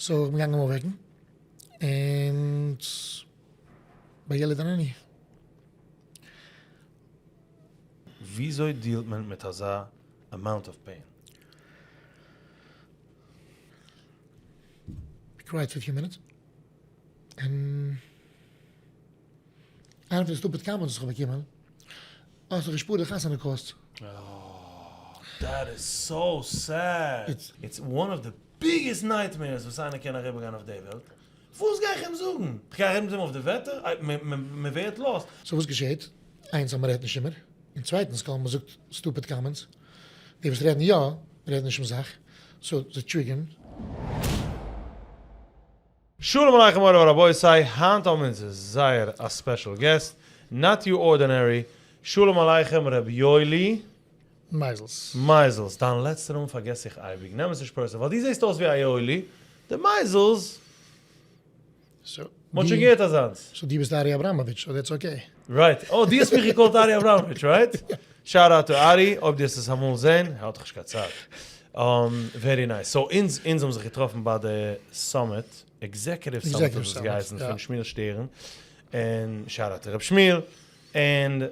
So איך בין געגאנגען אים אויפוועקן, און בילד איננו. וויאזוי deal ט מען מיט אזא amount of pain? We cried for few minutes, און איינע פון די stupid comments וואס איך האב באקומען, האסט דאך געשפארט די חתונה cost. That is so sad! It's one of the biggest nightmares וואס איינער קען אריבערגיין אויף די וועלט. וואס גיי איך אים זאגן? איך גיי רעדן מיט אים אויף די וועטער? מען ווערט lost. So וואס געשעהט? איינס אז מען רעדט נישט אימער, און צווייטענס כל מען זאגט stupid comments, די וואס רעדן יא, רעדן נישט צום זאך, so זיי trigger ן. שלום עליכם מורי ורבותי, היינט האבן אונז זייער א special guest, not your ordinary, שלום עליכם ר' יואלי מייזעלס. מייזעלס, דיין לעצטע נאמען פארגעס איך אייביג, נעם עס נישט personal, ווייל דו זעסט אויס ווי א יואלי, די מייזעלס, מ'האט שוין געהערט אזאנס. So דו ביסט ארי אבראמאוויטש, so that's okay. Right, oh דו האסט מיך גע call ט ארי אבראמאוויטש, right? Shout out to ארי, אויב דו האסט עס אמאל זען, ער האט דאך נישט קיין צייט. Very nice. So אונז אונז האבן זיך געטראפן ביי די summit, executive summit האט עס געהייסן, פון שמואל שטערן, און shout out to ר' שמואל, און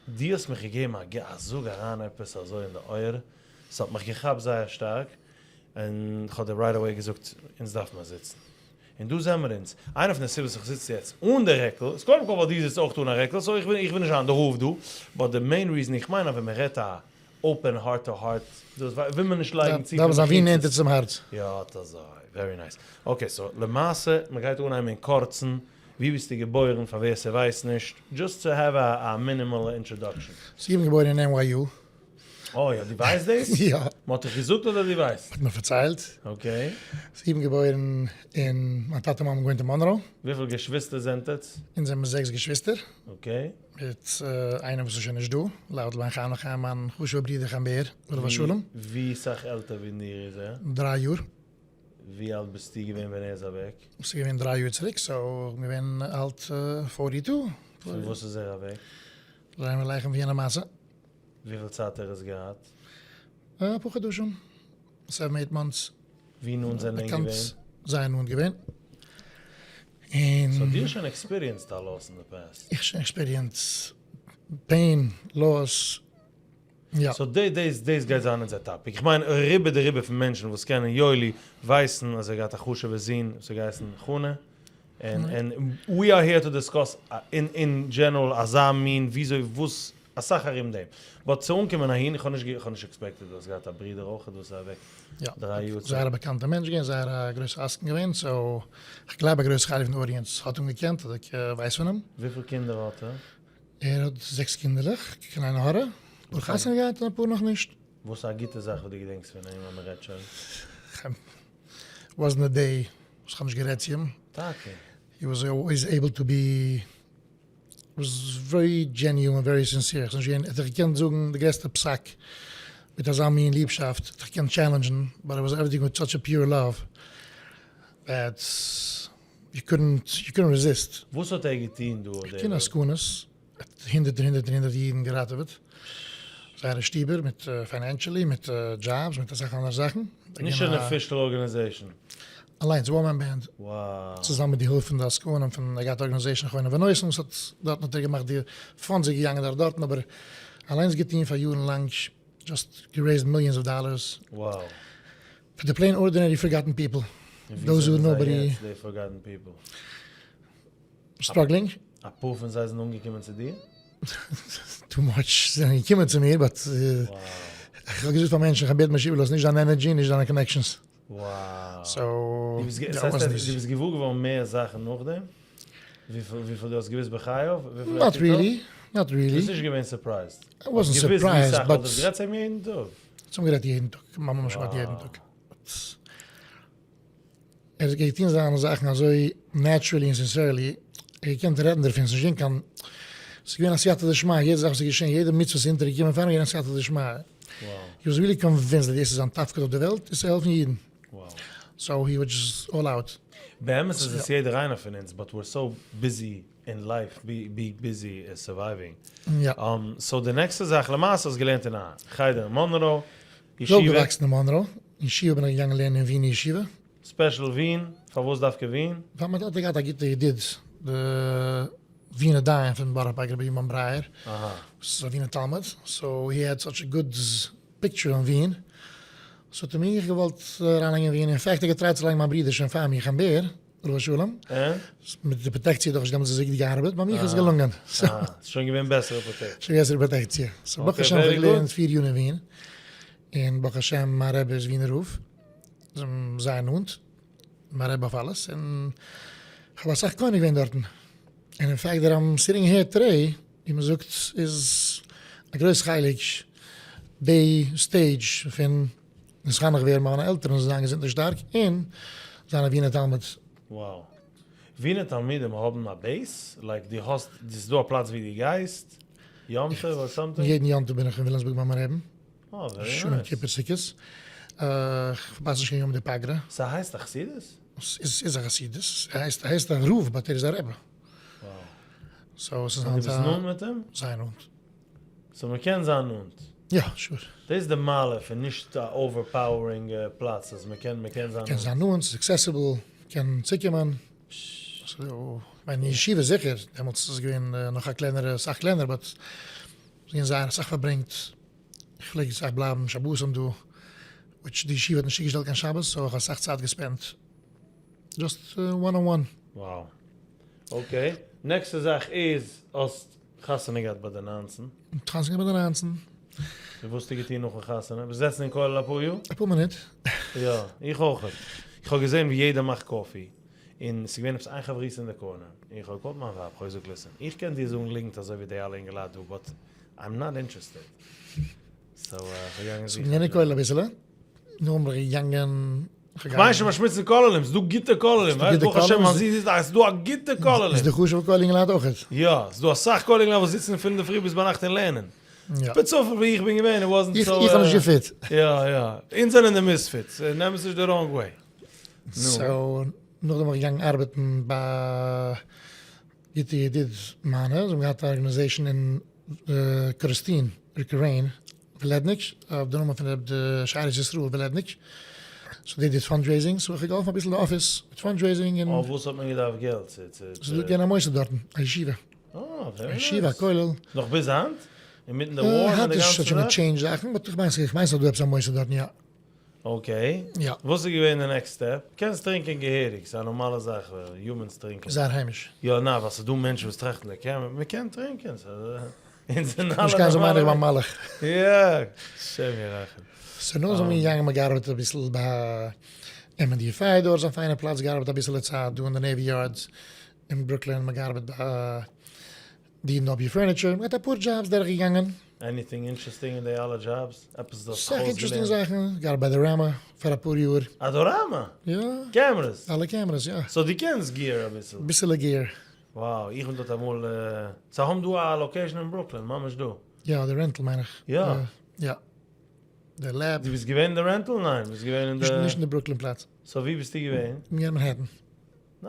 דו האסט מיך געגעבן א זאג אריין עפעס אזוי אין די אויער, ס'האט מיך געכאפט זייער שטארק, און כ'האב דיר right away געזאגט, אונז דארף מיר זיצן. און דא זעמער אונז. איינע פון די סיבות איך זיץ יעצט אן די רעקל, איז קודם כל ווייל דו זיצט אויך אן א רעקל, so איך בין איך וויל נישט זיין די רב דא, but די main reason איך מיין אז ווען מען רעדט א open heart to heart, דאס וויל מען נישט לייגן צופיל דארף מען זיין ווי נענטער צום הארץ. יא אט אזוי, very nice. Okay so למעשה, מען גייט אנהייבן אין קורצן, ווי ביסטו געבוירן פאר ווער ס'ווייסט נישט, just to have a minimal introduction. So איך בין געבוירן אין NYU. אה יא, דו ווייסט דאס? יא. מ'האט דיך געזאגט אדער דו ווייסט? מ'האט מיר פארציילט. Okay. So איך בין געבוירן אין, מיין טאטע מאמע האבן געוואוינט אין מאנרא. וויפיל געשוויסטער זענט עטס? אונז זעמיר זעקס געשוויסטער. Okay. מיט איינער וואס איז שוין נישט דא, להבדיל בין חיים לחיים מיין חשוב'ער ברודער חיים בער, עליו השלום. ווי סאך עלטער ווי דיר איז ער? דריי יאר. ווי אלט ביסטו געווען ווען ער איז אוועק? ס'איז געווען דריי יאר צוריק, so כ'בין געווען אלט forty two. פון וואס איז ער אוועק? שלום עליכם וויענער מעשה. וויפיל צייט ער איז געהאט? אפאר חדשים, seven eight months. ווי נאנט זענען ענק געווען? זייער נאנט געווען. און. So דו האסט שוין experienced א loss אין די past? איך שוין experienced pain, loss, יא. So דאס דאס גייט זיין אונזער topic. איך מיין רובא דרובא פון מענטשן וואס קענען יואלי ווייסן אז ער געהאט א חשוב'ע זון וואס האט געהייסן חנא. און און we are here to discuss אין אין general אזא מין וויאזוי וואס אסאך ארום דעם. But צו אנקומען אהין, איך האב נישט איך האב נישט expected דו האסט געהאט א ברודער אויכעט וואס איז אוועק דריי יאר צוריק. זייער א באקאנטע מענטש געווען, זייער א גרויסע עסקן געווען, so כ'גלייב א גרויס חלק פון די audience האט אים געקענט אדער ווייסט פון אים. וויפיל קינדער האט ער? ער האט זעקס קינדערלעך, קיין עין הרע, אפאר חתונה געהאט און אפאר נאכנישט. וואס איז א גוטע זאך וואס דו געדענקסט פון אים אז מ'רעדט שוין? Wasn't a day וואס כ'האב נישט גערעדט צו אים. טאקע? He was always able to be was very genuine very sincere, ס'נישט געווען, ער האט דיך געקענט זאגן די גרעסטע פסק מיט אזא מין ליבשאפט, האט דיך געקענט challenge ן, but it was everything with such a pure love that you couldn't you couldn't resist. וואס האט ער געטון דא אויף די וועלט? געטון עסקנות, האט הונדערטער הונדערטער הונדערטער אידן געראטעוועט זייערע שטיבער מיט financially מיט דזשאבס מיט אסאך אנדערע זאכן. נישט אן official organization. אליינס one man band. צוזאמען מיט די הילף פון די עסקנים פון ער געהאט organization חונן ונותן וואס האט דארטן האט ער געמאכט די funds איז געגאנגען דורך דארטן אבער אליינס געטון פאר יארן לאנג just גע raised millions of dollars פאר די plain ordinary forgotten people those who nobody struggling. אפאר פון זיי זענען אנגעקומען צו דיר? Too much זענען געקומען צו מיר but איך האב געזאגט פאר מענטשן איך האב בעט משיב לאז נישט דיין energy נישט דיינע connections. Wow. דו ביסט געוואר געווארן מער זאכן נאכדעם? וויפיל דו האסט געוואוסט בחייו? Not really, not really. ביסט נישט געווען surprised? I wasn't surprised but. האסט גערעדט צו אים יעדן טאג? אונז האבן גערעדט יעדן טאג, ממש כמעט יעדן טאג. ער האט געטון זיינע זאכן אזוי naturally און sincerely, ער האט געקענט רעדן דערפון, ס'איז נישט געווען קיין, ס'איז געווען א סייעתא דשמיא, יעדע זאך וואס איז געשען, יעדע מצוה וואס איז אונטערגעקומען פאר אים איז געווען א סייעתא דשמיא. He was really convinced אז דאס איז זיין תפקיד אויף די וועלט, איז צו העלפן אידן. So he was just all out. באמת איז עס יעדער איינער פון אונז, but we're so busy in life, be busy surviving. So די נעקסטע זאך, למעשה האסט געלערנט אין א חדר אין מאנרא, ישיבה. אויפגעוואקסן אין מאנרא, אין ישיבה בין איך געגאנגען לערנען אין ווינער ישיבה. Special ווין? פארוואס דווקא ווין? ווייל מיין טאטע האט געהאט א גוטע ידיד די ווינער דיין פון בארא פארק רבי יומם ברייער וואס איז א ווינער תלמיד so he had such a good picture אין ווין so האט ער מיך געוואלט אריינלייגן אין ווין in fact ער האט געטרייט צו לייגן מיין ברודער שוין פאר מיר חיים בער עליו השלום מיט די פראטעקציע האט דאך נישט דעמאלטס אזוי גוט געארבעט ביי מיך איז עס געלונגען. ס'איז שוין געווען בעסערע פראטעקציע. שוין בעסערע פראטעקציע. So ברוך השם איך האב געלערנט פיר יאר אין ווין און ברוך השם מיין רבי איז ווינער רב. זייער נאנט, מיין רבי אויף אלעס, און כ'האב אסאך קונה געווען דארטן, און in fact that I'm sitting here today, ווי מען זאגט, איז א גרויס חלק די stage פון נתחנך ווערן ביי מיינע עלטערן זאלן זיין געזונט און שטארק, און זיין א ווינער תלמיד. Wow. ווינער תלמידים האבן א base? Like דו האסט, ס'איז דא א פלאץ ווי דו גייסט יום טוב or something? יעדן יום טוב בין איך אין וויליאמסבורג ביי מיין רעבן. שומען כיפור סוכות. כ'פארפאס נישט קיין יום דפגרא. ס'הייסט א חסידות? ס'איז א חסידות. ער הייסט א רב but ער איז א רבי. So ס'איז היינט א. דו ביסט נאנט מיט אים? זייער נאנט. So מ'קען זיין נאנט? יא, sure. דאס איז די מעלה פון נישט א overpowering פלאץ אז מ'קען מ'קען זיין נאנט. מ'קען זיין נאנט, ס'איז accessible, מ'קען צוקומען. כ'מיין אין ישיבה זיכער, דעמאלטס איז עס געווען נאך א קלענערע, אסאך קלענער but ס'איז געווען זייער אסאך פארברענגט. איך פלעג אסאך בלייבן שבתים דא, which די ישיבה האט נישט צוגעשטעלט קיין שבת, so איך האב אסאך צייט געספענדט just one on one. Wow. Okay. נעקסטע זאך איז, האסט חתונה געהאט ביי די 19. חתונה געהאט ביי די 19. און וואס האסטו געטון נאכן חתונה? ביסט געזעצן אין כולל אפאר יאר? אפאר מינוט. יא, איך אויך. איך האב געזען ווי יעדער מאכט coffee, און ס'איז געווען עפעס איין חברותא אין די corner, און איך האב געקאלט מיין ווייב, איך האב געזאגט listen, איך קען דיר זאגן ליגנט אזוי ווי די אלע אינגעלייט דא, but I'm not interested. So איך בין געגאנגען זוכן. ס'איז געווען כולל אביסעלע, נאכדעם בין איך געגאנגען. כ'מיין שוין באשמוצן כוללים, ס'איז דא גוטע כוללים, ווייסט ברוך השם אז ס'איז דא א גוטע כוללים. איז דא חשוב'ע כולל אינגעלייט אויכעט? יא, ס'איז דא אסאך כולל אינגעלייט וואס זיצן פון אינדערפרי ביז ביינאכט און לערנען. ספעציפיש ווי איך בין געווען, it wasn't so. איך האב נישט געפיט. יא יא, אונז זענען די misfits, נעם עס נישט די wrong way. So נאכדעם בין איך געגאנגען ארבעטן ביי גוטע ידיד מיינע, זיי האבן געהאט א organization אין קארעסטין, רוקערעין, ווילעדניק, אויף די נאמען פון רב די שארית ישראל ווילעדניק, so they did fundraising, so איך האב געהאלפן אביסל די אפיס מיט fundraising און. אויף וואס האט מען געדארפט געלט? צו צו. ס'איז דא געווען א מוסד דארטן, א ישיבה. אה, very nice. א ישיבה, א כולל. נאך ביז היינט? אינמיטן די war און די גאנצע זאך? היינט איז שוין געטשעינדזשט זאכן, but איך מיין איך מיין ס'איז דא עפעס א מוסד דארטן יא. Okay. יא. וואס איז געווען די next step? קענסט טרינקען געהעריג, ס'איז א נארמאלע זאך, humans טרינקען. זייער היימיש. יא ניין, ווייל ס'איז דא מענטשן וואס טראכטן זיי קען, מ'קען טרינקען, אונז זענען אלע נישט קיין זאל מיינען איך בין מלאך. יא, השם ירחם. So נאך זענען מיר געגאנגען מ'האט געארבעט אביסל ביי M&D Fire Doors, א פיינע פלאץ, געארבעט אביסעלע צייט דא אין די Navy Yards אין ברוקלין, מ'האט געארבעט ביי D&W Furniture, מ'האט אפאר דזשאבס דורך געגאנגען. Anything interesting אין די אלע דזשאבס? עפעס וואס האסט סאך interesting זאכן, געארבעט ביי Adorama פאר אפאר יאר. Adorama? יא. Cameras? אלע cameras, יא. So דו קענסט gear אביסל? ביסעלע gear. Wow, איך בין דארט אמאל, זיי האבן דא א location אין ברוקלין, ממש דא. יא, די rental מיין איך. יא. יא. די lab. דו ביסט געווען אין די rental? ניין, ביסט געווען אין די. נישט אין די ברוקלין פלאץ. So ווי ביסטו געווען? אין מאנהעטן. Nice.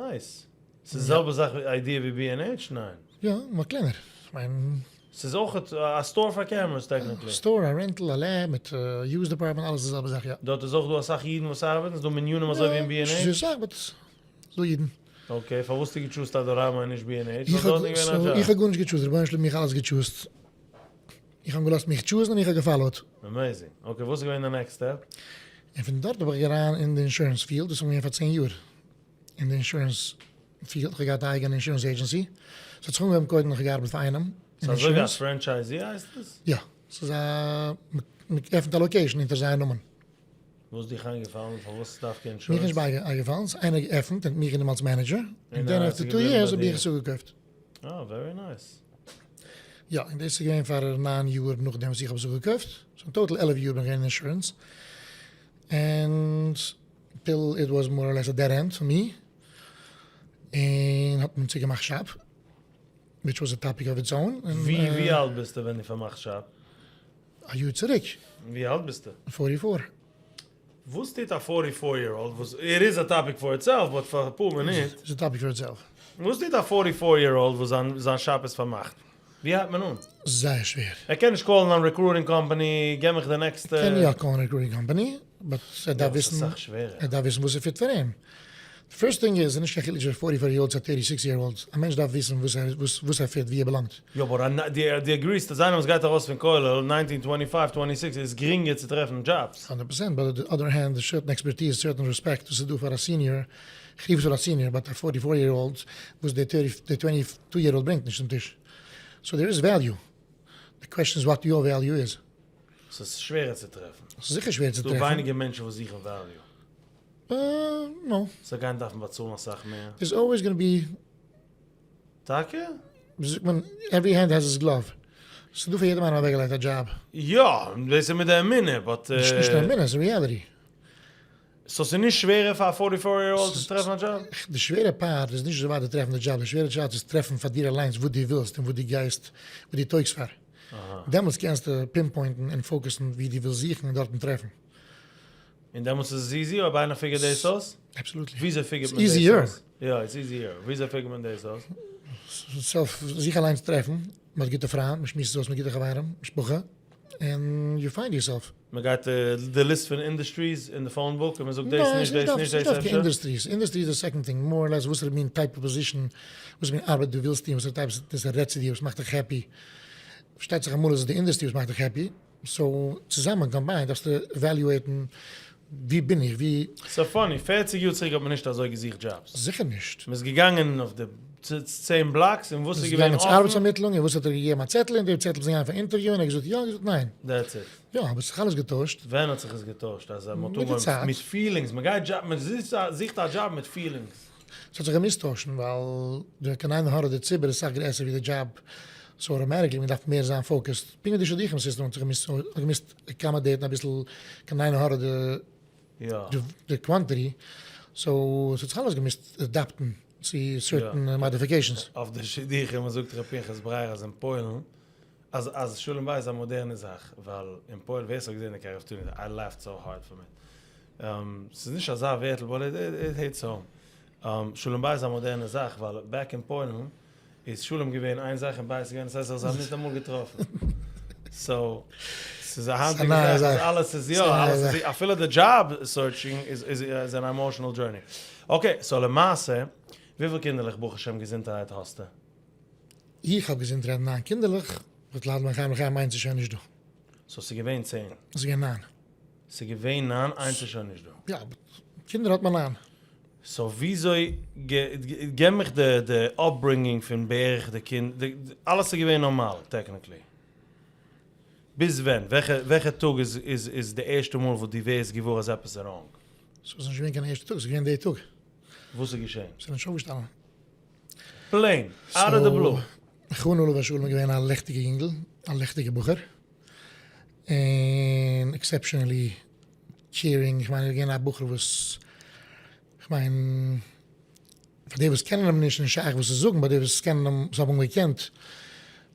ס'איז די זעלבע זאך idea ווי B&H? ניין? יא, נאר קלענער. כ'מיין. ס'איז אויך א store פאר cameras technically. Store, א rental, א lab מיט used department, אלעס די זעלבע זאך יא. דארט איז אויך דא אסאך אידן וואס ארבעטן? ס'איז דא מנינים אזוי ווי אין B&H? נישט אזוי סאך but ס'איז דא אידן. Okay, פארוואס האסטו געטשוזט Adorama און נישט B&H? איך האב גארנישט געטשוזט, רבונו של עולם האט מיך אלעס געטשוזט. איך האב געלאזט מיך טשוזן און איך האב געפאלאוט. Amazing. Okay, וואס איז געווען די next step? און פון דארט האב איך אריין אין די insurance field, דאס איז געווען פאר 10 יאר. אין די insurance field, איך האב געהאט א אייגענע insurance agency. ס'האט זיך אנגעהויבן קודם איך האב געארבעט פאר איינעם אין אינשורענס. ס'איז אזוי ווי א franchisee הייסט עס? יא. ס'איז א, מ'עפנט א location אונטער זייער נאמען. וואס איז דיך איינגעפאלן? פארוואס דווקא אינשורענס? מיך נישט בייגעפאלן, ס'איז איינער געעפנט און מיך גענומען אלס manager, און then after two years האב איך עס אפגעקויפט. אה, very nice. יא, און דאס איז געווען פאר 9 יאר נאכדעם וואס איך האב עס אפגעקויפט, so אין total 11 יאר בין איך געווען אין אינשורענס, and till it was more or less a dead end for me, און האט מען צוגעמאכט shop, which was a topic of its own. ווי ווי אלט ביסטו ווען דו פארמאכסט shop? א יאר צוריק. ווי אלט ביסטו? 44. וואס טוט א 44 year old וואס, it is a topic for itself but פאר אפאר מינוט. איז a topic for itself. וואס טוט א 44 year old וואס זיין זיין shop איז פארמאכט? ווי הייבט מען אן? זייער שווער. ער קען נישט קאלן א recruiting company, געב מיך די נעקסטע. קען יא קאלן recruiting company. But ער דארף וויסן, ער דארף וויסן וואס עס fit פאר אים. די first thing איז, נישט קיין חילוק צווישן 44 year old צו א 36 year old, א מענטש דארף וויסן וואס ער fit, ווי ער belong ט. יא but דו agree סט אז איינער וואס גייט ארויס פון כולל 19, 25, 26 איז גרינגער צו טרעפן דזשאבס. 100%, but on the other hand, די certain expertise, certain respect וואס איז דא פאר א senior, כ'רוף עס פאר א senior, but א 44 year old וואס די 22 year old ברענגט נישט צום טיש. So there is value. די question איז what your value איז. ס'איז שווערער צו טרעפן. ס'איז זיכער שווער צו טרעפן. ס'דא ווייניגער מענטשן וואס זוכן value. No. זיי גייען דארפן באצאלן אסאך מער. There's always gonna be. טאקע? ווי זאגט מען, every hand has its glove. ס'איז דא פאר יעדעם איינעם אוועקגעלייגט א דזשאב. יא, דאס איז מיט די אמונה, but. נישט נאר אמונה, ס'איז reality. So ס'איז נישט שווערער פאר א 44 year old צו טרעפן א דזשאב? די שווערע part איז נישט אזוי ווייט צו טרעפן די דזשאב, די שווערע דזשאב איז טרעפן פאר דיר אליינס וואס דו ווילסט און וואס דו גייסט, וואס דו טויגסט פאר. דעמאלטס קענסטו pinpoint ן און focus ן ווי דו ווילסט זוכן און דארטן טרעפן. און דעמאלטס איז עס easy אויב איינער figure ט דאס אויס? Absolutely. וויאזוי figure ט מען דאס אויס? יא, it's easier. וויאזוי figure ט מען דאס אויס? Self, זיך אליינס טרעפן, מען האט גוטע פריינט, מען שמועסט עס אויס מיט גוטע חברים, משפחה, און you find yourself. מען גייט די list פון industries אין די phone book און מען זאגט דאס נישט, דאס נישט, דאס אפשר? Industries, industry איז די second thing, more or less וואסערע מין type of position, וואסערע מין ארבעט דו ווילסט טון, וואסערע type דאס רעדט צו דיר, וואס מאכט דיך happy. פארשטייט זיך אמאל איז עס די industry וואס מאכט דיך happy, so צוזאמען combined דארפסטו evaluate ן ווי בין איך, ווי. So funny, 40 יאר צוריק האט מען נישט אזוי געזוכט דזשאבס. זיכער נישט. מען איז געגאנגען אויף די 10 blocks און וואס איז געווען אפן. געגאנגען צו ארבעטס-פארמיטלונג און וואס האט ער געגעבן א צעטל און די צעטל איז געגאנגען פאר interview און ער האט געזאגט יא און געזאגט ניין. That's it. יא אבער עס האט זיך אלעס געטוישט. ווען האט זיך עס געטוישט אז מען האט אנגעהויבן מיט feelings, מען גייט דזשאב, מען זוכט א דזשאב מיט feelings. עס האט זיך געמוזט טוישן ווייל די קיין עין הרע די ציבור איז סאך גרעסער ווי די דזשאב so automatically מען דארף מער זיין focused פונקט ווי די שידוכים סיסטעם האט זיך געמוזט האט געמוזט accommodate ן אביסל קיין עין הרע די quantity so עס האט זיך אלעס געמוזט adapt ן צו certain modifications. אויף די שידוכים זאגט ר' פנחס ברייער אז אין פוילן אז אז שלום בית איז א מאדערנע זאך ווייל אין פוילן ווער ס'האט געזען די קארעפטור I laughed so hard from it ס'איז נישט אזא ווערטל but it hits home שלום בית איז א מאדערנע זאך ווייל back אין פוילן איז שלום געווען איין זאך און בית איז געווען א צווייטע זאך זיי האבן ניטאמאל געטראפן so ס'איז א היינטיגע זאך אז אלעס איז יא אלעס איז אפילו די job searching איז איז אן emotional journey okay so למעשה וויפיל קינדערלעך ברוך השם געזונטערהייט האסטו? איך האב געזונטערהייט ניין קינדערלעך, but ליידער מיין חיים לחיים איינס איז שוין נישט דא. So ס'איז געווען 10? ס'איז געווען ניין. ס'איז געווען ניין, איינס איז שוין נישט דא. יא, but קינדער האט מען ניין. So וויאזוי, געב מיך די די upbringing פון בערך די קינד, אלעס איז געווען נארמאל technically. ביז ווען? וועלכע וועלכע טאג איז איז איז די ערשטע מאל וואס דו ווערסט געוואר אז עפעס איז wrong? ס'איז נישט געווען קיין ערשטע טאג, ס'איז געווען די טאג. וואס איז געשען? ס'איז נישט אויפגעשטאנען. Plain, out of the blue. חנן עליו השלום איז געווען א לעכטיגע יונגל, א לעכטיגע בחור, און exceptionally caring, איך מיין ער איז געווען א בחור וואס, איך מיין, פאר די וואס קענען אים נישט איז נישט שייך וואס צו זאגן, but די וואס קענען אים, וואס האבן אים געקענט,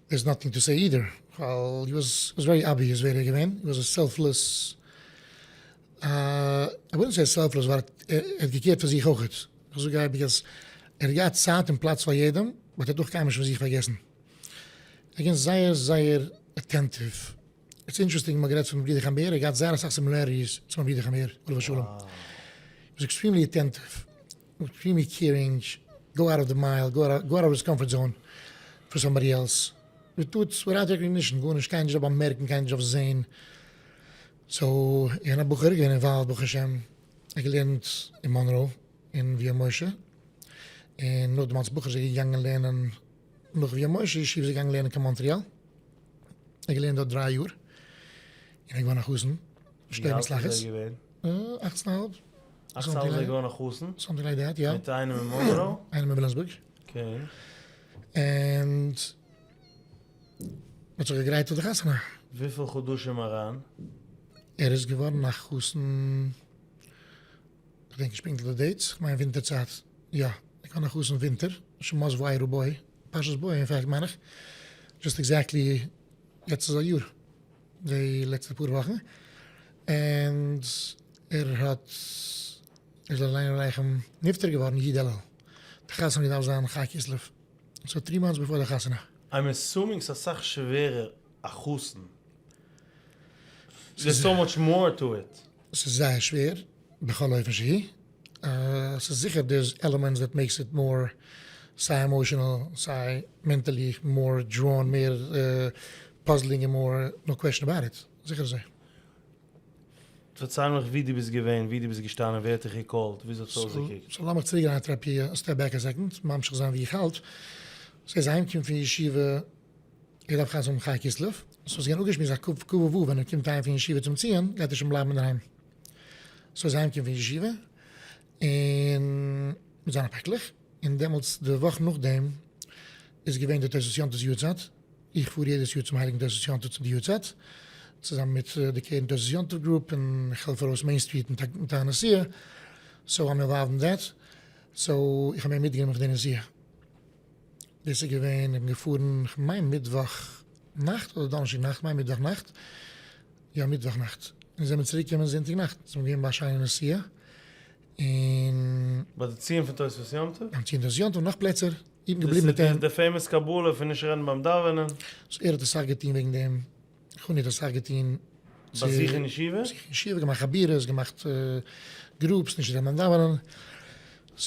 there is nothing to say either, ווייל he was very obvious ווער ער איז געווען, he was a selfless, I wouldn't say selfless ווייל ער האט גע care ט פאר זיך אויכעט, איך זאג אייביג אז ער האט געהאט צייט און פלאץ פאר יעדעם, but ער האט אויך קיינמאל נישט פון זיך פארגעסן. ער איז געווען זייער זייער attentive. It's interesting מ'האט גערעדט פון ברודער חיים בער, ער האט געהאט זייער אסאך similarities צו מיין ברודער חיים בער עליו השלום. ער איז extremely attentive, extremely caring, go out of the mile, go out of his comfort zone for somebody else. מ'טוט without recognition, גארנישט, קיינער נישט דארף באמערקן, קיינער נישט דארף זעהן. So, איך בין א בחור געווען involved ברוך השם, איך געלערנט אין מאנרא אין ויואל משה, און נאכדעם אלס בחור איז ער געגאנגען לערנען נאך ויואל משה ישיבה איז ער געגאנגען לערנען קיין מאנטריאל, ער האט געלערנט דארט 3 יאר, און ער איז געווארן א חתן, שתי מצלחות. ווי אלט איז ער געווען? 18 א האלב. 18 א האלב איז ער געווארן א חתן? Something like that, יא. מיט איינעם אין מאנרא? איינעם אין וויליאמסבורג. Okay. און מ'האט זיך געגרייט פאר די חתונה. וויפיל חדשים אריין? ער איז געווארן א חתן, כ'דענק נישט פונקטליך די dates, כ'מיין ווינטער צייט, יא, ער איז געווארן א חתן ווינטער, שמות וארא בא, פרשת בא in fact מיין איך, just exactly יעצט איז א יאר, די לעצטע פאר וואכן, און ער האט, ער איז אליין עליכם נפטר געווארן י' אלול, די חתונה האט געדארפט זיין ח' כסלו, so 3 months before די חתונה. I'm assuming ס'איז אסאך שווערער א חתן. There's so much more to it. ס'איז זייער שווער, בכל אופן שיהי'. ס'איז זיכער there's elements that makes it more סיי emotional סיי mentally more drawn מער puzzling און more no question about it. זיכער אזוי. פארצייל מיך ווי דו ביסט געווען, ווי דו ביסט געשטאנען, ווער האט דיך געקאלט, וויאזוי האט עס אויסגעקוקט? so לאמיך צוריק גיין א טראפ א step back א second, ממשיך זיין ווי איך האלט. ס'איז אהיימקומען פון ישיבה, איך דארף חתונה האבן חי כסלו, so ס'איז געווען אפגעשמועסט אז כ ו ווען ער קומט אהיים פון ישיבה צום ציון גייט ער שוין בלייבן אינדערהיים. so איז אהיימקומען פון ישיבה און מיט זיינע פעקלעך, און דעמאלטס די וואך נאכדעם איז געווען די תוס' יום טוב'ס יארצייט, איך פאר יעדעס יאר צום הייליגן תוס' יום טוב צו די יארצייט, צוזאמען מיט די קרן תוס' יום טוב group, און איך העלף ארויס Main Street מיט א נסיעה, so I'm involved in that, so איך האב אים מיטגענומען פון די נסיעה. דאס איז געווען, איך בין געפארן כ'מיין מיטוואך נאכט אדער דאנערשטאג נאכט, כ'מיין מיטוואך נאכט, יא מיטוואך נאכט, און זעמיר צוריק געקומען זונטאג נאכט, זעמיר געווען ביי א שיינע נסיעה, און. ביי די ציון פון תוספות יום טוב? ביים ציון תוספות יום טוב, נאך פלעצער, איך בין געבליבן מיט אים. די famous קבלה פון נישט רעדן ביים דאווענען. so ער האט אסאך געטון וועגן דעם, חוני האט אסאך געטון. ביי זיך אין ישיבה? ביי זיך אין ישיבה, געמאכט חבורות, געמאכט groups, נישט רעדן ביים דאווענען.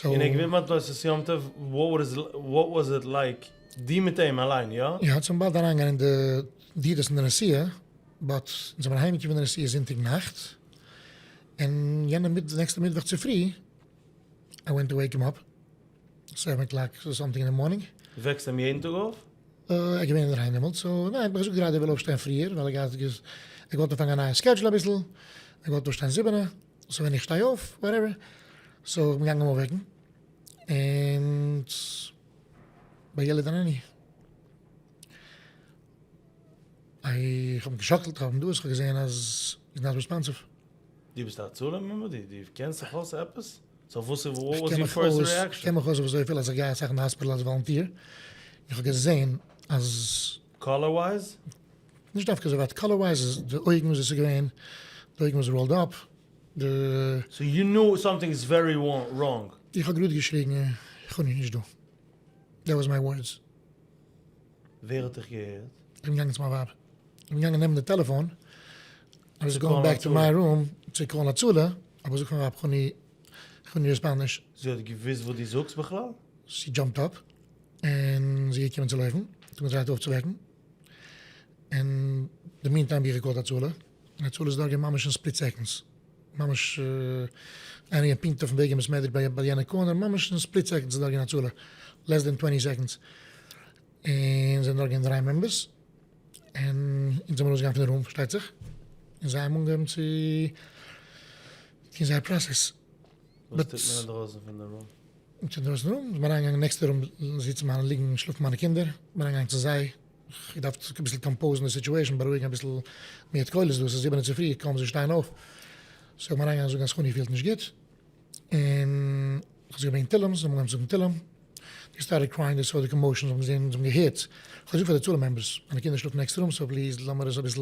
און ער איז געווען ביים תוספות יום טוב, what was it like, דו מיט אים אליין, יא? יא, צום באלד אריינגיין אין די דירות אין די נסיעה, but אונז זעמיר אהיימגעקומען פון די נסיעה זונטאג נאכט, און יענע נעקסטע מיטוואך צופרי, I went to wake him up, seven o'clock something in the morning. וועקסט אים יעדן טאג אויף? ער איז געווען אינדערהיים דעמאלטס, so ניין, האט מיך געזאגט גראדע ער וויל אויפשטיין פריער, ווייל ער גייט ער געוואלט אנפאנגען א נייע schedule אביסל, ער געוואלט אויפשטיין זיבענע, so ווען איך שטיי אויף, whatever, so איך בין געגאנגען אים אויפוועקן, און בילד איננו. איך האב אים געשאקלט, איך האב אים דאס, איך האב געזען אז he's not responsive. דו ביסט א הצלה member? דו קענסט זיך אויס עפעס? so וואס איז what was your first reaction? איך קען מיך אויס אויף אזויפיל אז איך גיי אסאך אין די האספיטאל אלס volunteer, איך האב געזען אז. Color wise? נישט דווקא אזוי ווייט color wise, איז די אויגן וואס עס איז געווען, די אויגן was rolled up, די. So you knew something is very wrong. איך האב גראד געשריגן איך האב נישט דא, that was my words. ווער האט דיך געהערט? איך בין געגאנגען צו מיין ווייב, איך בין געגאנגען נעמען די טעלעפאן, I was going back to my room צו קאלן הצלה, אבער זאגט מיין ווייב חני, חני respond נישט. זי האט געוואוסט וואס דו זאגסט בכלל? זי jumped up, און זי איז געקומען צו לויפן, האט מיר געטרייט אויפצואוועקן, אין די meantime האב איך געקאלט הצלה, און הצלה איז דארט געווען ממש אין split seconds, ממש איינער געווען פונקט אויפן וועג אין בית מדרש ביי יענע corner, ממש אין split seconds איז דארט געווען הצלה, less than twenty seconds, און זענען דארט געווען דריי members, און אונז זעמיר ארויסגעגאנגען פון די room פארשטייט זיך, און זיי האבן אנגעהויבן צו טון זייער process. וואס טוט מען אינדרויסן פון די room? אינדרויסן room איז מען אריינגעגאנגען נעקסטע room זיצן מיינע ליגן שלאפן מיינע קינדער, כ'בין אריינגעגאנגען צו זיי, כ'געדארפט אביסל compose ן די situation, בארואיגן אביסל מיט קולות דא, ס'איז זיבענע צופרי, קוים זיי שטייען אויף, so כ'בין אריינגעגאנגען זאגן אז חני פילט נישט גוט, און כ'האב זיי געברענגט תהלים, זיי האבן אנגעהויבן זאגן תהלים, they started crying, they saw the commotion, זיי האבן געזען, זיי האבן געהערט, כ'האב געזאגט פאר די הצלה members, מיינע קינדער שלאפן next room, so please לאמיר עס אביסל,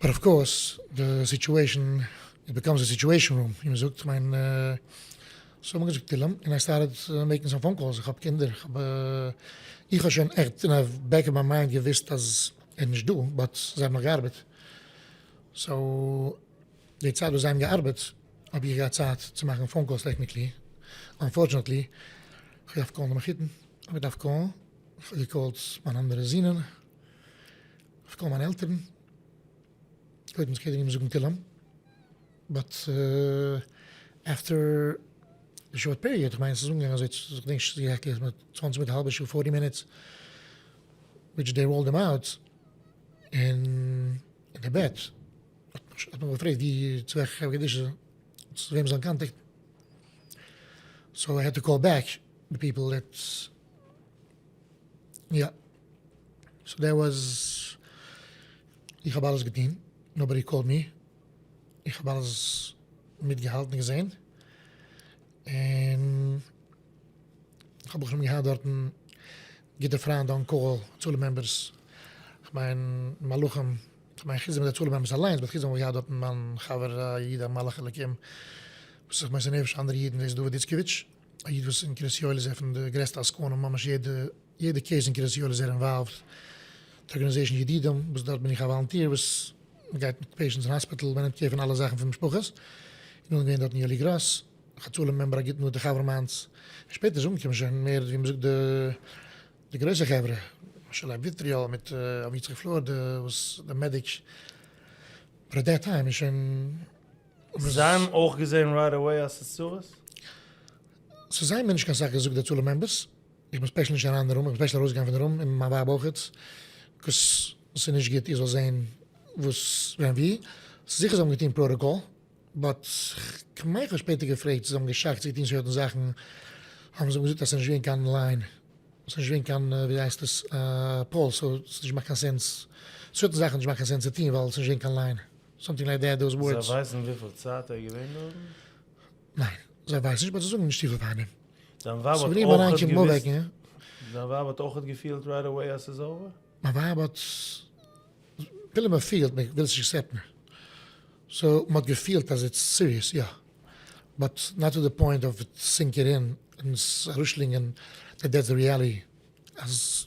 but of course די situation, it becomes a situation room, ווי מ'זאגט, כ'מיין, so האט מען געזאגט תהלים, און I started making some phone calls, איך האב קינדער, איך האב, איך האב שוין עכט אין א back of my mind געוויסט אז ער איז נישט דא, but זיי האבן נאך געארבעט, so די צייט וואס זיי האבן געארבעט האב איך געהאט צייט צו מאכן phone calls technically, unfortunately, איך האב געדארפט קאלן די מחותן, איך האב געדארפט קאלן, איך האב געקאלט מיינע אנדערע זינען, איך call מיינע עלטערן, קודם איז כדי זאגן תהלים, but after a short period, איך מיין ס'איז אנגעגאנגען אזוי, איך געדענק נישט exactly, צוואנציג מינוט, א האלבע שעה, forty minutes, which they rolled him out, און אין די בעט האט מען געפרעגט ווי צו וועלכע חברה קדישא, צו וועם זאל מען קאנטעקטן, so I had to call back the people that יא, so that was, איך האב אלעס געטון, nobody called me, איך האב אלעס מיטגעהאלטן און געזען, און איך האב ברוך השם געהאט דארטן גוטע פריינד on call, הצלה members, כ'מיין מלאכים, כ'מיין חוץ דעם מיט הצלה members אליינס, but חוץ דעם האב איך געהאט דארטן מיין חבר א איד א מלאך אלוקים וואס איז זיך מוסר נפש פאר אנדערע אידן, דאס איז דוד איצקאוויטש, א איד וואס אין קרית יואל איז ער פון די גרעסטע עסקנים, ממש יעדע יעדע case אין קרית יואל איז ער involved, די organization ידידים וואס דארט בין איך א volunteer וואס. מען גייט מיט patients אין האספיטאל, מען נעמט care פון אלע זאכן פון משפחות, און נאכדעם געווען דארטן יואלי גראס, הצלה member א גוטן נאנטע חבר מיינס, און שפעטער איז אנגעקומען שוין מער ווי מען זאגט די די גרויסע חברה, משה לייב וויטריאל מיט אבי יצחק פלאר די וואס די medic, but at that time איז שוין. זיי האבן אויך געזען right away אז ס'איז צרות? ס'איז זיי האבן מיר נישט קיין סאך געזאגט די הצלה members, איך בין special נישט אריין אין די room, איך בין special ארויסגעגאנגען פון די room און מיין ווייב אויכעט, 'cause ס'איז נישט גוט איך זאל זען וואס ווען ווי, ס'איז זיכער זיי האבן געטון protocol, but כ'מיין כ'האב שפעטער געפרעגט צו זיי האבן געשאקט צו געטון certain זאכן, האבן זיי געזאגט אז ס'איז נישט געווען קיין line, ס'איז נישט געווען קיין ווי הייסט עס pulse, so ס'איז נישט געמאכט קיין sense, certain זאכן האט נישט געמאכט קיין sense צו טון ווייל ס'איז נישט געווען קיין line, something like that, those words. זיי ווייסן וויפיל צייט ער איז געווען דארטן? ניין, זיי ווייסן נישט, but זיי זאגן נישט צופיל פאר דעם. דיין ווייב האט אויכעט געוואוסט? דיין ווייב האט אויכעט געפילט right away אז ס'איז over? מיין ווייב האט, אפילו מען פילט, מען וויל עס נישט accept ן. so מען האט געפילט אז it's serious, יא. but not to the point of sink it in און עס ארויסשלינגען that that's the reality. אז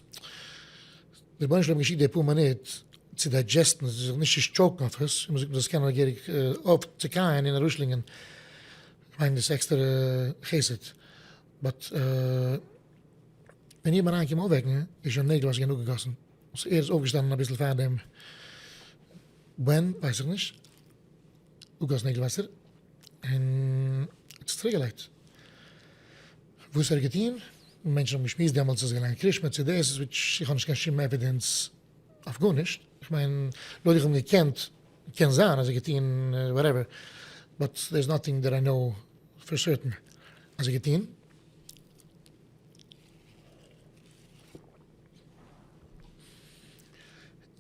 דער רבונו של עולם האט געשיקט די פאר מינוט צו digest ן, זיך נישט צו choke ן אויף עס, און מען זאגט מען זאל עס קענען געהעריג אויפצוקייען און ארויסשלינגען. כ'מיין דאס עקסטערע חסד. but ווען איך בין אריינגעקומען אויפוועקן איז שוין נעגל וואסער געווען אפגעגאסן. so ער איז אויפגעשטאנען אביסל פארדעם. ווען ווייס איך נישט. אפגעגאסן נעגל וואסער און האט זיך צוריקגעלייגט. וואס ער האט געטון? מענטשן האבן געשמועסט דעמאלטס אז ער איז געליינט קרישמע צו דאס, which איך האב נישט קיין שום evidence אויף גארנישט. איך מיין לויט איך האב אים געקענט קען זיין אז ער האט געטון whatever, but there is nothing that I know for certain אז ער האט געטון.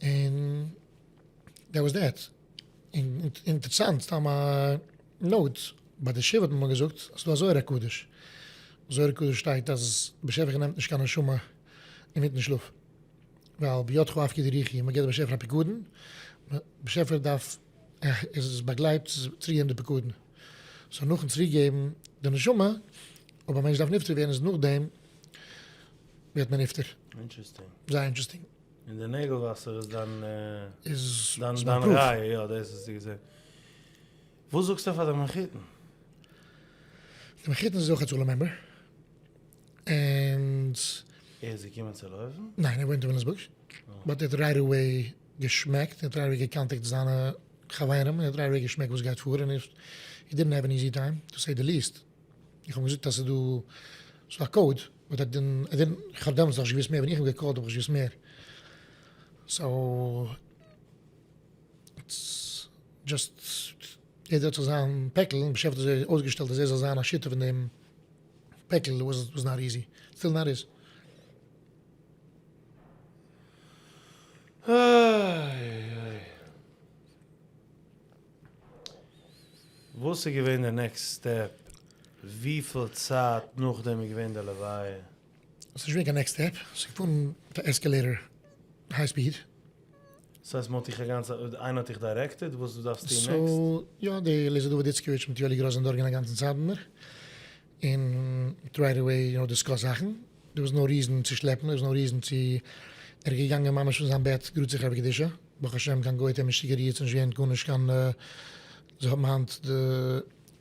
און that was that. און אינטערסאנט, סתם א note, ביי די שבעה האט מען מיר געזאגט אז ס'דא א זוהר הקדוש. זוהר הקדוש שטייט אז באשעפער נעמט נישט קיין נשמה אינמיטן שלאף. ווייל בידך אפקיד רוחי, מען גיבט די באשעפער א פיקדון, באשעפער דארף איז באגלייבט צו צוריקגעבן די פיקדון, so נאכן צוריקגעבן די נשמה, אויב א מענטש דארף נפטר ווערן איז נאכדעם ווערט מען נפטר. interesting. זייער interesting. און די נעגל וואסער איז דיין איז דיין מיין proof. ראיה, יא דאס האסטו געזען. וואס זאגסטו פאר די מחותן? די מחותן איז אויך הצלה member. און. ער איז געקומען צו לויפן? ניין, ער וואוינט אין וויליאמסבורג, but ער האט right away געשמעקט, ער האט right away געקאנטעקט זיינע חברים, ער האט right away געשמעקט וואס גייט פאר, און ער he didn't have an easy time, to say the least. איך האב אים געזאגט אז ס'איז דא, ס'איז דא א code, but ער didn't, איך האב דעמאלטס נאכנישט געוואוסט מער, ווען איך האב געקאלט האב איך נישט געוואוסט מער. so, it's just, יעדער האט זיך זיין פעקל, און באשעפער האט אזוי אויסגעשטעלט אז ער זאל זיין א שותף אין דעם. פעקל was not easy, still not is. איי איי. וואס איז געווען די next step? וויפיל צייט נאכדעם איז געווען די לוויה? ס'איז נישט געווען קיין next step, ס'איז געפארן מיט א escalator high speed. ס'הייסט מ'האט דיך אגאנצע, איינער האט דיך directed וואס דו דארפסט טון next? so יא, די אליעזר דוד איצקאוויטש מיט יואלי גראס זענען דארט געווען אגאנצן צייט מיט מיר, און right away you know discuss זאכן, there was no reason צו שלעפן, there was no reason צו, ער איז געגאנגען ממש פון זיין בעט גראד צו חברה קדישא, ברוך השם קיין גוי האט אים נישט צוגערירט, ס'נישט געווען גארנישט קיין, זיי האבן היינט די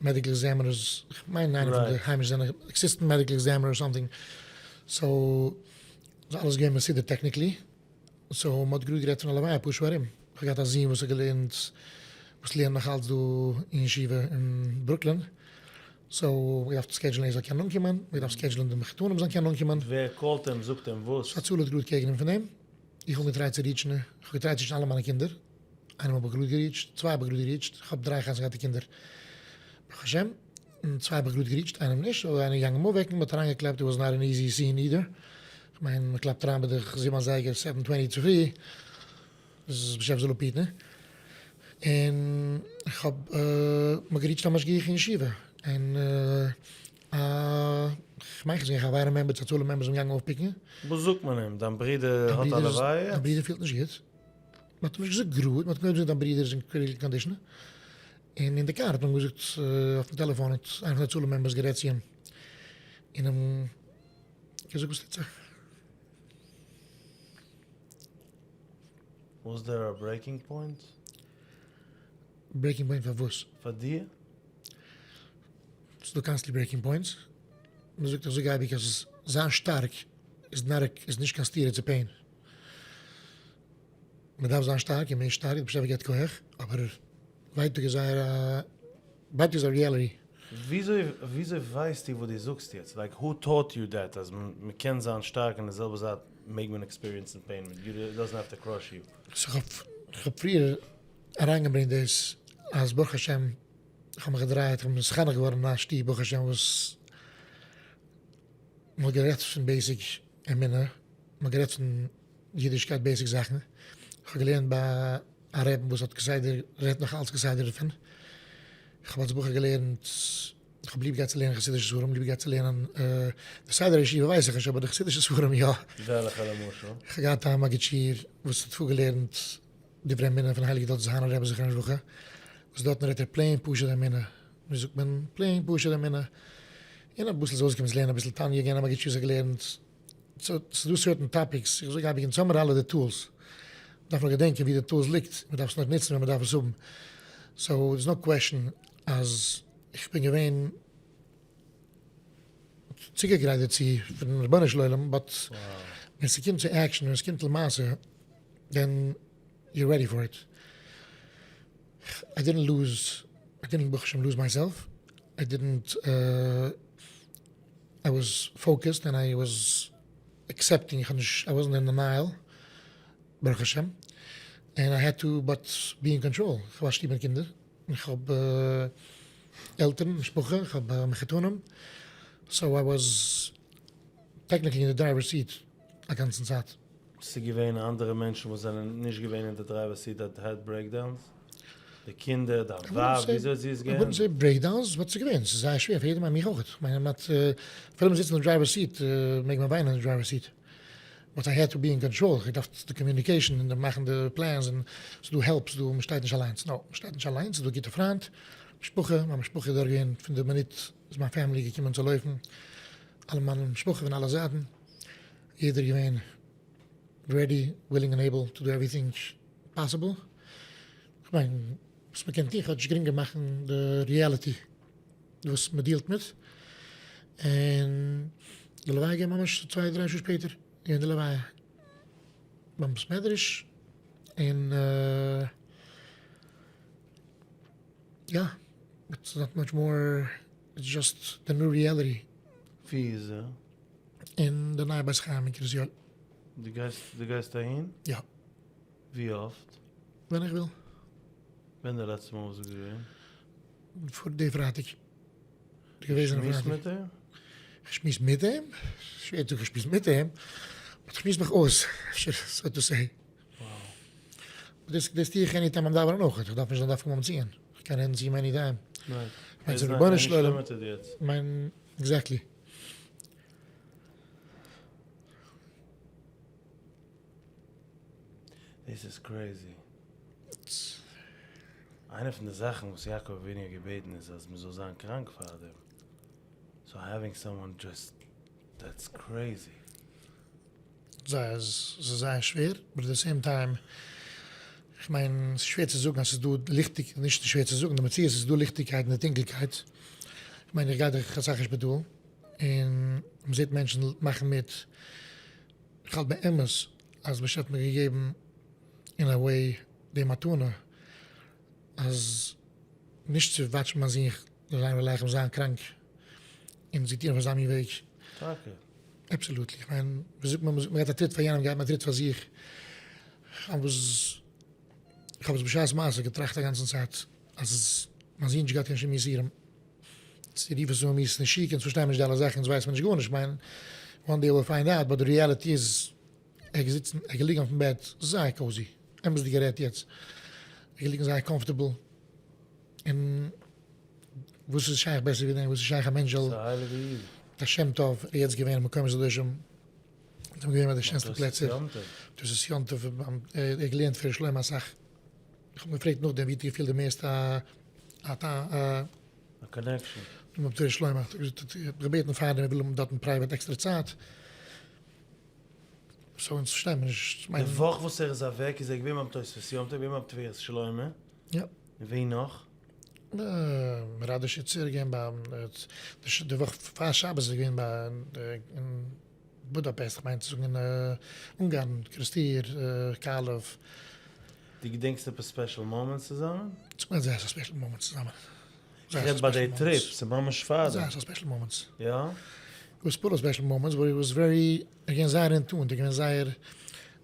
medical examiners, כ'מיין איינער פון די היימישע זענען assistant medical examiner or something, so ס'איז אלעס געווען מסודר technically. so מ'האט גראד גערעדט פון א לוויה אפאר שעה ארום. כ'האב געהאט א זון וואס האט געלערנט, וואס לערנט נאך אלץ דא אין ישיבה אין ברוקלין, so מ'האט געדארפט schedule ן ער זאל קענען אנקומען, מ'האט געדארפט schedule ן די מחותנים זאלן קענען אנקומען. ווער call ט אים? זאגט אים וואס? הצלה האט גראד קעגן אים פון דעם. איך האב געטרייט צו reach ן, איך האב געטרייט צו reach ן אלע מיינע קינדער, איינעם האב איך גראד געריטשט, צוויי האב איך גראד געריטשט, איך האב דריי חתונה געהאטע קינדער ברוך השם, און צוויי האב איך גראד געריטשט, איינעם נישט, אבער איינער איז געגאנגען אים אויפוועקן, מ'האט אריינגעקלאפט, it was not an easy scene either, כ'מיין מ'קלאפט אריין ביי די זיבן אזייגער, seven twenty צופרי, איז באשעפער זאל אפהיטן, און כ'האב מ'האט געריטשט א משגיח אין ישיבה, און א כ'מיין כ'זעה חברים members הצלה members זענען געגאנגען אויפפיקן. וואס זאגט מען אים? דיין ברודער האט א לוויה יעצט? דיין ברודער פילט נישט גוט. מ'האט אים נישט געזאגט גראד, מ'האט קודם געזאגט דיין ברודער איז אין critical condition, און אין די קאר האט מען אים געזאגט אויפן טעלעפאן האט איינער פון די הצלה members גערעדט צו אים, און אים געזאגט וואס טוט זיך. Was there a breaking point? Breaking point פאר וואס? פאר דיר? ס'איז דא constantly breaking points. מ'זאגט איך זאג אייביג אז זיין שטארק איז נאט איז נישט קיין סתירה צו pain. מ'דארף זיין שטארק און מער שטארק, די באשעפער געבט כח, אבער ווייטאג איז זייער א ווייטאג איז א reality. וויאזוי וויאזוי ווייסטו וואס דו זאגסט יעצט? Like who taught you that אז מ'קען זיין שטארק און די זעלבע זייט מעג מען experience ן pain, it doesn't have to crush you? So כ'האב פריער אריינגעברענגט דאס אז ברוך השם איך האב מיך געדרייט, איך בין נתחנך געווארן אין א שטוב ברוך השם וואס מען האט גערעדט פון basic אמונה, מען האט גערעדט פון אידישקייט basic זאכן, איך האב געלערנט ביי א רעבין וואס האט כסדר, רעדט נאך אלץ כסדר דערפון, איך האב אלס בחור געלערנט, איך האב ליב געהאט צו לערנען חסידישע ספרים, ליב געהאט צו לערנען די סדר הישיבה ווייס איך נישט אבער די חסידישע ספרים יא. וועלכע למשל? איך האב געהאט א מגיד שיעור וואס האט פארגעלערנט דברי אמונה פון הייליגע תולדות אהרן רבי זכרונו לברכה, וואס דארטן רעדט ער plain פשוט אמונה, ווי זאגט מען, plain פשוט אמונה, און אביסל איז אויסגעקומען צו לערנען אביסל תניא, געווען א מגיד שיעור וואס האט געלערנט, ס'איז דא certain topics, איך זאג אייביג אונז האמיר אלע די tools, מ'דארף נאר געדענקען ווי די tools ליגט, מ'דארף עס נאר נוצן ווען מ'דארף עס האבן, so there's no question אז איך בין געווען צוגעגרייט דערצו פון רבונו של עולם, but ווען ס'קומט צו action, ווען ס'קומט למעשה, then you're ready for it. I didn't lose, I didn't ברוך השם lose myself, I didn't, I was focused and I was accepting, איך האב נישט, I wasn't in denial, ברוך השם, and I had to but be in control, איך האב א שטוב מיט קינדער, איך האב עלטערן, משפחה, איך האב מחותנים, so I was technically אין די driver seat א גאנצן צייט. ס'איז געווען אנדערע מענטשן וואס זענען נישט געווען אין די driver seat that had breakdowns? די קינדער, דיין ווייב, וויאזוי האט זי עס געהענדלט? I wouldn't say breakdowns, but ס'איז געווען, ס'איז זייער שווער פאר יעדעם איינעם, מיך אויך, כ'מיין מען האט, אפילו מען זיצט אין די driver seat מעג מען וויינען אין די driver seat, but I had to be in control, איך האב געדארפט די communication און די מאכן די plans און ס'איז דא help, ס'איז דא, מען שטייט נישט אליינס, no, מען שטייט נישט אליינס, ס'איז דא גוטע פריינט, משפחה, מיין משפחה איז דארט געווען פון די מינוט איז מיין family געקומען צו לויפן, אלע מיין משפחה פון אלע זייטן. יעדער געווען ready, willing and able to do everything possible. כ'מיין, וואס מ'קען טון כאטש גרינגער מאכן די reality וואס מ'דילט מיט. און די לוויה געווען ממש צוויי דריי שעה שפעטער געווען די לוויה ביים בית מדרש. און יא, it's not much more, it's just the new reality. ווי איז ער? אין די נייע בית חיים אין קרית יואל. דו גייסט דו גייסט אהין? יא. ווי אפט? ווען איך וויל. ווען די לעצטע מאל ביסטו געווען? פאר די פרייטאג. די געוועזענע פרייטאג. שמועסט מיט אים? איך שמועס מיט אים? שווער צו זאגן איך שמועס מיט אים, but איך שמועס מיך אויס, אפשר so to say. דאס דאס טו איך any time ביים דאווענען אויך, איך דארף נישט זיין דווקא ביים ציון, איך קען רעדן צו אים any time. מיין צום רבונו של עולם. מיין exactly. דאס איז crazy. איינע פון די זאכן וואס יעקב אבינו האט געבעטן איז אז מען זאל זיין קראנק פאר דעם. So having someone just that's crazy. זייער ס'איז זייער שווער, but at the same time, איך מיין ס'איז שווער צו זאגן אז ס'איז דא ליכטיג, נישט שווער צו זאגן, די מציאות איז ס'איז דא ליכטיגקייט אין די טונקלקייט, איך מיין איך גיי דורך אסאך אין שפיטאל, און מ'זעט מענטשן מאכן מיט, איך האלט באמת אז באשעפער האט מיר געגעבן אין א way די מתנה אז נישט צו וואטשן מיין זון זיין ר' זיין קראנק און זי טון אויף אזא מין וועג. טאקע? Absolutely, איך מיין, ווי זאגט מען, מען געט א טריט פאר יענעם געט מען א טריט פאר זיך. איך האב עס, איך האב עס בשעת מעשה געטראכט א גאנצן צייט, אז מיין זון האט נישט געהאט קיין שום יסורים. צו רופן עס אן מיאוס נשיקה, אונז פארשטייען מיר נישט די אלע זאכן, אונז ווייסן מיר נישט גארנישט, כ'מיין, one day we'll find out, but די reality איז, ער איז געזיצן, ער איז געליגן אויפן בעט, זייער cozy, אמת'דיג גערעדט יעצט, ער איז געליגן זייער comfortable, און וואס איז שייך בעסער ווי דעם, וואס איז שייך א מענטש זאל, ס'איז א הייליגע איד. א שם טוב איז יעצט געווען אין מקומות הקדושים, זיי האבן געווען ביי די שענסטע פלעצער, תוס' יום טוב, ער האט געלערנט פון ר' שלמה אסאך, איך האב אים געפרעגט נאכדעם ווי האט איר געפילט די מערסטע א א א connection. מיט ר' שלמה, האט ער געזאגט ער האט געבעטן פארדעם ער וויל האבן דארטן private עקסטערע צייט, so אונז פארשטייען מיר נישט. די וואך וואס ער איז אוועק איז ער געווען ביים תוספות יום טוב, געווען ביים תפארת שלמה. יא. און ווי נאך? ראדאשיצער איז געווען ביי די וואך פאר שבת איז געווען ביי אין בודאפעסט כ'מיין צו זאגן אין אונגארן, קערעסטיר, קאלוב. דו געדענקסט עפעס special moments צוזאמען? ס'איז געווען זייער אסאך special moments צוזאמען. איך רעד ביי די trip, ס'איז ממש פאר זייער אסאך special moments. יא? It was full of special moments but he was very, ער איז געווען זייער in tune, ער איז געווען זייער, ער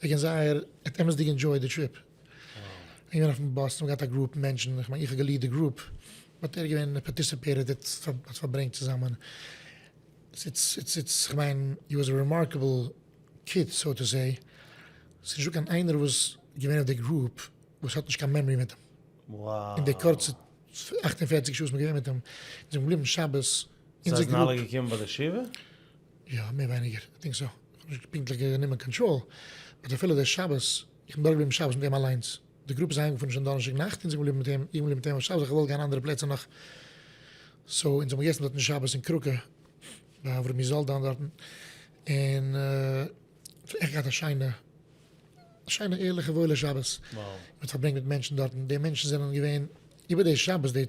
איז געווען זייער, ער האט אמת'דיג enjoyed די trip. ער איז געווען אויפן באס, מ'האט געהאט א group מענטשן, איך מיין איך האב גע lead ט די group, but ער איז געווען participated, ער האט פארברענגט צוזאמען. it's it's it's כ'מיין he was a remarkable kid so to say, ס'איז נישטא קיין איינער וואס איז געווען אויף די group וואס האט נישט קיין memory מיט אים. אין די קורצע 48 שעה וואס מ'איז געווען מיט אים, אונז זענען געבליבן שבת, אונזער group. זיי זענען אלע געקומען ביי די שבעה? יא, מער ווייניגער, I think so. כ'האב נישט פונקטליך גענומען control, but אפילו די שבת, איך בין דארט געבליבן שבת מיט אים אליינס. די group איז אהיימגעפארן שוין דאנערשטאג נאכט, אונז זענען געבליבן מיט אים, איך בין געבליבן מיט אים אויף שבת, איך האב געוואלט גיין אנדערע פלעצער נאך. so אונז האבן געגעסן דארטן שבת אין קראקע, ביי אברמי זאלדאן דארטן, און עכט געהאט א שיינע. א שיינע ערליכע וואוילע שבת, מען האט פארברענגט מיט מענטשן דארטן, די מענטשן זענען געווען איבער די שבת, די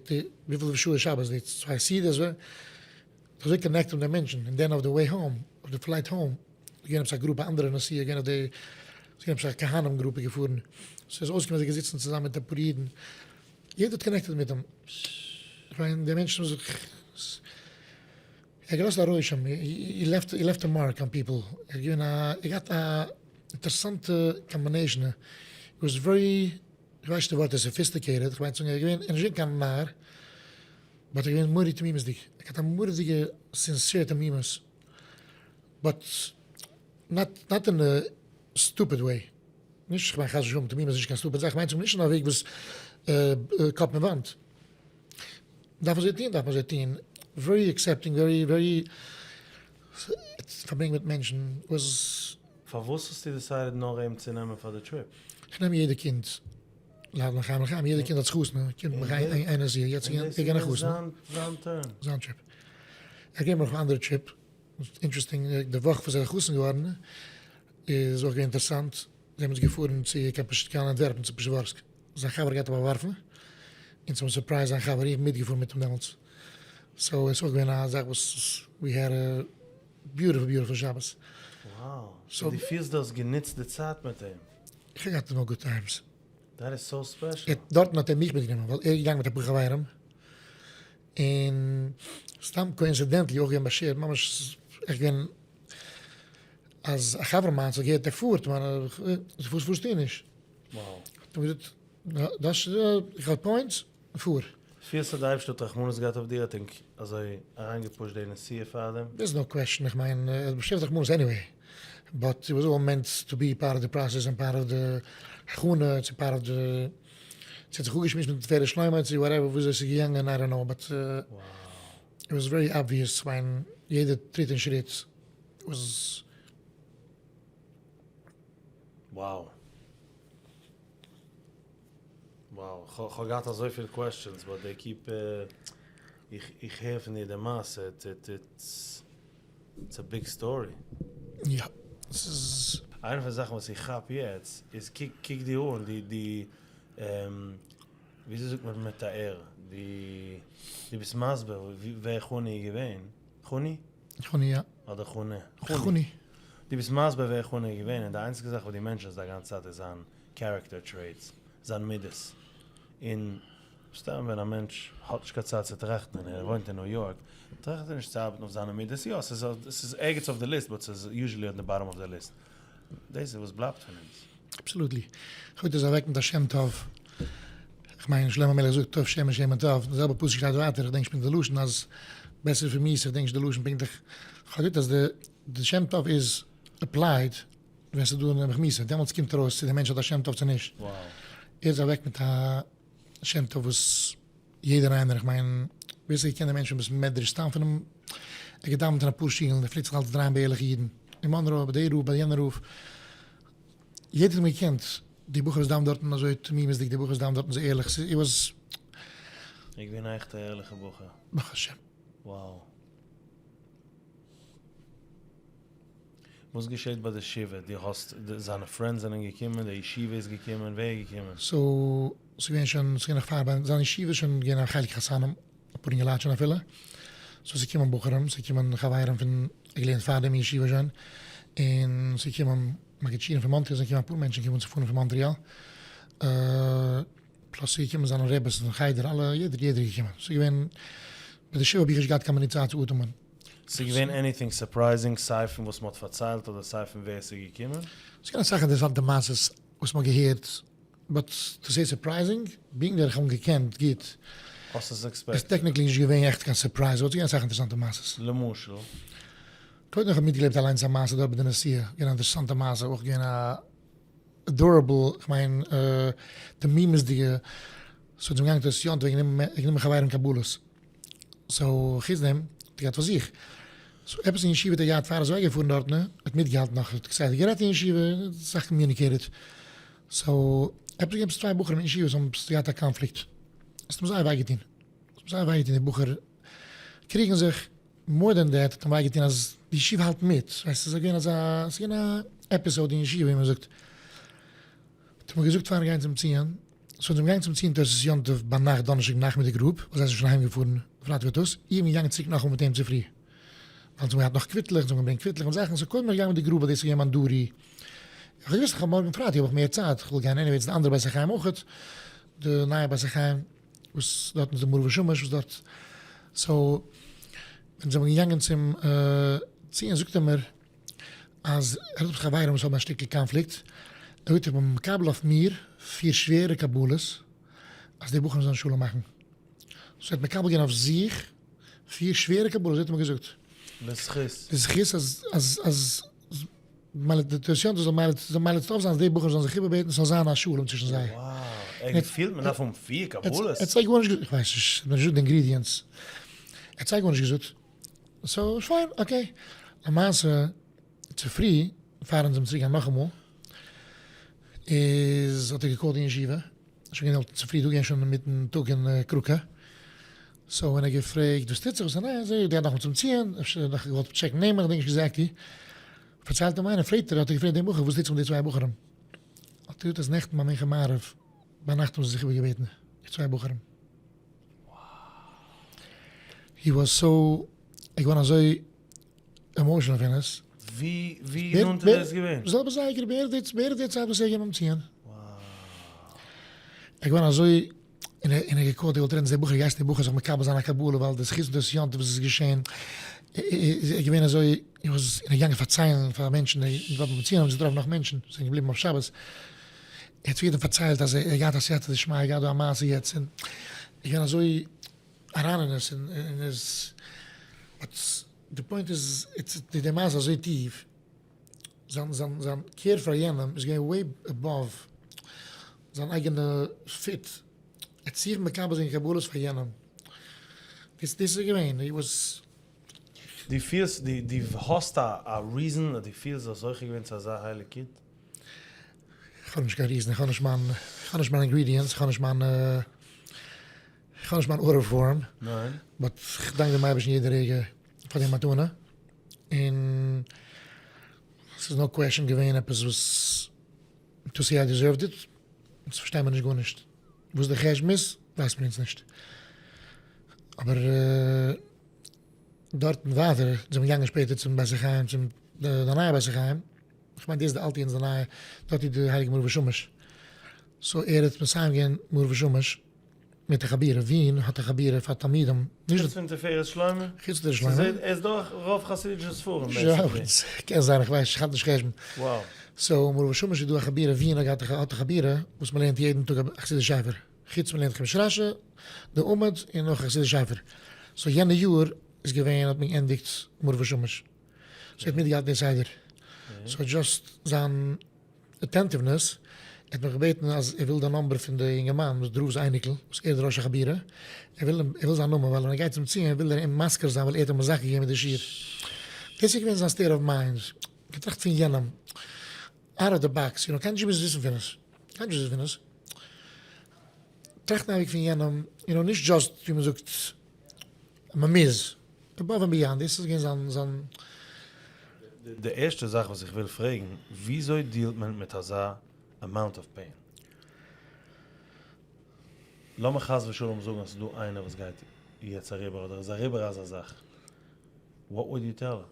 וויפיל שעה איז שבת, די צוויי סעודות, זיך אזוי connected מיט די מענטשן, און then אויף די way home, אויף די flight home, איז געווען עפעס א גרופע אנדערע נסיעה, געווען אויף די, ס'איז געווען עפעס א כהנים גרופע געפארן, ס'איז אויסגעקומען אז זיי געזיצן צוזאמען מיט אפאר אידן, יעדער האט connected מיט דעם, כ'מיין די מענטשן האבן זיך. ער האט געלאזט א רושם, he left a mark on people, ער איז געווען א, ער האט געהאט א אינטערעסאנטע combination, he was very, איך ווייס נישט די ווארט איז sophisticated, איך מיין צו זאגן ער איז געווען, ער איז נישט געווען קיין נאר, but ער איז געווען מורא'דיג תמימות'דיג, ער האט געהאט א מורא'דיגע sincere תמימות, but not not in a stupid way, נישט איך מיין חס ושלום תמימות איז נישט קיין stupid זאך, איך מיין צו זאגן נישט אין א וועג וואס קאפ אין וואנט. דארף אזוי טוהן דארף מען אזוי טוהן, very accepting very very פארברענגט מיט מענטשן וואס. פארוואס האסטו decided נאר אים צו נעמען פאר די trip? איך נעם יעדע קינד, להבדיל לחיים לחיים, יעדע קינד האט זיך חתונה, קומט מיך איינער זיך, יעצט איז געווען א חתונה. זיין turn. זיין trip. איך גיי נאך א אנדערע trip, interesting, די וואך וואס ער איז חתן געווארן איז אויך געווען אינטערעסאנט, זיי האבן אונז געפארן צו קיין אנטווערפן צו פשעווארסק. זיין חבר גייט אים באווארפן, אונז האבן surprised זיין חבר, איך בין מיטגעפארן מיט אים דעמאלטס, so עס איז אויך געווען א זאך וואס we had a beautiful beautiful שבת. Wow, so דו פילסט דו האסט גענוצט די צייט מיט אים? איך האב געהאט נאר good times. That is so special. דארטן האט ער מיך מיטגענומען ווייל ער איז געגאנגען מיט אפאר חברים, און סתם coincidentally אויך געווען באשערט, ממש עכט געווען אז א חבר מיינס האט געהערט ער פארט, מיין איך, וואס פארסטו נישט? האט אים געזאגט, דאס איך האב points, פאר. פילסט אז די אייבערשטער האט רחמנות געהאט אויף דיר האט ענק אזוי אריינגע push ט די נסיעה פארדעם? There's no question, איך מיין ער האט באשעפט רחמנות anyway, but it was all meant to be part of the process און part of the הכנה, צו part of the, צו האט זיך אפגעשמועסט מיט תפארת שלמה צו whatever וויאזוי ס'איז געגאנגען I don't know but it was very obvious, כ'מיין יעדע טריט און שריט was. Wow. Wow. כ'האב געהאט אזויפיל questions but they keep איך איך הער פון דיר די מעשה it's it's a big story. יא. ס'איז. איינע פון די זאכן וואס איך כאפ יעצט איז קוק קוק דיר אן די די וויאזוי זאגט מען מתאר די די ביסט מסביר ווער חוני איז געווען. חוני? חוני יא. אדער חונה? חוני. דו ביסט מסביר ווער חוני איז געווען, און די איינציגע זאך וואס דו mention סט א גאנצע צייט איז זיין character traits, זיין מידות. און סתם ווען א מענטש האט נישט קיין צייט צו טראכטן און ער וואוינט אין ניו יארק, טראכט ער נישט צו ארבעטן אויף זיינע מידות, יא ס'איז ס'איז ערגעץ אויף די list but ס'איז usually on the bottom of the list. דאס איז וואס בלייבט פון אונז. Absolutely. כ'וואלט עס אוועק מיט א שם טוב. כ'מיין שלמה המלך זאגט טוב שם משמן טוב, די זעלבע פסוק שטייט ווייטער, כ'דענק נישט פונקט די לשון אז בעסער פון מיאוס, כ'דענק נישט די לשון פונקטליך, כ'האב געזאגט אז די די שם טוב איז applied ווען ס'איז דא נעבעך מיאוס'ע, דעמאלטס קומט ארויס צו די מענטש האט א שם טוב צו נישט. ער איז אוועק מיט א שם טוב וואס יעדער איינער, איך מיין ווער ס'האט געקענט די מענטש פון בית מדרש סתם פונעם, ער האט געדאווענט אין אפאר שולן, ער פלעגט זיך אלץ דרייען ביי ערליכע אידן, אין מאנרא, ביי די רב, ביי יענע רב, יעדער האט אים געקענט, די בחור וואס דאווענט דארטן אזוי תמימות'דיג, די בחור וואס דאווענט דארטן אזוי ערליך, ס'איז הי וואס. ער איז געווען א עכטע ערליכע בחור. ברוך השם. Wow. וואס געשעט ביי די שבעה? דו האסט, זיינע friends זענען געקומען, די ישיבה איז געקומען, ווער איז געקומען? so ס'איז געווען שוין, ס'איז געווען נאך פאר ביי זיין ישיבה איז שוין געווען א חלק חתנים, אפאר אינגעלייט שוין אפילו, so ס'איז געקומען בחורים, ס'איז געקומען חברים פון, ער געלערנט פארדעם אין ישיבה שוין, און ס'איז געקומען מגיד שיעורים פון מאנטריאל, ס'זענען געקומען אפאר מענטשן געקומען צו פארן פון מאנטריאל, plus ס'איז געקומען זיינע רעבעס פון חדר, אלע, יעדער יעדער איז געקומען, ס'איז געווען, ביי די שבעה האב איך נישט געהאט קיין מינוט צייט צו אטעמען. ס'איז געווען anything surprising סיי פון וואס מ'האט פארציילט אדער סיי פון ווער ס'איז געקומען? ס'איז געווען אסאך אינטערעסאנטע מעשות וואס מ'האט געהערט, but to say surprising, being that איך האב אים געקענט גוט, האסט עס expected? איז technically נישט געווען עכט קיין surprise, but ס'איז געווען אסאך אינטערעסאנטע מעשות. למשל? קודם איך האב מיטגעלעבט אליינס א מעשה דארט ביי די נסיעה, געווען א אינטערעסאנטע מעשה, אויך געווען א adorable, כ'מיין תמימות'דיגע, so זענען געגאנגען תוס' יום טוב גענומען חברים קבלות, so חוץ דעם האט ער געהאט פאר זיך, so עפעס אין ישיבה האט ער געהאט פאר ער איז אוועק געפארן דארטן, ער האט מיטגעהאלטן נאך, האט כסדר גערעדט אין ישיבה, אסאך communicated, so עפעס געווען עפעס צוויי בחורים אין ישיבה וואס האבן עפעס געהאט א קאנפליקט, עס האט אים זייער וויי געטון, עס האט אים זייער וויי געטון די בחור קריגן זיך, more than that האט אים וויי געטון אז די ישיבה האלט מיט, ווייסט עס איז געווען אזא, עס איז געווען א episode אין ישיבה ווי מען זאגט, האט ער מיר געזאגט פארן גיין צום ציון, so זענען מיר געגאנגען צום ציון תוס' יום טוב ביינאכט דאנערשטאג נאכמיטאג רב, וואס זיי זענען שוין אהיים געפארן פרייטאג פארטאגס, איך בין געגאנגען צוריק נאכאמאל מיט אים צופרי, ווייל זיי האבן געהאט נאך קוויטלעך, זיי האבן געברענגט קוויטלעך און זאכן, so קודם בין איך געגאנגען מיט די group ווייל דאס איז געווען מיין duty, איך האב געוואוסט איך האב מארגן פרייטאג האב איך מער צייט, איך וויל גיין anyway צו די אנדערע בית החיים אויכעט, די נייע בית החיים וואס דארטן איז די מאור ושמש וואס דארט, so ווען זיי זענען געגאנגען צום ציון זאגט ער מיר אז ער האט חברים וואס האבן א שטיקל קאנפליקט, ער זאגט איך בין מקבל אויף מיר פיר שווערע קבלות אז די בחורים זאלן שלום מאכן, so ער האט מקבל געווען אויף זיך פיר שווערע קבלות, אזוי האט ער מיר געזאגט. לזכות. לזכות אז אז אז מילא די תוס' זאל מילא זאל מילא טוב זיין אז די בחורים זאלן זיך איבערבעטן ס'זאל זיין א שלום צווישן זיי. וואו, ער האט געפילט מען דארף האבן פיר קבלות? ער האט זיי גארנישט געזאגט, איך ווייס נישט, ער האט מיר נישט געזאגט די ingredients, ער האט זיי גארנישט געזאגט, so פיין okay. למעשה צופרי פאר אונז זענען צוריק געגאנגען נאכאמאל איז האט ער גע call ט אין ישיבה, שוין געווען דארט צופרי דא געווען שוין אינמיטן טאג אין קראקע, so ווען ער געפרעגט וואס טוט זיך וואס איז נייעס, זאג איך גיי נאכאמאל צום ציון, אפשר האט נאך געוואלט טשעקן נעמען, כ'דענק נישט exactly, פארציילט אים איינער, פרעגט ער, האט ער געפרעגט דעם בחור וואס טוט זיך מיט די צוויי בחורים, האט ער געזאגט אז נעכטן ביי מנחה מעריב ביינאכט האבן זיי זיך איבערגעבעטן די צוויי בחורים. he was so, ער געווארן אזוי emotional פון עס. ווי ווי נאנט איז דאס געווען? זעלבע זייגער, בערך די בערך די צייט וואס ער איז געווען ביים ציון. ער געווארן אזוי, און ער און ער גע call ט, ער וואלט רעדן צו די בחור, גייסט די בחור זיך מקבל זיין א קבלה ווייל די זכות פון דאס יום טוב וואס איז געשען, איז ער געווען אזוי, ער איז געגאנגען פארציילן פאר מענטשן, ביים ציון האבן זיך געטראפן נאך מענטשן, זענען געבליבן אויף שבת. ער האט צו יעדעם פארציילט אז ער האט געהאט א סייעתא דשמיא, ער האט געהאט דא א מעשה יעצט, און ער איז געווען אזוי אריין אין עס, און עס, but די point איז, די מעשה איז אזוי טיף, זיין זיין זיין care פאר יענעם איז געווען way above זיין אייגענע fit, ער האט זיך מקבל געווען קבלות פאר יענעם, דאס דאס איז געווען, he was. דו פילסט דו האסט א reason אז דו פילסט זאלסט זוכה געווען צו אזא הייליג קינד? איך האב נישט קיין reason, איך האב נישט מיין, איך האב נישט מיין ingredients, איך האב נישט מיין, איך האב נישט מיין order form, ניין. but איך דאנק דעם אייבערשטן יעדע רגע פאר די מתנה, און ס'איז no question געווען עפעס וואס to say I deserved it, אונז פארשטיי מיר נישט גארנישט, וואס די חשבון איז ווייסט מען אונז נישט, אבער דארטן ווייטער זענען מיר געגאנגען שפעטער צום בית החיים, צום די נייע בית החיים, איך מיין דאס איז די אלטע יענץ די נייע, דארט איז די הייליגע מאור ושמש, so ער האט מסיים געווען מאור ושמש מיט א חבירה, וויען האט א חבירה פאר תלמידים, נישט חוץ פון תפארת שלמה? חוץ תפארת שלמה. ס'איז ער איז דורך רוב חסידישע ספרים basically. קען זיין איך ווייס נישט איך האלט נישט חשבון. וואו. so מאור ושמש איז דא א חבירה, וויען האט געהאט האט א חבירה וואס מ'לערנט יעדן טאג א חסידיש ספר, חוץ מ'לערנט חומש רשי, די עמוד און נאך א חסידיש ספר, so יענע יאר איז געווען האט מען געענדיגט מאור ושמש. so ער האט מיטגעהאלטן די סדר, so just זיין attentiveness, ער האט מיך געבעטן אז ער וויל די number פון די אינגערמאן וואס דרוז אייניקל, וואס ער איז די ראש החבורה, ער וויל ער וויל זיין נאמען ווייל ווען ער גייט צום ציון וויל ער אים מזכיר זיין ווייל ער האט אים מזכה געווען מיט די שיעור. דאס איז געווען זיין state of mind, געטראכט פון יענעם, out of the box, יו נאו, קיינער נישט געמוזט וויסן פון עס, קיינער נישט געוואוסט פון עס, טראכטן אייביג פון יענעם, יו נאו, נישט just ווי מען זאגט מען מוז, above and beyond, דאס איז געווען זיין זיין. די ערשטע זאך וואס איך וויל פרעגן, וויאזוי deal ט מען מיט אזא amount of pain? לאמיר חס ושלום זאגן אז ס'איז דא איינער וואס גייט יעצט אריבער אדער איז אריבער אזא זאך, what would you tell her?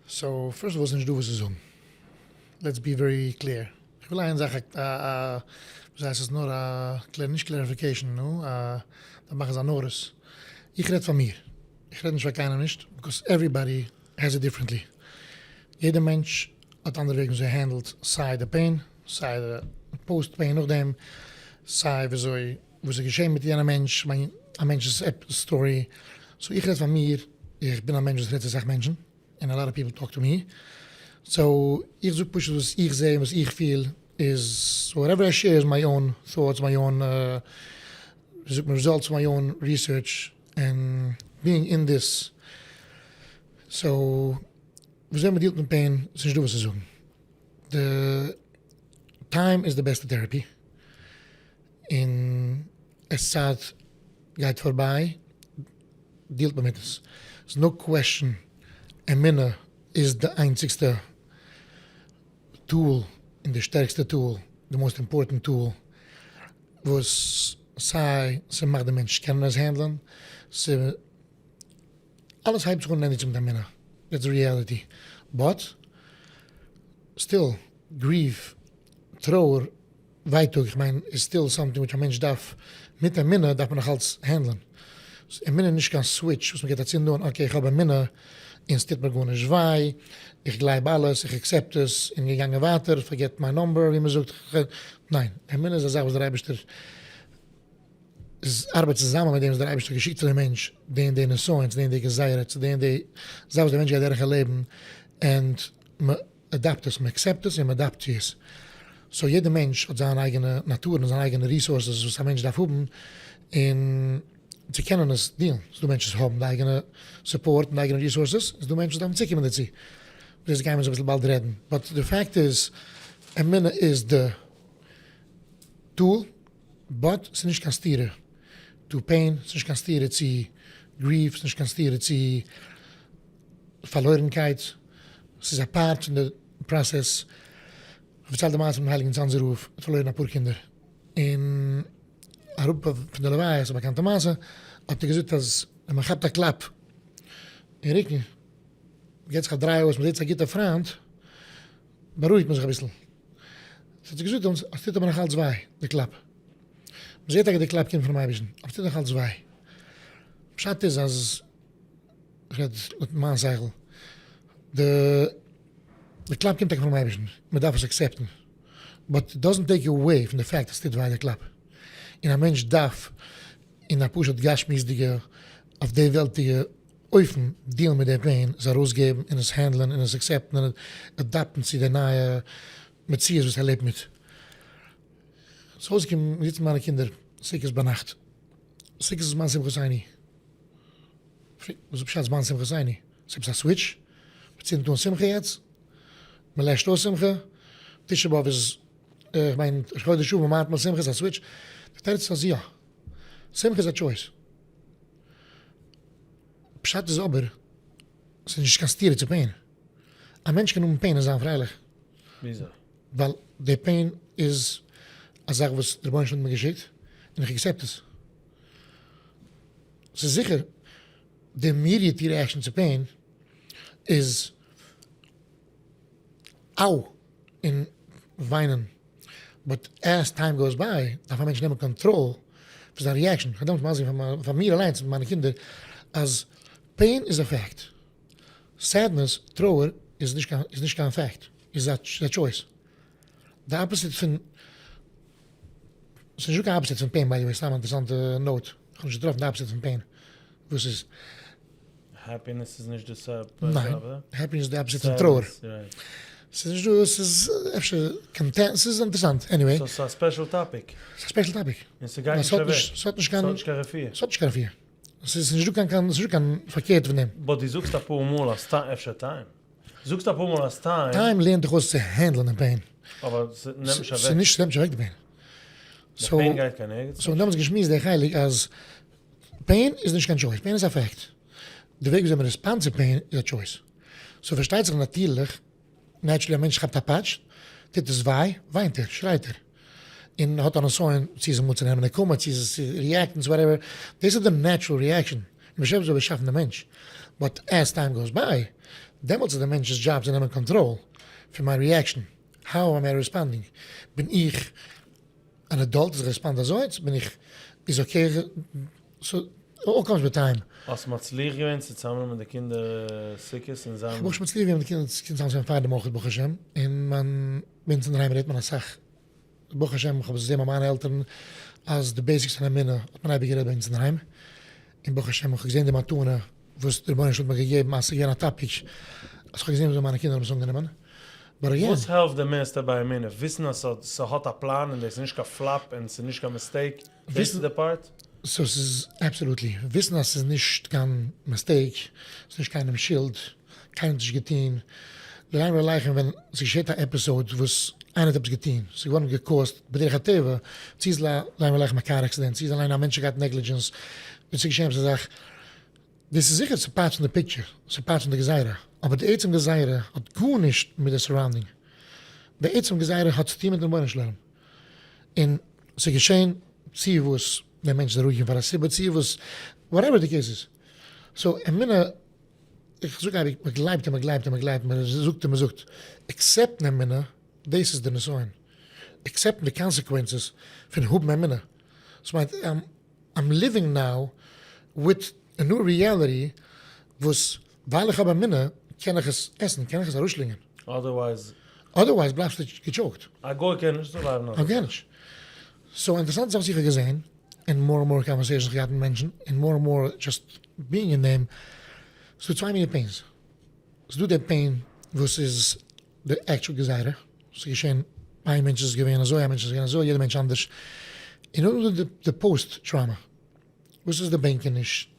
So first of all ס'נישט דא וואס צו זאגן, let's be very clear, איך וויל איין זאך א א וואס הייסט עס נאר א קלער נישט clarification נו א דארף מאכן זיין notice, איך רעד פאר מיר, איך רעד נישט פאר קיינעם נישט, because everybody has it differently, יעדע מענטש האט אנדערע וועגן וויאזוי ער handle ט סיי די pain סיי די post pain נאכדעם, סיי וויאזוי וואס איז געשען מיט יענע מענטש, כ'מיין א מענטש'ס story, so איך רעד פאר מיר, איך בין א מענטש וואס רעדט צו אסאך מענטשן, און a lot of people talk to me, so איך זאג פשוט וואס איך זע און וואס איך פיל איז, whatever I share is my own thoughts, my own ווי זאגט מען results, my own research, און being in this, so וויאזוי מען deal ט מיט pain איז נישט דא וואס צו זאגן, די time איז די בעסטע therapy, און עס צייט גייט פארביי deal ט מען מיט עס, ס'איז no question אמונה איז די איינציגסטע tool און די שטערקסטע tool, די most important tool וואס סיי ס'מאכט די מענטש קענען עס handle ען, אלעס הייבט זיך אן און ענדיגט זיך מיט אמונה, that's the reality, but still grief, טרויער, ווייטאג, איך מיין איז still something which א מענטש דארף, מיט אמונה דארף מען נאך אלץ handle ען, אמונה איז נישט קיין סוויטש וואס מען געבט א צינד אן, okay איך האב אמונה און ס'טוט מיר גארנישט וויי, איך גלייב אלעס, איך accept עס, און געגאנגען ווייטער, forget my number ווי מען זאגט, ניין, אמונה איז א זאך וואס דער אייבערשטער איז ארבעט צוזאמען מיט דעם וואס דער אייבערשטער האט געשיקט צו דעם מענטש, די און די נסיון, צו די און די גזירה, צו די און די זאך וואס דער מענטש גייט דורך אין לעבן, and מען adapt עס, מען accept עס און מען adapt צו עס. so יעדער מענטש האט זיין אייגענע נאטור און זיין אייגענע resources וואס א מענטש דארף האבן און צו קענען עס deal ן. ס'איז דא מענטשן וואס האבן די אייגענע support און די אייגענע resources, ס'איז דא מענטשן וואס דארפן צוקומען דערצו. דאס גייען מיר אביסל באלד רעדן. but די פאקט איז, אמונה איז די tool. but ס'איז נישט קיין סתירה to pain, ס'איז נישט קיין סתירה צו grief, ס'איז נישט קיין סתירה צו פארלוירנקייט, ס'איז א part פון די process. כ'האב פארציילט די מעשה מיטן הייליגן צאנזער רב, האט פארלוירן אפאר קינדער, און אראפ פון די לוויה, ס'איז א באקאנטע מעשה, האט ער געזאגט אז ווען מען כאפט א קלאפ אין רוקן, מ'געט זיך א דריי אויס, מ'זעט ס'איז א גוטער פריינט, בארואיגט מען זיך אביסל. ס'האט זיך געזאגט אונז אז ס'טוט אבער נאך אלץ וויי די קלאפ. מ'זעט טאקע די קלאפ קומט פונעם אייבערשטן, אבער ס'טוט נאך אלץ וויי. פשט איז אז, כ'רעד לויט מיין שכל, די די קלאפ קומט טאקע פונעם אייבערשטן, מ'דארף עס accept ן, but it doesn't take away פון די fact אז ס'טוט וויי די קלאפ. און א מענטש דארף אין א פשוט גשמיות'דיגע אויף די וועלטיגע אופן deal ן מיט די pain, עס ארויסגעבן און עס handle ען און עס accept ן און adapt ן צו די נייע מציאות וואס ער לעבט מיט. ס'איז אויסגעקומען מיר זיצן מיט מיינע קינדער סוכות ביינאכט, סוכות איז זמן שמחתינו, פרעגט וואס איז פשט זמן שמחתינו? ס'איז עפעס א סוויטש? מ'צינדט אן שמחה יעצט? מ'לעשט אויס שמחה? תשעה באב איז, איך מיין ראש חודש אב מ'מיינט מען שמחה איז א סוויטש? די תירוץ איז אז יא, שמחה איז א choice. פשט איז אבער, ס'איז נישט קיין סתירה צו pain. א מענטש קען האבן pain און זיין פרייליך. וויאזוי? ווייל די pain איז א זאך וואס דער רבונו של עולם האט מיר געשיקט און איך accept עס. ס'איז זיכער די immediate reaction צו pain איז אאו און וויינען. but as time goes by דארף א מענטש נעמען קאנטראל פון זיין reaction, איך האב דעמאלטס מסביר געווען פאר מיר אליינס מיט מיינע קינדער אז pain איז א fact, sadness, טרויער, איז נישט קיין איז נישט קיין fact, איז א choice. די opposite פון, ס'איז נישטא קיין opposite פון pain by the way, סתם א אינטערעסאנטע note, איך האב נישט געטראפן די opposite פון pain, וואס איז? happiness איז נישט די זעלבע? ניין, happiness איז די opposite פון טרויער. ס'איז נישט דא, ס'איז אפשר content, ס'איז אינטערעסאנט, anyway. so ס'איז א special topic. ס'איז א special topic. און ס'גייט נישט אוועק. ס'האט נישט קיין. ס'האט נישט קיין רפואה. ס'האט נישט קיין רפואה. ס'איז נישט דא קיין קיין, ס'איז נישט דא קיין פארקערט פון דעם. but דו זאגסט אפאר מאל אז time, אפשר time. זאגסט אפאר מאל אז time. time לערנט דיך אויס צו handle ען די pain. אבער ס'נעמט נישט אוועק. ס'נישט, ס'נעמט נישט אוועק די pain. די pain גייט קיין ערגעץ נישט. so מיר האבן דעמאלטס געשמועסט די חלק אז pain איז נישט קיין choice, pain איז א fact. די וועג וויאזוי מ'רעספאנד צו pain איז א choice. So פארשטייט זיך נאטירליך, naturally א מענטש כאפט א פאטש, טוט עס וויי, וויינט ער, שרייט ער, און האט א נסיון צו איז אמאל צו נעמען נקמה, צו איז עס צו react ן, צו whatever, דאס איז די natural reaction, און באשעפער האט באשאפן די מענטש, but as time goes by, דעמאלטס איז די מענטש'ס דזשאב צו נעמען קאנטראל פון מיין reaction, how am I responding, בין איך אן adult אז איך respond אזוי, צו בין איך, איז okay, so all comes with time. האסט מצליח געווען צו צאמנעמען די קינדער סוכות און זיין. כ'האב ברוך השם מצליח געווען די קינדער צוזאמצונעמען פאר דעם אויך ברוך השם, און מיין ביי אונז אינדערהיים רעדט מען אסאך, ברוך השם כ'האב עס געזען ביי מיינע עלטערן אז די basics פון אמונה האט מען אייביג גערעדט ביי אונז אינדערהיים, און ברוך השם כ'האב געזען די מתנה וואס דער רבונו של עולם האט מיר געגעבן אז ס'איז געווען א topic אז כ'האב געזען וויאזוי מיינע קינדער האבן עס אנגענומען, but again. וואס העלפט די מערסטע ביי אמונה? וויסן אז ס'האט א פלאן און דאס איז נישט קיין flop און ס'איז נישט קיין mistake, דאס איז די part? So ס'איז absolutely, וויסן אז ס'איז נישט קיין mistake, ס'איז נישט קיינעמ'ס שולד, קיינער האט נישט געטון, לעולם עליכם ווען ס'געשעט א episode וואס איינער האט עפעס געטון, ס'איז געווארן גע cause ט בדרך הטבע, צו איז לעולם עליכם א car accident, צו איז אליין א מענטש האט געהאט negligence, און ס'איז געשען עפעס א זאך, דאס איז זיכער צו פאטשן די picture, צו פאטשן די גזירה, אבער די עצם גזירה האט גארנישט מיט די surrounding, די עצם גזירה האט צוטון מיטן רבונו של עולם, און ס'איז געשען צו וואס דער מענטש איז אראפגעקומען פאר א סיבה, צו וואס, whatever די case איז, so אמונה, איך זאג אייביג, מען גלייבט און מען גלייבט און מען גלייבט, מען זאגט און מען זאגט, accept ן אמונה, דאס איז די נסיון, accept ן די consequences פון האבן אמונה, דאס מיינט I'm living now with a new reality וואס ווייל איך האב אמונה קען איך עס עסן, קען איך עס ארויסשלינגען. otherwise. otherwise בלייבסטו גע choked. א גוי קען נישט survive ן אזא זאך. א גוי נישט. so אינטערעסאנט זאך וואס איך האב געזען אין more און more conversations איך געהאט מיט מענטשן און more און more just being אין דעם, ס'דא צוויי מיני pains. ס'דא די pain וואס איז די actual גזירה, ס'איז געשען, איין מענטש איז געווען אזוי, איין מענטש איז געווען אזוי, יעדער מענטש אנדערש. און נאכדעם איז דא די post trauma, וואס איז די בענקעניש,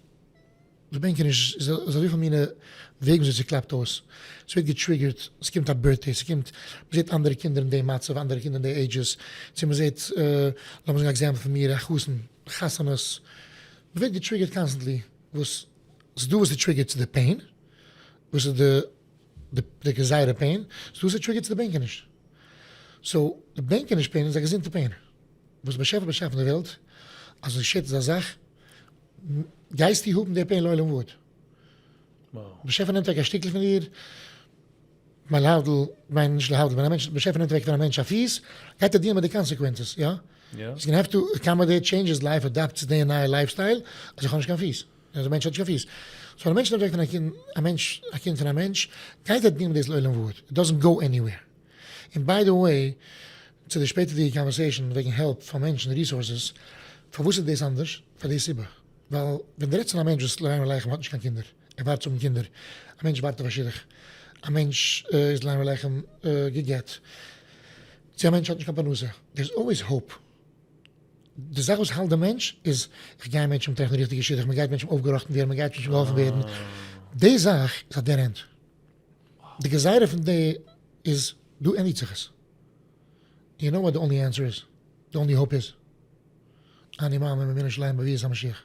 די בענקעניש איז אזויפיל מיני וועגן וויאזוי ס'קלאפט אויס, ס'ווערט גע trigger ט, ס'קומט א birthday, ס'קומט, מ'זעט אנדערע קינדער אין די מצב, אנדערע קינדער אין די ages, צו מ'זעט, לאמיר זאגן א example פון מיר, א חתן, חתונות, מ'ווערט גע trigger ט constantly, וואס ס'דא וואס ס' trigger ט צו די pain, וואס איז די די גזירה pain, ס'דא וואס ס' trigger ט צו די בענקעניש. so די בענקעניש pain איז א געזונטע pain. וואס באשעפער באשאפן די וועלט, אז עס געשעט אזא זאך, גייסטו האבן די pain לעולם ועד. באשעפער נעמט אוועק א שטיקל פון דיר, כ'מיין להבדיל, כ'מיין נישט להבדיל, ווען א מענטש, באשעפער נעמט אוועק פון א מענטש א פיס, גייט ער deal ן מיט די consequences, יא? he's gonna have to accommodate, change his life, adapt צו די נייע lifestyle, אז איך האב נישט קיין פיס. אז א מענטש האט נישט קיין פיס. so ווען א מענטש נעמט אוועק פון א קינד, א מענטש, א קינד פון א מענטש, גייט ער deal ן מיט דאס לעולם ועד. it doesn't go anywhere. און by the way, צו די שפעטערדיגע conversation וועגן help פאר מענטשן, resources, פארוואס איז דאס אנדערש? פאר די סיבה. ווייל ווען דו רעדסט פון א מענטש וואס לעולם עליכם האט נישט קיין קינדער, ער ווארט צו האבן קינדער, א מענטש ווארט אויף א שידוך, א מענטש איז לעולם עליכם גע'גט, צו א מענטש האט נישט קיין פרנסה, there is always hope. די זאך וואס האלט די מענטש איז, איך גיי מענטשן טרעפן די ריכטיגע שידוך, מען גייט מענטשן אויפגעראכטן ווערן, מען גייט מענטשן געהאלפן ווערן, די זאך איז א dead end. די גזירה פון די איז, דא ענדיגט זיך עס. you know what the only answer איז? the only hope איז? אני מאמין באמונה שלימה בביאת המשיח.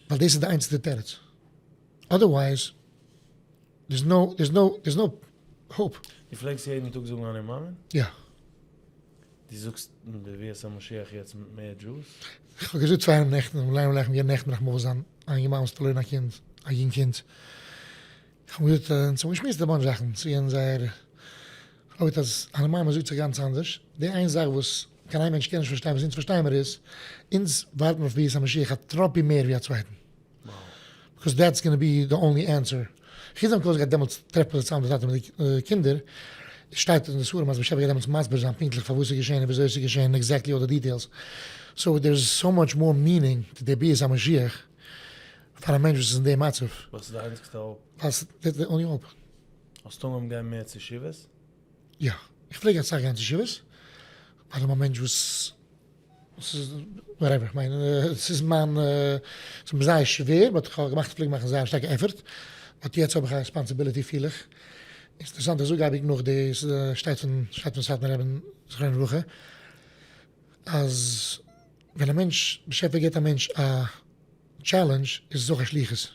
ווייל דאס איז די איינציגסטע תירוץ. otherwise there's no, there's no, there's no hope. דו פלעגסט יעדן טאג זאגן אני מאמין? יא. דו זאגסט בביאת המשיח יעצט מיט מער דזשוס? איך האב געזאגט פאר אים נעכטן, און ליין עליכם געווען נעכטן רחמנא ליצלן, א אינגערמאן וואס האט פארלוירן א קינד, א יונג קינד. איך האב געזאגט, אונז האבן געשמועסט א bunch זאכן, צו יענע זייער, אויב אז אני מאמין זאגט זיך גאנץ אנדערש, די איין זאך וואס קיין איין מענטש קען נישט פארשטיין וואס אונז פארשטיי מיר איז, אונז ווארט מיר אויף ביאת המשיח א טראפי מער ווי א צווייטן. because that's gonna be the only answer. חוץ דעם קויז גייט דעמאלטס טרעפט מען זיך צוזאם די טאטע מיט די קינדער, עס שטייט אין די ספרים אז באשעפער גייט דעמאלטס מסביר זיין פונקטליך פארוואס ס'איז געשען און וויאזוי עס איז געשען exactly all the details, so there is so much more meaning to די ביאת המשיח פאר א מענטש וואס איז אין די מצב. וואס איז די איינציגסטע hope? ווייל ס'איז די only hope. האסט אנגעהויבן גיין מער צו שבעות? יא, איך פלעג אסאך גיין צו שבעות, ווייל איך בין א מענטש וואס ס'איז whatever, כ'מיין ס'איז מיין, ס'איז מיר זייער שווער but כ'האב געמאכט, כ'פלעג מאכן זייער שטארקע effort, but יעצט האב איך א responsibility פיל איך, אינטערעסאנט איך זאג אייביג נאך די, ס'שטייט פון, שטייט פון סאטמאר רבי'ן זכרונו לברכה, אז ווען א מענטש, באשעפער געבט א מענטש א challenge איז עס אויך א שליחות.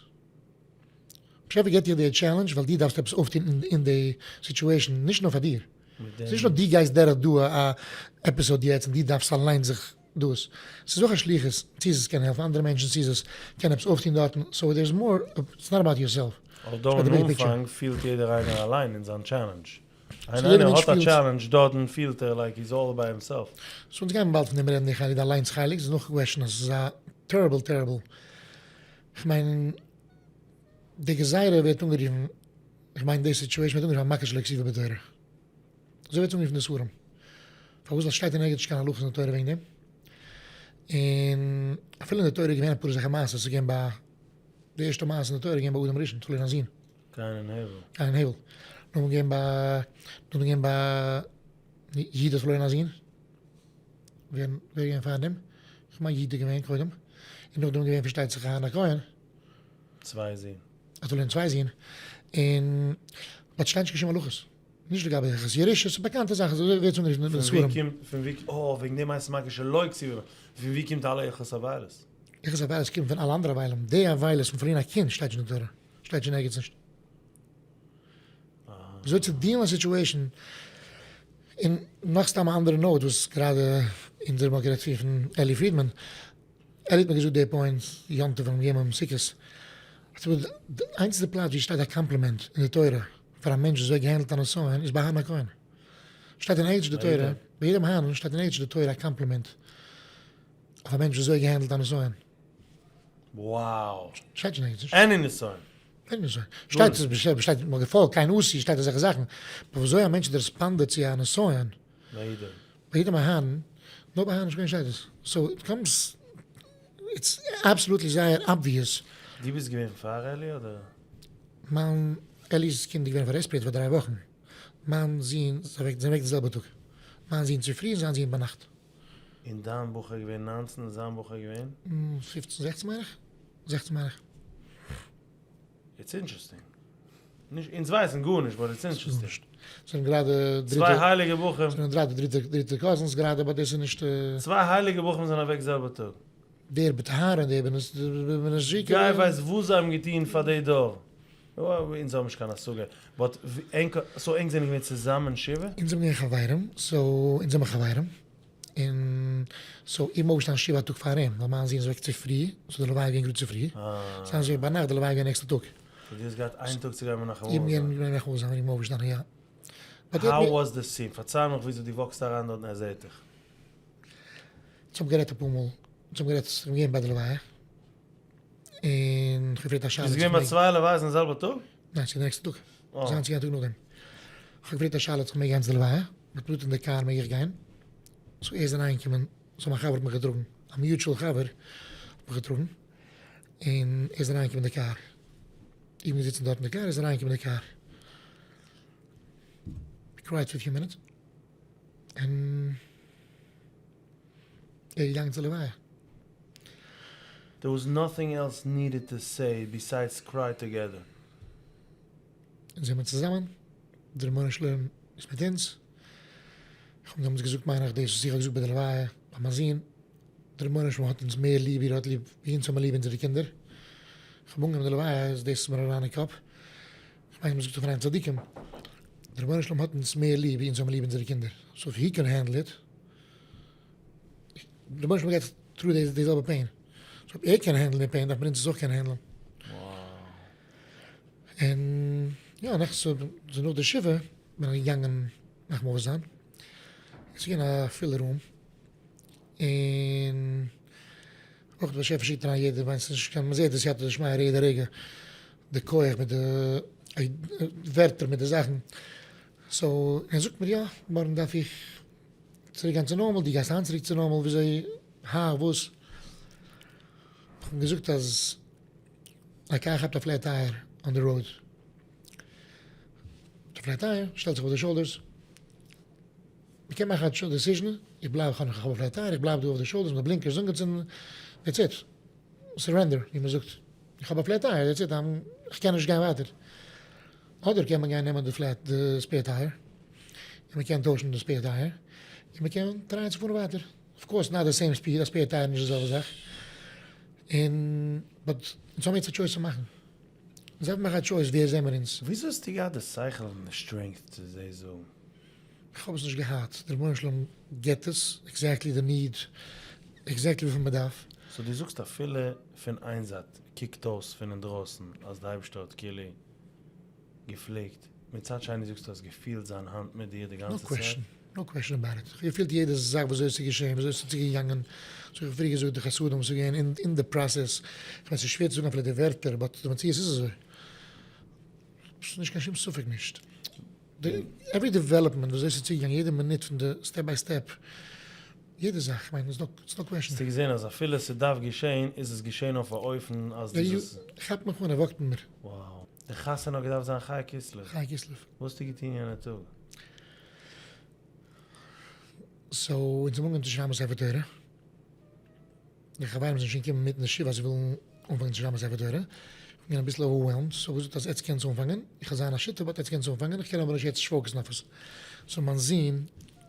באשעפער געבט דיר די challenge ווייל דו דארפסט עפעס אויפטון אין די situation, נישט נאר פאר דיר. ס'איז נישט נאר דו גייסט דורך דא א episode יעצט און דו דארפסט אליינס זיך דאס. ס'איז אויך א שליחות, צו עס קען העלפן אנדערע מענטשן, צו עס קען עפעס אויפטון דארטן, so there is more, it's not about yourself. Although אין אנפאנג פילט יעדער איינער אליין אין זיין challenge. איין איינער האט א challenge דארטן פילט ער like he's all by himself. So אונז גיימער באלד פון דעם רעדן די חלק, די אליינס חלק, ס'איז נאך question אז ס'איז א terrible terrible, כ'מיין די גזירה ווערט אנגערופן, כ'מיין די situation ווערט אנגערופן א מכה שלא כתובה בתורה, אזוי ווערט עס אנגערופן אין די ספרים, פארוואס ווייל ס'שטייט אין ערגעץ נישט קיין הלכות אין די תורה וועגן דעם, און אפילו אין די תורה איז געווען אפאר אזעלכע מעשות, ס'איז געווען ביי די ערשטע מעשה אין די תורה איז געווען ביי אדם הראשון, פארלוירן א זון. קין און הבל. קין און הבל. נאכדעם געווען ביי, נאכדעם געווען ביי יהודה האט פארלוירן א זון. ווער ווער געווען פאר דעם? כ'מיין יהודה געווען קודם. און נאכדעם געווען פארשטייט זיך אהרן הכהן. צוויי זין. האט פארלוירן צוויי זין. און but שטייט נישט קיין שום הלכות. נישט לגבי הלכות ירושה, ס'איז באקאנטע זאך אזוי ווערט עס אנגערופן אין די ספרים. פון ווי קומט, פון ווי, אה, וועגן דעם הייסט עס מכה שלא כתובה. פון ווי קומט אלע הלכות אבילות? הלכות אבילות קומט פון אלע אנדערע אבלים. די אבילות פון פארלירן א קינד שטייט נישט אין די תורה. שטייט שוין ערגעץ נישט. וויאזוי צו deal ן א situation, און נאך סתם א אנדערע note וואס גראדע אונזער מ'האט גערעדט פון פון אלי פרידמאן, אלי האט מיר געזאגט די point יום טוב און ימים סוכות, אז די איינציגסטע פלאץ ווי שטייט א compliment אין די תורה פאר א מענטש וויאזוי ער געהענדלט א נסיון איז ביי אהרן הכהן. שטייט אין ערגעץ די תורה, ביי יעדעם אהרן שטייט אין ערגעץ די תורה א compliment אויף א מענטש וויאזוי ער געהענדלט א נסיון. Wow! שטייט שוין ערגעץ נישט. Any נסיון. Any נסיון. שטייט עס בשם, שטייט מ'האט געפאלגט קיין אסי, שטייט אזעלכע זאכן. אבער וויאזוי א מענטש האט responded צו א נסיון. ביי יעדעם. ביי יעדעם אהרן, נאר ביי אהרן נישט געווען שטייט עס. So it comes, it's absolutely זייער obvious. דו ביסט געווען פאר אלי אדער? מיין אלי'ס קינד איז געווען פאר הספד פאר דריי וואכן. מיין זון איז אוועק, זענען אוועק די זעלבע טאג. מיין זון צופרי און זיין זון ביינאכט. און דיין בחור איז געווען 19 און זיין בחור איז געווען? 15 16 מיין איך. 16 מיין איך. It's interesting. נישט, אונז ווייסן גארנישט, but it's interesting. זענען גראדע דריטע. צוויי הייליגע בחורים. זענען גראדע דריטע, דריטע cousins גראדע, but דאס איז נישט. צוויי הייליגע בחורים זענען אוועק זעלבע טאג. דער בטהרה און דער בנזשיקע. גיי ווייס וואס זיי האבן געטון פאר די דור. אונז האבן נישט קיין השגה. But ענק, so ענק זענען געווען צוזאמען שבעה? אונז זענען געווען חברים, so אונז זעמער חברים. און so איך בין אויפגעשטאנען שבעה א טאג פאר אים, ווייל מיין זון איז אוועק צופרי, so די לוויה איז געווען גראד צופרי. זיין זון ביינאכט, די לוויה איז געווען נעקסטע טאג. So דו האסט געהאט איין טאג צו גיין מנחם אבל זיין? איך בין געווען מנחם אבל זיין ווען איך בין אויפגעשטאנען, יא. How was the scene? פארצייל מיך וויאזוי דו walk סט אריין דארט און ער זעט דיך. אונז האבן גערעדט אפאר מאל, אונז האבן גערעדט, איך בין געווען ביי די לוויה. און כ'האב געפרעגט א שאלה. ביסט געווען ביי צוויי לוויות אין זעלבע טאג? ניין, ס'איז די נעקסטע טאג. ס'איז איין טאג נאכדעם. כ'האב געפרעגט א שאלה צו כ'מעג גיין צו די לוויה. מיט בלוט אין די קאר מעג איך גיין? So ער איז אריינגעקומען, so מיין חבר האט מיך געטראגן, א mutual חבר האט מיך געטראגן, און ער איז אריינגעקומען אין די קאר. איך בין געזיצן דארט אין די קאר, ער איז אריינגעקומען אין די קאר. We cried for few minutes. און ער איז געגאנגען צו לוויה. There was nothing else needed to say besides cry together. אונז זעמער צוזאמען, דער רבונו של עולם איז מיט אונז. איך האב דעמאלטס געזאגט מיין איך דאס וואס איך האב געזאגט ביי די לוויה ביי מיין זון, דער רבונו של עולם האט אונז מער ליב ווי ער האט ליב ווי אונז האבן ליב אונזערע קינדער. איך האב אנגעהויבן די לוויה איז דאס איז מיר אריין אין קאפ. איך מיין מ'זאגט אויף ריין צדיקים, דער רבונו של עולם האט אונז מער ליב ווי אונז האבן ליב אונזערע קינדער, so if he can handle it, דער רבונו של עולם גייט through די זעלבע pain, so אויב ער קען handle ן די pain דארף מען אונז עס אויך קענען handle ן. און יא, נאך so נאך די שבעה בין איך געגאנגען מנחם אבל זיין, עס איז געווען א פילע room, און אויך דער באשעפער שיקט אריין יעדער, ווייל ס'נישט קיין, מ'זעט די סייעתא דשמיא יעדע רגע, די כח מיט די ווערטער מיט די זאכן, so ער זאגט מיר יא, מארגן דארף איך צוריק גיין צו normal, דו גייסט היינט צוריק צו normal, וויאזוי, הא, וואס? איך האב אים געזאגט אז א קאר כאפט א flat tire on the road, די flat tire שטעלט זיך אויף די shoulders, מען קען מאכן א decision, איך בלייב, איך האב א flat tire, איך בלייב דא אויף די shoulders מיט די blinker אנגעצינדן, that's it, surrender, ווי מען זאגט, איך האב א flat tire, that's it, איך קען נישט גיין ווייטער. אדער קען מען גיין נעמען די flat, די spare tire, און מען קען טוישן די spare tire, און מען קען try ען צו פארן ווייטער. Of course not the same speed, א spare tire איז נישט די זעלבע זאך. און but אונז האבן יעצט א choice צו מאכן. אונז דארפן מאכן א choice ווער זעמער אונז. וויאזוי האסטו געהאט די שכל און די strength צו דאס זאגן? איך האב עס נישט געהאט, דער רבונו של עולם געבט עס, exactly די need, exactly וויפיל מען דארף. so דו זאגסט אפילו פון איין זייט קוקט אויס פון אינדרויסן אז די אייבערשטער האט כאילו געפליקט, מצד שני זאגסטו האסט געפילט זיין האנט מיט דיר די גאנצע צייט. no question, no question about it. איך האב געפילט יעדע זאך וויאזוי עס איז געשען, וויאזוי עס איז צוגעגאנגען, אזוי ווי איך האב פריער געזאגט די חסדים וואס איז געווען אין די process, איך מיין ס'איז שווער צו זאגן אפילו די ווערטער, but די מציאות איז אזוי. ס'איז נישט קיין שום ספק נישט. די every development וויאזוי ס'איז צוגעגאנגען יעדע מינוט פון די step by step, יעדע זאך, כ'מיין איז no question. האסטו געזען אז אפילו ס'דארף געשען איז עס געשען אויף א אופן אז דו זאלסט. כאפט מיך אן ער וואקט מיט מיר. Wow. די חתונה האט געדארפט זיין חי כסלו. חי כסלו. וואס האסטו געטון יענע טאג? so אונז האבן אנגעהויבן צו שרייבן א ספר תורה. די חברים זענען שוין געקומען מיטן די שבעה אז זיי ווילן אנפאנגען צו שרייבן א ספר תורה. איך בין געווען אביסל overwhelmed, so געזאגט אז עטס קענטס אנפאנגען, איך וועל זיין א שותף but עטס קענטס אנפאנגען, איך קען אבער נישט יעצט focus ן אויף עס. so מיין זון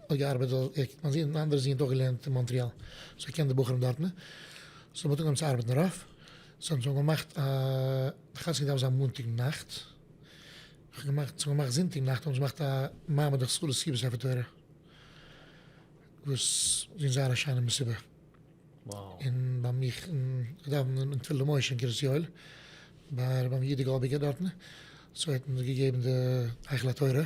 האט געארבעט, מיין זון, מיין אנדערע זון האט אויך געלערנט אין מאנטריאל, so ער קען די בחורים דארטן. so מ'האט אנגעהויבן צו ארבעטן דערויף. so האבן זיי געמאכט א, די חתונה געדארפט זיין מאנטאג נאכט, איך האב געמאכט, זיי האבן געמאכט זונטאג נאכט האבן זיי געמאכט א מעמד הכתרת ספר תורה, וואס איז געווען זייער א שיינע מסיבה. און ביי מיך אין, איך דאווען אין תפילת משה אין קרית יואל, ביי רבי יהודה גאלביגער דארטן, so האט מען געגעבן די היכל התורה,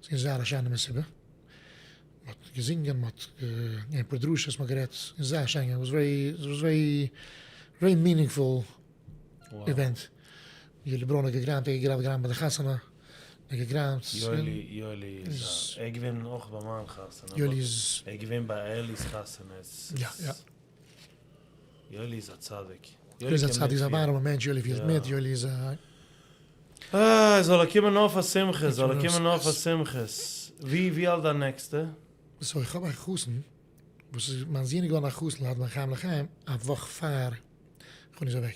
ס'איז געווען זייער א שיינע מסיבה, מען האט געזינגען, מען האט געגעבן אפאר דרשות, מען האט גערעדט, ס'איז זייער שיין געווען, was very, was very, very meaningful event, יואלי ברוין האט געגראמט, ער האט געגראמט ביי די חתונה, ער האט געגראמט. יואלי, יואלי איז א, ער איז געווען אויך ביי מיין חתונה, יואלי איז. ער איז געווען ביי אלי'ס חתונה, עס יא, יא. יואלי איז א צדיק. יואלי איז א צדיק, איז א ווארעמע מענטש, יואלי פילט מיט, יואלי איז א. אה, זאל ער קומען נאר פאר שמחות, זאל ער קומען נאר פאר שמחות. ווי, ווי האלט דיין נעקסטע? so איך האב א חתן, וואס איז, מיין זון איז געווארן א חתן להאדמו"ר חיים לחיים א וואך פאר חוני איז אוועק.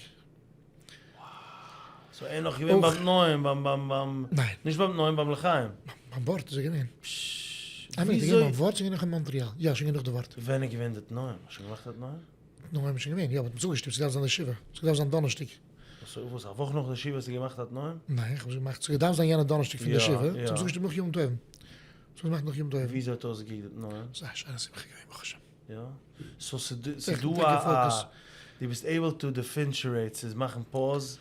so ער איז נאך געווען ביים תנאים, ביים ביים ביים, ניין. נישט ביים תנאים, ביים לחיים. ביים ווארט איז ער געווען. פששש. איין מינוט, איז ער געווען ביים ווארט צו געווען נאך אין מאנטריאל? יא, שוין געווען נאך די ווארט. ווען איז געווען די תנאים? האסט שוין געמאכט די תנאים? תנאים איז שוין געווען, יא, מ'האט אונז אפגעשטופט, ס'געדארפט זיין די שבעה, ס'געדארפט זיין דאנערשטאג. וואס, א וואך נאך די שבעה האסטו געמאכט א תנאים? ניין, איך האב עס געמאכט, ס'געדארפט זיין יענע דאנערשטאג פון די שבעה, ס'האט אונז אפגעשטופט נאך יום טוב. ס'האט געמאכט נאך יום טוב. וויאזוי האט אויסגעקוקט די תנאים? ס'איז א שיינע שמחה געווען ברוך השם. יא? so ס'איז דא א, דו ביסט able to differentiate, צו מאכן pause?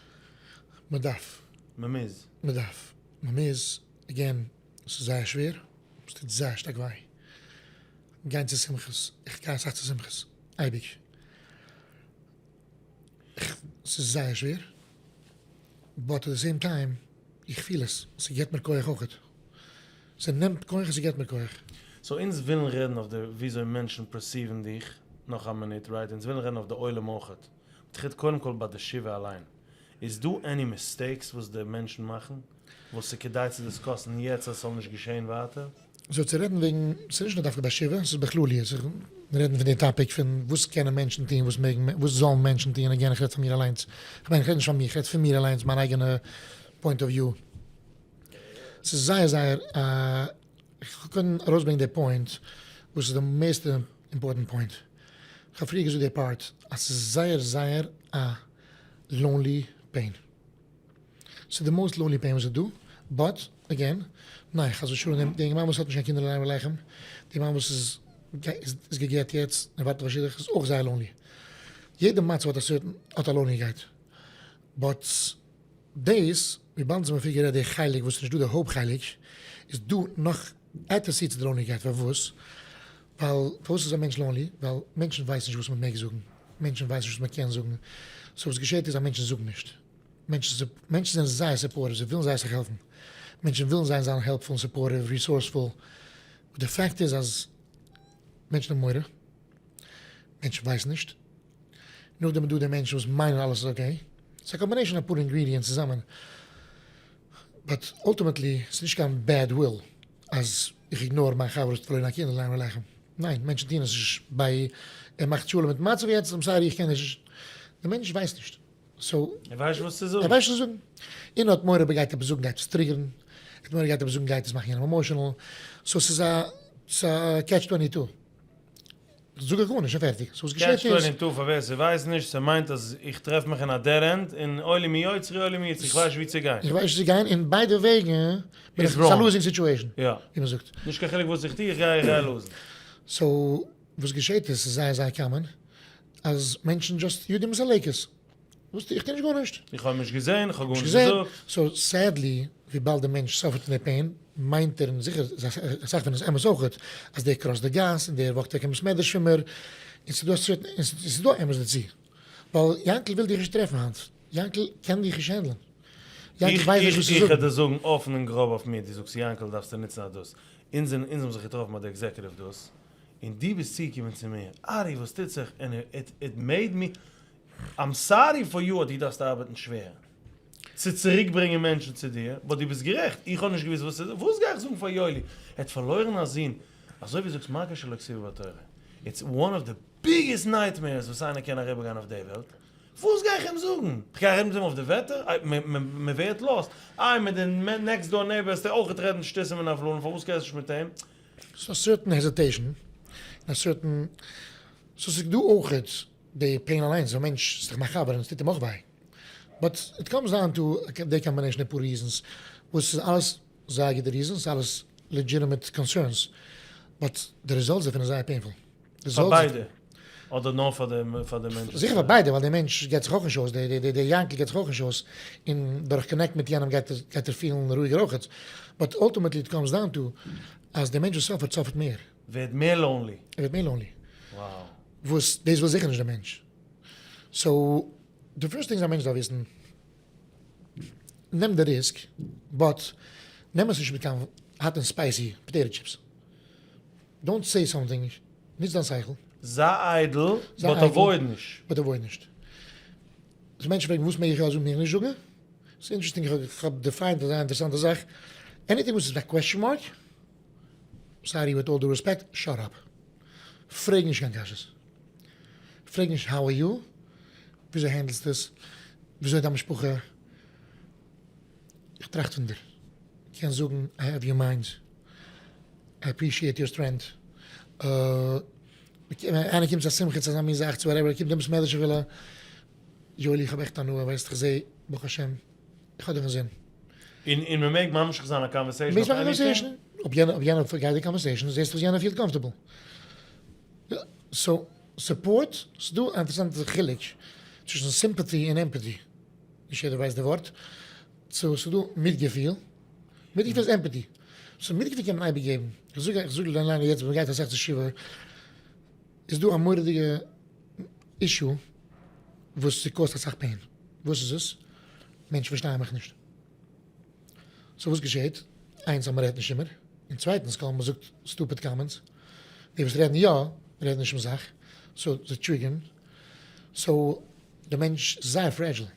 מ'דארף. מ'מוז. מ'דארף. מ'מוז, again, ס'איז זייער שווער, ס'טוט זייער שטארק וויי. גיין צו שמחות, איך גיי אסאך צו שמחות, אייביג. ס'איז זייער שווער, but at the same time, איך פיל עס, ס'געט מיר כח אויכעט. ס'נעמט כח און ס'געט מיר כח. so אונז ווילן רעדן אויף די וויאזוי מענטשן perceive ן דיך, נאך א מינוט, right? אונז ווילן רעדן אויף די עולם אויכעט. but כ'רעד קודם כל ביי די שבעה אליין. איז דא any mistakes וואס די מענטשן מאכן? וואס ס'איז כדאי צו discuss ן יעצט אז ס'זאל נישט געשען ווייטער? so צו רעדן וועגן, ס'איז נישט נאר דווקא ביי שבעה, ס'איז בכלליות, איך רעדן פון די topic פון וואס קענען מענטשן טון, וואס מעגן, וואס זאלן מענטשן טון, again איך רעד פון מיר אליינס, כ'מיין איך רעד נישט פאר מיר, איך רעד פון מיר אליינס, מיין אייגענע point of view. ס'איז זייער זייער א, איך קען ארויסברענגען די point וואס איז די מערסטע important point. איך האב פריער געזאגט די part אז ס'איז זייער זייער א lonely pain. ס'איז די most lonely pain וואס איז דא, but again, ניין חס ושלום די אינגערמאן וואס האט נישט קיין קינדער לעולם עליכם, די מאן וואס איז איז גע'גט יעצט און ווארט אויף א שידוך איז אויך זייער lonely. יעדע מצב האט א certain האט א lonely קייט. but דאס, וויבאלד אונז האבן פריער גערעדט די חלק וואס איז נישט דא די הויפט חלק, איז דא נאך עטער צו צו די lonely קייט, פארוואס? ווייל פארוואס איז א מענטש lonely? ווייל מענטשן ווייסן נישט וואס מען מעג זאגן, מענטשן ווייסן נישט וואס מען קען זאגן, so וואס געשעט איז אז מענטשן זאגן נישט, מענטשן זענען זייער supportive, זיי ווילן זייער זיך העלפן, מענטשן ווילן זיין זיין helpful און supportive, resourceful, but די פאקט איז אז מענטשן האבן מורא, מענטשן ווייסן נישט, נאכדעם איז דא די מענטשן וואס מיינען אלעס איז okay, ס'איז א combination אפאר ingredients צוזאמען, but ultimately ס'איז נישט קיין bad will אז איך ignore מיין חבר וואס האט פארלוירן א קינד און עליכם, ניין מענטשן טוען עס נישט ביי ער מאכט שלום מיטן מצב יעצט, I'm sorry איך קען נישט, די מענטש ווייסט נישט, so. ער ווייסט וואס צו זאגן. ער ווייסט וואס צו זאגן. און האט מורא אויב ער גייט עפעס זאגן גייט עס trigger ן, ער האט מורא ער גייט עפעס זאגן גייט עס מאכן יענעם emotional, so ס'איז א ס'איז א catch 22. זאג איך גארנישט און פערטיג. So וואס געשעט קעטש איז. 22 פאר ווער ס'ווייסט נישט, ס'מיינט אז איך טרעף מיך אין א dead end, און אוי לי מי יוצרי אוי לי מי יצרי, איך ווייס נישט וואו צו גיין. איך ווייס נישט וואו צו גיין, אין ביידע וועגן בין איך, ס'איז א losing situation, ווי מ'זאגט. נישט קיין חילוק וואס איך טו, איך גיי איך גיי lose ן. So וואס געשעט איז, ס'איז זייער זייער common, אז מענטשן just יודעים עס הלקות. וואס טו איך? טו נישט גארנישט. איך האב אים נישט געזען, איך האב גארנישט געזאגט. So sadly, וויבאלד די מענטש suffer ט פון די pain, מיינט ער, און זיכער אסאך פון עס אמת אויכעט, אז דער cross ט די גאס, און דער walk ט אוועק אין בית מדרש פון מיר, און ס'איז דא א certain, און ס'איז דא אמת דערצו. ווייל יענקל וויל דיך נישט טרעפן היינט. יענקל קען דיך נישט handle ן. יענקל ווייסט נישט וואס צו זאגן. איך וועל דיר זאגן אפן און גראב אויף מיר, דו זאגסט יענקל דארפסטו נוצן א דאס. אונז האבן זיך געטראפן ביי די executive דאס, און דו ביסט צוגעקומען צו מיר, ארי וואס טוט זיך, און it made me, I'm sorry for you אז דו דארפסט ארבעטן שווער צו צוריק ברענגען מענטשן צו דיר, but דו ביסט גערעכט, איך האב נישט געוואוסט וואס צו זאגן, וואס גיי איך זאגן פאר יואלי, ער האט פארלוירן א זון, אזוי ווי זאגסט מכה שלא כתובה בתורה, it's one of the biggest nightmares וואס איינער קען אריבערגיין אויף די וועלט, וואס גיי איך אים זאגן? איך גיי רעדן מיט אים אויף די וועטער? מען ווערט lost, איי מיט די next door neighbor וועסטו אויכעט רעדן שטותים און הבלים, פארוואס קערסט נישט מיט אים? ס'איז א certain hesitation, און א certain, so ס'איז דא אויכעט די pain אליינס, א מענטש איז דאך מיין חבר און עס טוט אים אויך וויי, but it comes down to די combination אפאר reasons, וואס איז אלעס זייער גוטע reasons, אלעס legitimate concerns, but די results דערפון איז זייער painful. פאר ביידע? אדער נאר פאר די מענטש? זיכער פאר ביידע, ווייל די מענטש געט זיך אויך נישט אויס, די יענקל געט זיך אויך נישט אויס, און דורך connect ן מיט יענעם גייט ער פילן רואיגער אויכעט, but ultimately it comes down to אז די מענטש וואס suffer ט suffer ט מער. ווערט מער lonely. ער ווערט מער lonely. Wow. וואס דאס וויל זיכער נישט דער מענטש. So די first thing א מענטש דארף וויסן, נעם די risk, but נעם עס נישט מיט קיין hot און spicy potato chips. Don't say something, נוץ דיין שכל. זיי איידל, but avoid נישט. But avoid נישט. די מענטשן פרעגן וואס מעג איך יא זאגן מעג איך נישט זאגן? ס'איז interesting איך האב defined א זייער אינטערעסאנטע זאך, anything וואס איז א question mark, sorry with all due respect, shut up. פרעג נישט קיין קשיות. פרעג נישט how are you, וויאזוי handle סטו עס, וויאזוי דיין משפחה, איך טראכט פון דיר. קענסט זאגן I have your mind, I appreciate your strength. איינער קומט צו א שמחה צו אזא מין זאך צו whatever, קומט עפעס מעדישע וויל ער, יואלי איך האב עכט הנאה, ווייסט איך זעה ברוך השם איך האב דיך אינזין. און מען מעג ממשיך זיין א conversation אויף anything? אויב יענער גייט די conversation זעסטו וואס יענער פילט comfortable. So support, ס'דא א אינטערעסאנטע חילוק צווישן sympathy און empathy, נישט יעדער ווייסט די ווארט, so ס'דא מיטגעפיל, מיטגעפיל איז empathy, so מיטגעפיל קען מען אייביג געבן, איך זאג איך זאג ליינער יעצט ווען מ'גייט אסאך צו שבעה איז דא א מורא'דיגע issue וואס ס'קאסט אסאך pain, וואס איז עס? מענטשן פארשטייען מיך נישט. So וואס געשעהט? איינס אז מ'רעדט נישט אימער, און צווייטנס כל מ'זאגט stupid comments, די וואס רעדן יא, רעדן נישט צום זאך, so זיי trigger ן, so די מענטש איז זייער fragile,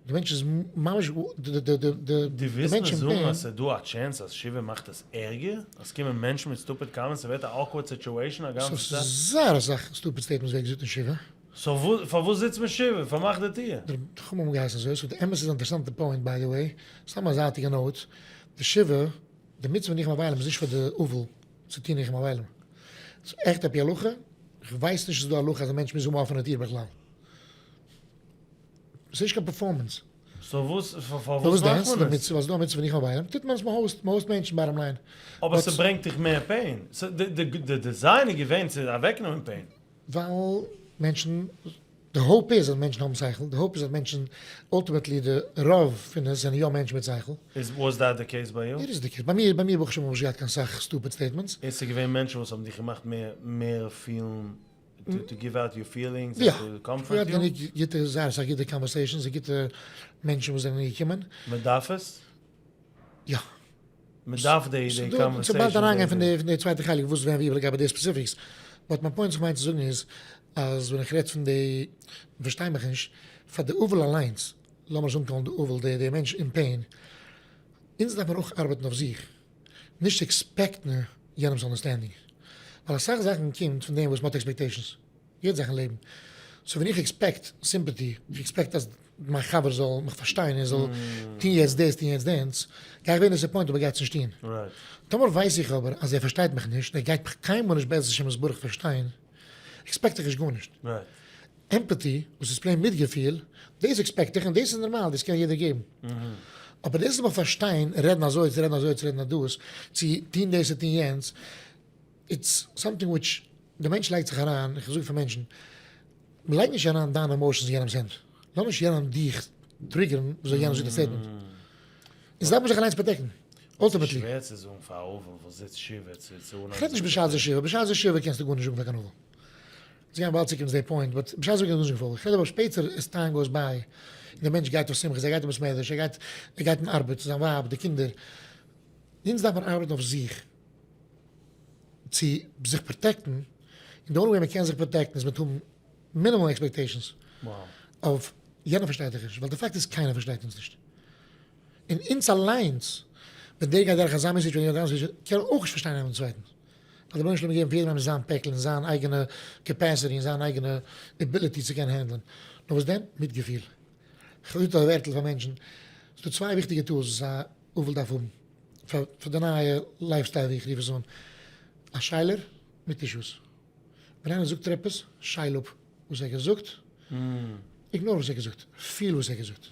די מענטש איז ממש די די די דו ווילסט מיר זאגן אז ס'איז דא א chance אז שבעה מאכט עס ערגער? אז ס'קומען מענטשן מיט stupid comments ס'ווערט א awkward situation א גאנצע צייט? ס'איז זייער אסאך stupid statements ווערט געזאגט אין שבעה. So פארוואס זיצט מען שבעה? פארמאך די טיר. די חכמים האבן געהייסן אזוי, so די אמת איז א אינטערעסאנטע point by the way, סתם א זייטיגע note, די שבעה, די מצוה ניחום אבלים איז נישט פאר די אבל צו טון ניחום אבלים, ס'איז עכט עפ י הלכה, כ'ווייס נישט צו ס'איז דא הלכה אז א מענטש מוז האבן א אפענע טיר בכלל. ס'איז נישט קיין performance. So וואס, פארוואס מאכט מען עס? ווייל ס'איז דא א מצוה ניחום אבלים, טוט מען עס, מ'האוסט, מ'האוסט מענטשן bottom line. אבער ס'ברענגט דיך מער pain. די design איז געווען צו אוועקנעמען pain. ווייל מענטשן, די hope איז אז מענטשן האבן שכל, די hope איז אז מענטשן, ultimately די רוב פון עס זענען יא מענטשן מיט שכל. איז was that the case ביי you? It is the case. ביי מיר, ביי מיר ברוך השם האב איך נישט געהאט קיין סאך stupid statements. איז ס'געווען מענטשן וואס האבן דיך געמאכט מער מער פילן to give out your feelings and to comfort you? יא, גענוג גוטע, זייער אסאך גוטע conversations און גוטע מענטשן וואס זענען געקומען. מען דארף עס? יא. מען דארף די conversations. ס'וועט באלד אריינגיין פון די צווייטע חלק וואס ווען ווי לגבי די specifics, but מיין point וואס איך מיין צו זאגן איז אז ווען איך רעד פון די, פארשטיי מיך נישט, פאר די אבל אליינס, לאמיר עס אנקאלן די אבל, די מענטש אין pain, אונז דארף מיר אויך ארבעטן אויף זיך, נישט expect ן יענעמ'ס understanding, ווייל אסאך זאכן קומט פון דעם וואס מ'האט expectations. יעדע זאך אין לעבן. So ווען איך expect sympathy, איך expect אז מיין חבר זאל מיך פארשטיין און זאל טון יעצט דאס טון יעצט דענס, גיי איך ווערן disappointed אויב ער גייט עס נישט טון. טאמער ווייס איך אבער אז ער פארשטייט מיך נישט, ער גייט מיך קיינמאל נישט בעזרת השם יתברך פארשטיין, expect איך נישט גארנישט. Empathy, וואס איז plain מיטגעפיל, דאס expect איך און דאס איז נארמאל, דאס קען יעדער געבן. אבער דאס זאל מען פארשטיין, רעדן אזוי צו רעדן אזוי צו רעדן דאס, צו טון דאס צו טון יענץ, it's something which די מענטש לייגט זיך אריין, איך זאג פאר מענטשן, לייג נישט אריין דיינע emotions אין יענעמ'ס הענט, לאז נישט יענעם דיך trigger ן וויאזוי יענער זאגט א statement. אונז דארף מען זיך אליינס protect ן, ultimately. שווער צו זאגן פאר א אבל וואס זיצט שבעה צו צו אנהייבן. כ'רעד נישט בשעת די שבעה, בשעת די שבעה קענסטו גארנישט זאגן פאר קיין אבל. אונז גייען באלד צוקומען צו די point, but בשעת די שבעה קענסטו גארנישט זאגן פאר אבל. כ'רעד אבער שפעטער as time goes by, און דער מענטש גייט אויף שמחות, ער גייט אין בית מדרש, ער גייט ער גייט אין ארבעט, זיין ווייב, די קינדער. אונז דארף מען ארבעטן אויף זיך צו זיך protect ן, און די only way מען קען זיך protect ן איז מיט האבן מינימום expectations אויף יענער פארשטייט דיך נישט, ווייל די פאקט איז קיינער פארשטייט אונז נישט. און אונז אליינס, ווען דער גייט דורך אזא מין situation, יענער אזא situation, קען אויך נישט פארשטיין איינעם דעם צווייטן. ווייל דער רבונו של עולם האט געגעבן פאר יעדעם איינעם זיין פעקל און זיין אייגענע capacity און זיין אייגענע ability צו קענען handle ען. נאר וואס דען? מיטגעפיל. כ'האב געזאגט א ווערטל פאר מענטשן, ס'איז דא צוויי וויכטיגע tools וואס א אבל דארף האבן פאר די נייע lifestyle ווי איך רוף עס אן, א שיילער מיט tissues. ווען איינער זאגט דיר עפעס, שייל אפ וואס ער האט געזאגט, ignore וואס ער האט געזאגט, פיל וואס ער האט געזאגט.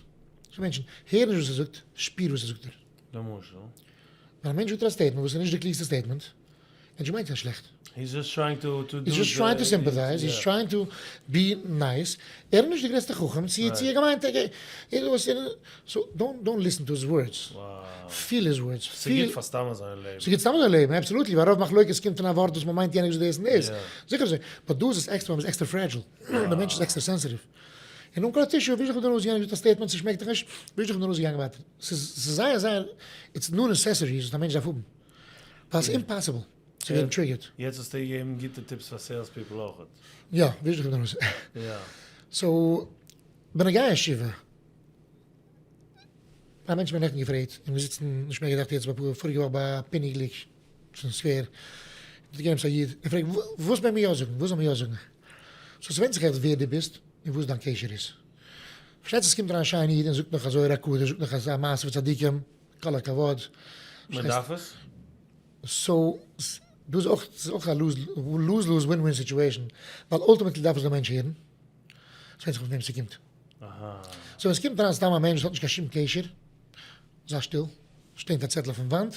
ס'דא מענטשן, הער נישט וואס ער זאגט, שפיר וואס ער זאגט דיר. למשל? ווען א מענטש זאגט דיר א statement וואס איז נישט די קלוגסטע statement, ער האט נישט געמיינט קיין שלעכט. He's just trying to to do He's just trying to sympathize, he's trying to be nice, ער איז נישט די גרעסטע חכם, צו צו ער געמיינט so don't don't listen to his words, feel his words, ס'גוט פאר סתם אזוי אין לעבן. ס'גוט סתם אזוי אין לעבן, absolutely, ווייל רוב מחלוקת קומט פון א ווארט וואס מ'מיינט יענער געזאגט דאס און דאס, זיכער אזוי, but דא איז עס עקסטער ווייל מ'איז עקסטער fragile, די מענטש איז עקסטער sensitive. און אן קיין tissue, וויש דיך מיט די נאז, יענער געזאגט א statement ס'שמעקט דיך נישט, וויש דיך מיט די נאז געגאנגען ווייטער. ס'איז זייער זייער, it's no necessary וואס א מענטש דארף האבן, ווייל ס'איז impossible צו ווערן triggered. יעצט האסטו געגעבן גוטע tips פאר sales people אויכעט. יא, וויש דיך מיט די נאז. יא. So, בנוגע שבעה. א מענטש האט מיר נעכטן געפרעגט, און מיר זיצן, נישט מער געדאכט יעצט ביי פאריגע וואך ביי פיני גליק פון סקווער, האט געגעבן עפעס א איד, ער פרעגט וואס מעג מען יא זאגן, וואס זאל מען יא זאגן? So ס'ווענדט זיך עכט ווער דו ביסט און וואס דיין קשר איז. פארשטייט זיך ס'קומט אריין א שיינע איד און זאגט נאך א זוהר הקדוש, זאגט נאך אזא מעשה פון צדיקים, כל הכבוד. מען דארף עס? So דא איז אויך, ס'איז אויך א lose lose win win situation, ווייל ultimately דארף עס דער מענטש הערן, ס'ווענדט זיך פון וועם ס'קומט. So ווען ס'קומט אריין סתם א מענטש וואס האט נישט קיין שום קשר, זיי שטיל, שטענט א צעטל אויפן וואנט,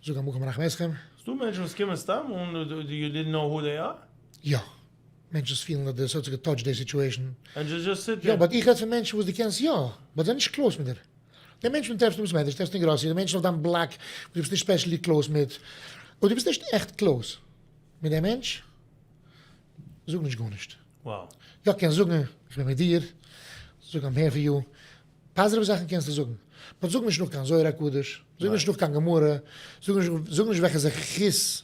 זאג המקום מרחם אתכם. ס'דא מענטשן וואס קומען סתם אן you didn't know who they are? יא, מענטשן וואס פילן אז דאס האט זיי גע touch ט די situation. And just sit there. יא, but איך רעד פון מענטשן וואס דו קענסט יא, but זענען נישט close מיט דיר. די מענטשן וואס טרעפסט אין בית מדרש, טרעפסט אין גראסערי, די מענטשן אויף דיין בלאק וואס דו ביסט נישט specially close מיט, אויב דו ביסט נישט עכט close מיט דעם מענטש, זאג נישט גארנישט. יא קענסט זאגן איך בין מיט דיר, זאג I'm here for you, פאזיטיווע זאכן קענסטו זאגן, but זאג נישט נאך קיין זוהר הקדוש, זאג נישט נאך קיין גמרא, זאג נישט זאג נישט וועלכע זכות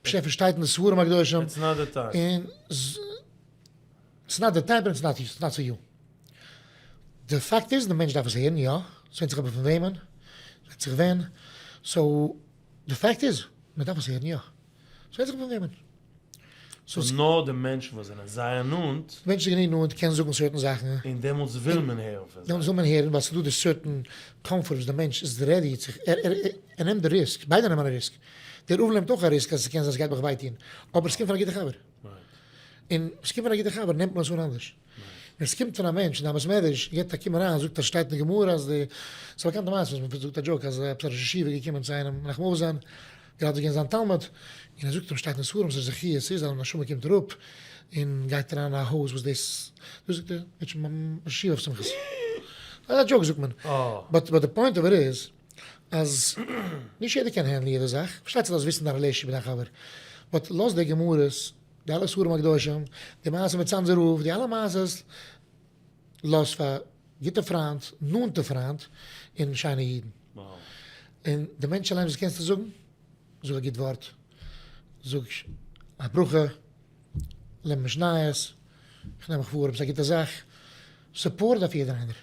באשעפער שטייט אין די ספרים הקדושים, It's not the time. און it's not the time און it's not for you. די פאקט איז די מענטש דארף עס הערן יא, ס'ווענדט זיך אבער פון וועמען, ס'ווענדט זיך ווען, so די פאקט איז מען דארף עס הערן יא, ס'ווענדט זיך פון וועמען. So נאר די מענטשן וואס זענען זייער נאנט. מענטשן זענען גענוג נאנט קענען זאגן certain זאכן. און דעמאלטס וויל מען הערן פון זיי. דעמאלטס וויל מען הערן ווייל ס'איז דא די certain comfort וואס די מענטש איז ready צו, ער ער נעמט די risk, ביידע נעמען א risk. דער אבל נעמט אויך א risk אז ס'קען זיין ס'גייט מיך וויי טון, אבער ס'קומט פון א גוטע חבר. און ס'קומט פון א גוטע חבר נעמט מען עס אן אנדערש. ווען ס'קומט פון א מענטש אין א בית מדרש, געבט א קום אריין, זאגט אז שטייט אין די גמרא אז די, ס'איז א באקאנטע מעשה וואס מ'זאגט א joke אז עפעס א ראש ישיבה איז געקומען צו איינעם מנחם אבל זיין, גראדע געווען זיין תלמיד, און ער זאגט אים שטייט אין ספרים ס'איז זכי' ס'איז אז א נשמה קומט אראפ און גייט אריין אין א הויז וואס דאס, דאס זאגט ער, ווערט שוין ראש ישיבה אויף שמחות. אזא joke זאגט מען. But but the point אבער איז אז נישט יעדער קען handle ן יעדע זאך, פארשטייט זיך דארפסט וויסן דיין relationship מיט דיין חבר, but לאז די גמרות, די אלע ספרים הקדושים, די מעשה מיט צאנזער רב, די אלע מעשות לאז פאר גוטע פריינט, נאנטע פריינט, און שיינע אידן. און די מענטש אליין וואס קענסטו זאגן? זאג א גוט ווארט, זאג א ברכה, לערן משניות, איך נעם מיך פאר עפעס א גוטע זאך, support דארף יעדער איינער,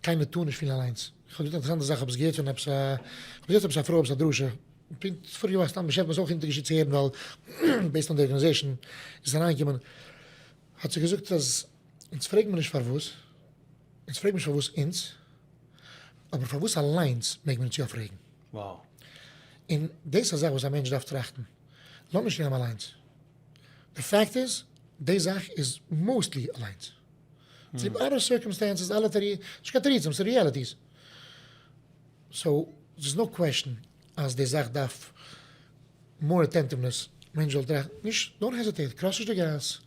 קיינער טאר נישט פילן אליינס, איך האב געזאגט א אינטערעסאנטע זאך, כ'האב עס געהערט פון עפעס א, כ'האב געהערט עפעס א פרוי עפעס א דרשה, פונקט פאריגע וואך סתם בשעת'ן עס אויך אונטערגעשיקט צו הערן ווייל based on די organization איז עס אריינגעקומען, האט זי געזאגט אז אונז פרעגן מיר נישט פארוואס, אונז פרעגן נישט פארוואס אונז, אבער פארוואס אליינס מעג מען אונז יא פרעגן. און דאס איז א זאך וואס א מענטש דארף טראכטן, לאז נישט יענעם אליינס. די fact איז, די זאך איז mostly אליינס. צוליב אלע circumstances, אלע תירוצים, נישט קיין תירוצים, ס'איז realities. So, ס'איז no question אז די זאך דארף more attentiveness, מענטש זאל טראכטן, נישט, don't hesitate, cross נישט די גאס,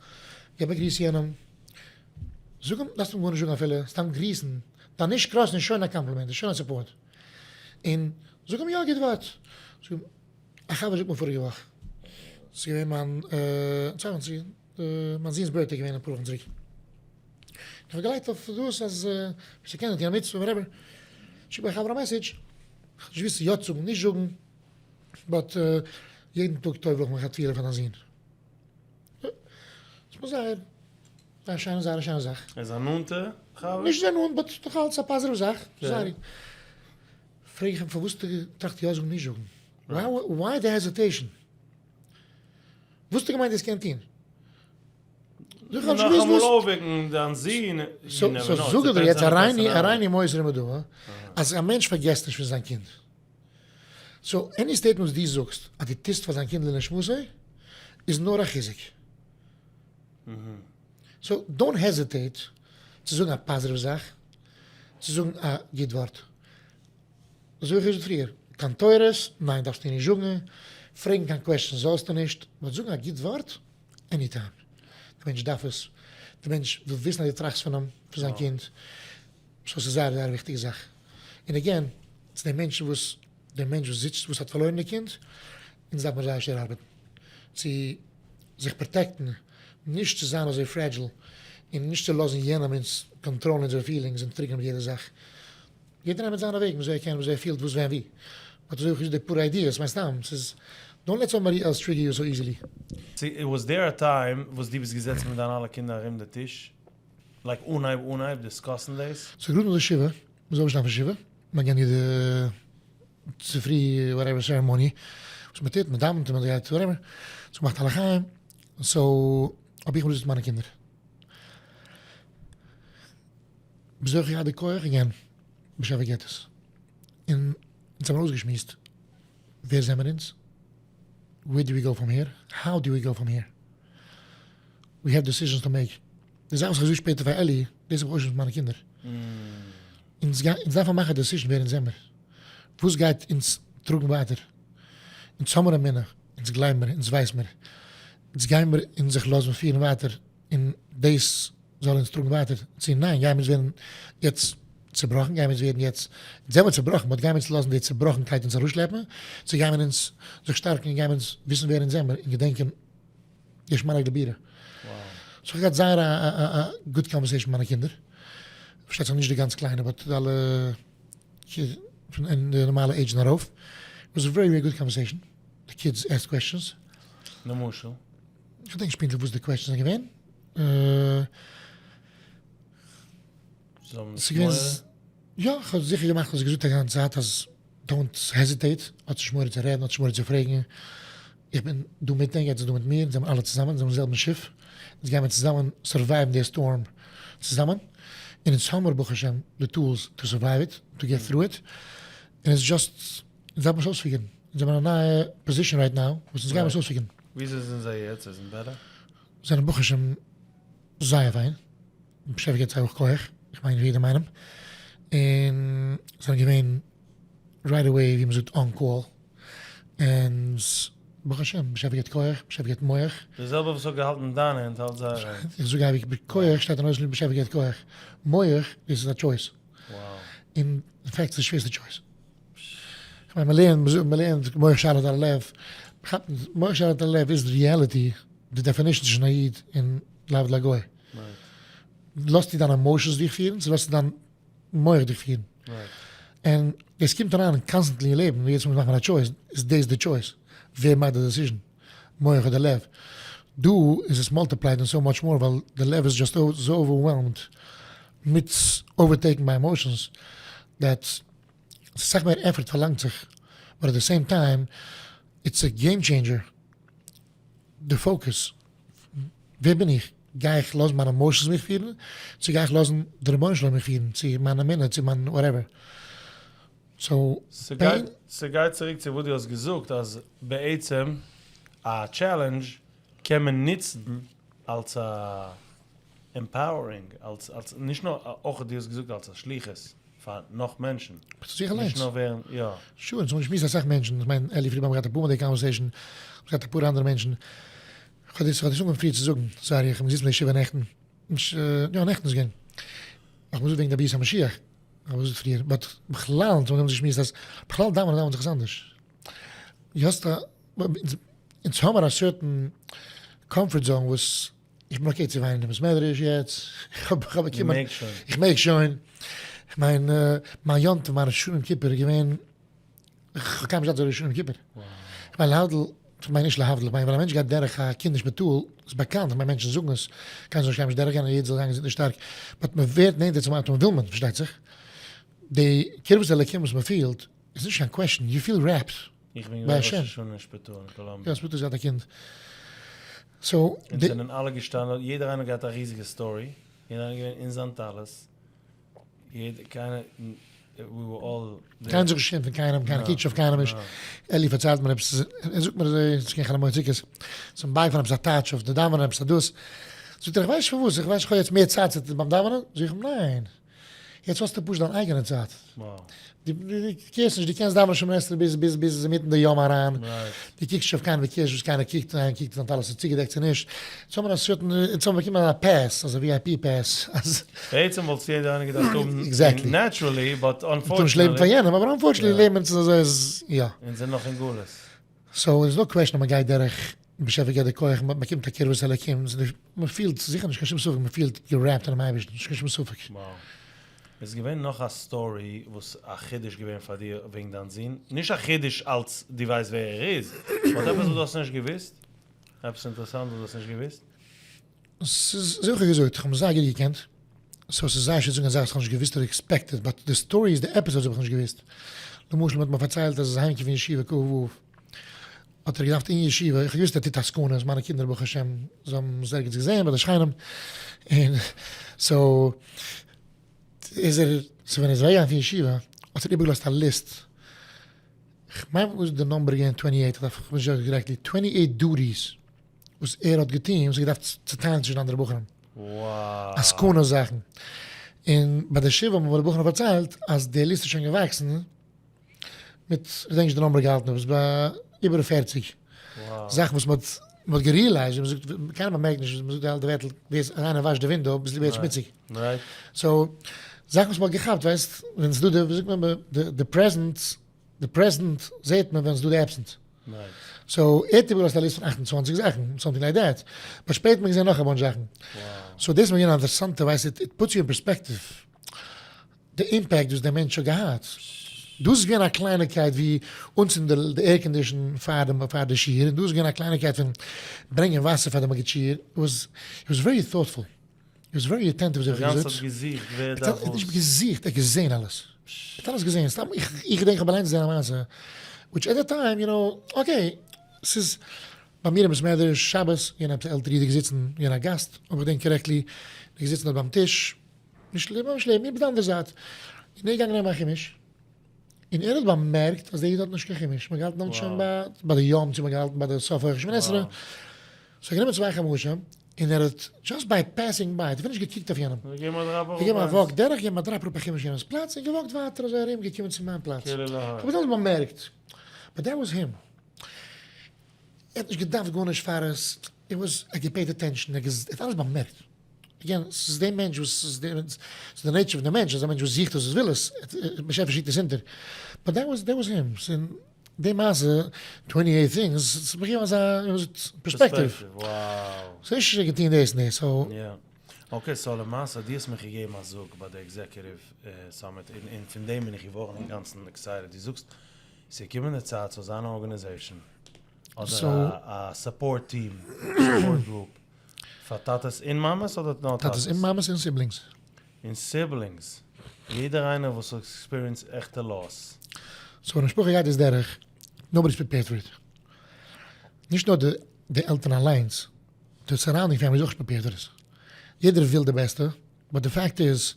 געב א גריס יענעם, זאג אים, דארפסט אים גארנישט זאגן אפילו, סתם גריסן, דיין נישט cross ן איז שוין א קאמפלימענט, איז שוין א support, און זאג אים יא א גוט ווארט, זאג אים, א חבר זאגט מיר פאריגע וואך, ס'איז געווען מיין, צוויי וואכן צוריק, מיין זון'ס birthday געווען אפאר וואכן צוריק, איך האב געלייגט אויף דאס אז ווער ס'קען זאל טון א מצוה whatever, שיקט מיר א חבר א message, כ'האב נישט געוואוסט צו יא צו זאגן נישט זאגן, but יעדן טאג טובל'ך מיך א טבילה פאר דיין זון. ס'איז מיר זייער זייער שיינע זייער א שיינע זאך. ער איז א נאנטע חבר? נישט זייער נאנט but נאך אלץ א פאזיטיוו זאך. זייער. פרעג איך אים פארוואס האסטו געטראכט יא זאגן נישט זאגן? Why the hesitation? וואס האסטו געמיינט דאס קען טון? זאג איך האב נישט געוואוסט וואס. נאכאמאל אויפוועקן דיין זון, you never know. So זאג איך דיר יעצט הריני הריני מוסר מודעה אז א מענטש פארגעסט נישט פון זיין קינד. So any statement וואס דו זאגסט אז דו טוסט פאר זיין קינד לנשמתו איז נאר א חיזוק. So don't hesitate צו זאגן א פאזיטיוו זאך, צו זאגן א גוט ווארט. אזוי ווי איך האב געזאגט פריער, קיין תורות, ניין דארפסטו נישט זאגן, פרעגן קיין questions זאלסטו נישט, but זאגן א גוט ווארט, any time. די מענטש דארף עס, די מענטש וויל וויסן אז דו טראכסט פון אים, פון זיין קינד. So ס'איז זייער זייער וויכטיגע זאך. און again, צו די מענטשן וואס, די מענטש וואס זיצט וואס האט פארלוירן די קינד, אונז דארף מיר זייער שווער ארבעטן צו זיך protect ן, נישט צו זיין אזוי fragile, און נישט צו לאזן יענעם אונז קאנטראלן אונזערע feelings און trigger ן מיט יעדע זאך. יעדער נעמט זיינע וועגן וויאזוי ער קען, וויאזוי ער פילט, וואס ווען ווי. But אזוי ווי איך זאג די פאר ideas, מיין סתם, ס'איז, don't let somebody else trigger you so easily. צו was there a time וואס דו ביסט געזעצן מיט דיינע אלע קינדער ארום די טיש? Like אנהייב אנהייב discuss ן דאס? ס'איז גראד נאך די שבעה, מ'איז אויפגעשטאנען פון שבעה, מ'האט געענדיגט די צופרי whatever ceremony וואס מ'טוט, מ'דאווענט און מ'גייט whatever, ס'איז געמאכט א לחיים, so האב איך געזאגט מיינע קינדער, וויאזוי איך געהאט די כח again, באשעפער געט עס, און אונז האבן אויסגעשמועסט ווער זעמער אונז, where do we go from here, how do we go from here, we have decisions to make, די זאך וואס איך זאג שפעטער פאר אלי, דאס האב איך אויך שוין מיט מיינע קינדער. אונז דארפן מאכן א decision ווער אונז זעמער, וואס גייט אונז טראגן ווייטער, אונז האמער אמונה, אונז גלייבן מיר, אונז ווייס מיר, אונז גיימער אונז זיך לאזן פירן ווייטער און דאס זאל אונז טראגן ווייטער, צו ניין גיימער אונז ווערן יעצט צובראכן, גיימער אונז ווערן יעצט, אונז זעמער צובראכן, but גיימער אונז לאזן די צובראכנקייט אונז אראפשלעפן, צו גיימער אונז זיך שטארקן און גיימער אונז וויסן ווער אונז זעמער און געדענקען יש מנהיג לבירה. So איך האב געהאט זייער א גוט conversation מיט מיינע קינדער, פארשטייט זיך נישט די גאנץ קליינע but אלע פון אין די נארמאלע עידזש און ארויף, it was a very very good conversation, די kids asked questions. למשל? איך געדענק נישט פונקטליך וואס די questions זענען געווען. ס'איז געווען. יא, איך האב זיכער געמאכט, כ'האב זיי געזאגט א גאנצע צייט אז don't hesitate, האטס נישט מורא צו רעדן, האטס נישט מורא צו פרעגן, איך בין דא מיט ענק, עטס זענט דא מיט מיר, אונז זעמיר אלע צוזאמען, אונז זעמיר אין זעלבן שיף, אונז גיימיר צוזאמען survive ן די storm צוזאמען, און אונז האמיר ברוך השם די tools to survive it, to get through it, און עס איז just, אונז דארף מיר עס אויס figure ן, אונז זעמיר אין א נייע position right now, וואס אונז גיימיר עס אויס figure ן. וויאזוי זענען זיי יעצט? זיי זענען better? זיי זענען ברוך השם זייער פיין. באשעפער געבט זיי אויך כח, איך מיין יעדעם איינעם, און זיי זענען געווען right away ווי מ'זאגט on call, און ברוך השם באשעפער געבט כח, באשעפער געבט מח. די זעלבע וואס האט געהאלטן דיין הענט האלט זייער הענט. איך זאג אייביג כח שטייט אין אויסלייג באשעפער געבט כח, מח דאס איז א choice, און אין fact ס'איז די שווערסטע choice, כ'מיין מ'לערנט מ'לערנט מח שליט על הלב, מ'כאפט נישט מח שליט על הלב איז reality, די definition צווישן א איד און להבדיל א גוי. לאזטו דיין emotions דיך פירן צו לאזטו דיין מח דיך פירן? און דאס קומט אריין constantly אין לעבן, יעדעס מאל מ'מאכט א choice איז דאס די choice, ווער מאכט די decision, מח אדער לב? דא איז עס multiplied און so much more ווייל די לב איז just אזוי overwhelmed מיט overtaken by emotions that ס'איז אסאך מער effort פארלאנגט זיך, but at the same time it's a game changer די focus, ווער בין איך? גיי איך לאזן מיינע emotions מיך פירן? צו גיי איך לאזן די רבונו של עולם מיך פירן? צו מיין אמונה? צו מיין whatever? So pain. ס'גייט צוריק צו וואס דו האסט געזאגט אז בעצם א challenge. קען מען נוצן אלס א empowering, אלס אלס נישט נאר אויך דו האסט געזאגט אלס א שליחות פאר נאך מענטשן, ביסט זיך אליינס. נישט נאר ווערן, יא. Sure, אונז האבן געשמועסט אסאך מענטשן, איך מיין אלי פרידמאן האט געהאט אפאר מאל די conversation, האט געהאט אפאר אנדערע מענטשן, כ'האב דאס כ'האב דאס אנגעהויבן פריער צו זאגן, sorry איך בין געזיצן ביי ישיבה נעכטן, נישט, יא נעכטן איז געווען, איך האב געזאגט וועגן די ביאת המשיח, איך האב געזאגט פריער, but בכלל אונז האבן דעמאלטס געשמועסט אז בכלל דאווענען דאווענט זיך עס אנדערש, דו האסט א, אונז האמער א certain comfort zone וואס איך בין okay צו וויינען אין בית מדרש יעצט, איך האב איך האב באקומען, איך מעג שוין, איך מיין מיין יום טוב מיין ראש השנה יום כיפור איז געווען, איך האב קיינמאל נישט געהאט אזא ראש השנה יום כיפור, איך מיין להבדיל, איך מיין נישט להבדיל, איך מיין ווען א מענטש גייט דורך א קינד אין שפיטאל, איז באקאנט, איך מיין מענטשן זאגן עס, קיינער זאל נישט קיינמאל נישט דורך גיין און יעדער זאל זיין געזונט און שטארק, but מען ווערט נענטער צום אטעם וויל מען, פארשטייט זיך, די קרבת אלוקים וואס מען פילט, איז נישט קיין question, you feel wrapped. איך בין געווען ראש השנה אין שפיטאל אין קאלאמביע. יא, שפיטאל געהאט א קינד. so אונז זענען אלע געשטאנען, יעדער איינער האט געהאט א ריזיגע story, יעדער איינער געווען אין זיין טלית, יעדער, קיינער, we were all there. קיינער זיך נישט געשעמט פון קיינעם, קיינער קוקט נישט אויף קיינעם נישט. אלי פארציילט מיר עפעס, ער זאגט מיר אזוי, ס'איז געווען חול המועד סוכות, צום בייפארן עפעס א טייטש אויף די דאווענען עפעס א דאס, זאגט ער איך ווייס נישט פארוואס, איך ווייס איך האב יעצט מער צייט צו ביים דאווענען, זאג איך אים ניין. יעצט האסטו פשוט דיין אייגענע צייט. דו קעירסט נישט, דו קענסט דאווענען שמונה עשרה ביז ביז ביז אינמיטן די יום אריין, דו קוקסט נישט אויף קיינעם, דו קעירסט נישט וואס קיינער קוקט, איינער קוקט זיין טלית איז צוגעדעקט צו נישט, אונז האבן א certain, אונז האבן באקומען א pass, אזא VIP pass, אז. בעצם וואלט עס יעדער איינער געדארפט האבן naturally, but unfortunately. מ'טאר נישט לעבן פאר יענעם, אבער unfortunately לעבן אונז אזוי אז יא. אונז זענען נאך אין גלות. so איז no question אז מ'גייט דורך באשעפער געבט די כח, מען באקומט א קרבת אלקים, מען פילט זיכער נישט קיין שום ספק, מען פילט גע wrapped אינעם אייבערשטן, נישט קיין שום ספק. Wow. איז געווען נאך א story וואס א חידוש געווען פאר דיר וועגן דיין זון? נישט א חידוש אלץ דו ווייסט ווער ער איז, but עפעס וואס דו האסט נישט געוואוסט? עפעס אינטערעסאנט וואס דו האסט נישט געוואוסט? ס'איז אזוי ווי איך האב געזאגט, איך האב אים זייער גוט געקענט, so ס'איז זייער שווער צו זאגן א זאך וואס איך האב נישט געוואוסט אדער expected, but די stories, די episodes האב איך נישט געוואוסט. למשל מען האט מיר פארציילט אז ער איז אהיימגעקומען פון ישיבה כ ו, האט ער געדארפט אין ישיבה, איך האב געוואוסט ער טוט עסקנות, מיינע קינדער ברוך השם זיי האבן עס ערגעץ געזען ביי די שכנים, און so איז ער, so ווען ער איז אוועקגעגאנגען פון ישיבה האט ער איבערגעלאזט א list, כ'מיין וואס איז די number געווען twenty eight, כ'דארף כ'בין נישט זיכער exactly, twenty eight duties וואס ער האט געטון וואס ער האט געדארפט צוטיילן צווישן אנדערע בחורים, עסקנות זאכן, און ביי די שבעה האבן מיר די בחורים פארציילט אז די list איז שוין געוואקסן, מיט, כ'געדענק נישט די number געהאלטן, אבער ס'איז ביי איבער 40 זאכן וואס מ'האט מ'האט גע realized, ווי מ'זאגט, קיינער באמערקט נישט, מ'זאגט די אלטע ווערטל, ווער עס איינער וואשט די window, ביסל ווערט שמוציג. so, זאכן וואס מ'האט געכאפט, ווייסט, ווען ס'איז דא די, ווי זאגט מען, די present, די present זעט מען ווען ס'איז דא די absent. so, ער האט איבערגעלאזט א list פון 28 זאכן, something like that. but שפעטער האט מען געזען נאך א bunch זאכן. so, דאס איז מיר געווען א אינטערעסאנטע, ווייסט, it puts you in perspective. די impact וואס דער מענטש האט געהאט. דאס איז געווען א קלייניקייט ווי אנצינדן די air condition פאר די פאר די שיעור, און דאס איז געווען א קלייניקייט פון ברענגען וואסער פאר די מגיד שיעור, was he was very thoughtful, he was very attentive אזוי ווי איך האב געזאגט. די גאנצע האט געזוכט ווער דארף וואס. נישט געזוכט, ער האט געזען אלעס. ער האט אלעס געזען, סתם איך איך געדענק איך האב אליינס געזען א מעשה, which at the time you know, okay, ס'איז ביי מיר אין בית מדרש שבת, געווען עפעס א עלטערע איד געזיצן, געווען א גאסט, אויב איך געדענק correctly, געזיצן דארט ביים טיש, נישט לעבן ממש לעבן מיר ביז די אנדערע זייט, און ער איז געגאנגען נעמען א חומש, און ער האט באמערקט אז דער איד האט נישט קיין חומש, מ'האט געהאלטן דעמאלטס שוין ביי ביי די יום צו מ'האט געהאלטן ביי די סוף הויכע שמונה עשרה, so ער האט גענומען צוויי חומשים, און ער האט just by passing by, האט אפילו נישט געקוקט אויף יענעם, געגעבן א walk דורך, געגעבן א drop אראפ א חומש יענעמ'ס פלאץ, און גע walk ט ווייטער אזוי ארום, געקומען צו מיין פלאץ, כ'האב עס דעמאלטס באמערקט, but that was him, ער האט נישט געדארפט גארנישט פאר עס, ער וואס, ער האט גע pay ט attention, ער האט אלעס באמערקט. again, ס'איז די מענטש וואס איז די, ס'איז די nature פון די מענטש, אז א מענטש וואס זוכט עס, וואס וויל עס, באשעפער שיקט עס אונטער. but that was, that was him. ס'איז די מעשה, twenty eight things, ס'איז מיר געגעבן אזא perspective. ס'איז נישט אז ער האט געטון דאס און דאס, so. יא. okay, so למעשה, דו האסט מיך געגעבן א זאג ביי די executive summit, און פון דעם בין איך געווארן אינגאנצן excited. דו זאגסט, ס'איז געקומען די צייט ס'זאל זיין א organization, אדער א support team, support group, פאר טאטעס און מאמעס אדער נאר טאטעס? טאטעס און מאמעס און siblings. און siblings. יעדער איינער וואס האט experience עכטע loss. so ווען א משפחה גייט דאס דורך, nobody is prepared for it. נישט נאר די עלטערן אליינס, די surrounding family איז אויך נישט prepared פאר עס. יעדער וויל די בעסטע, but די פאקט איז,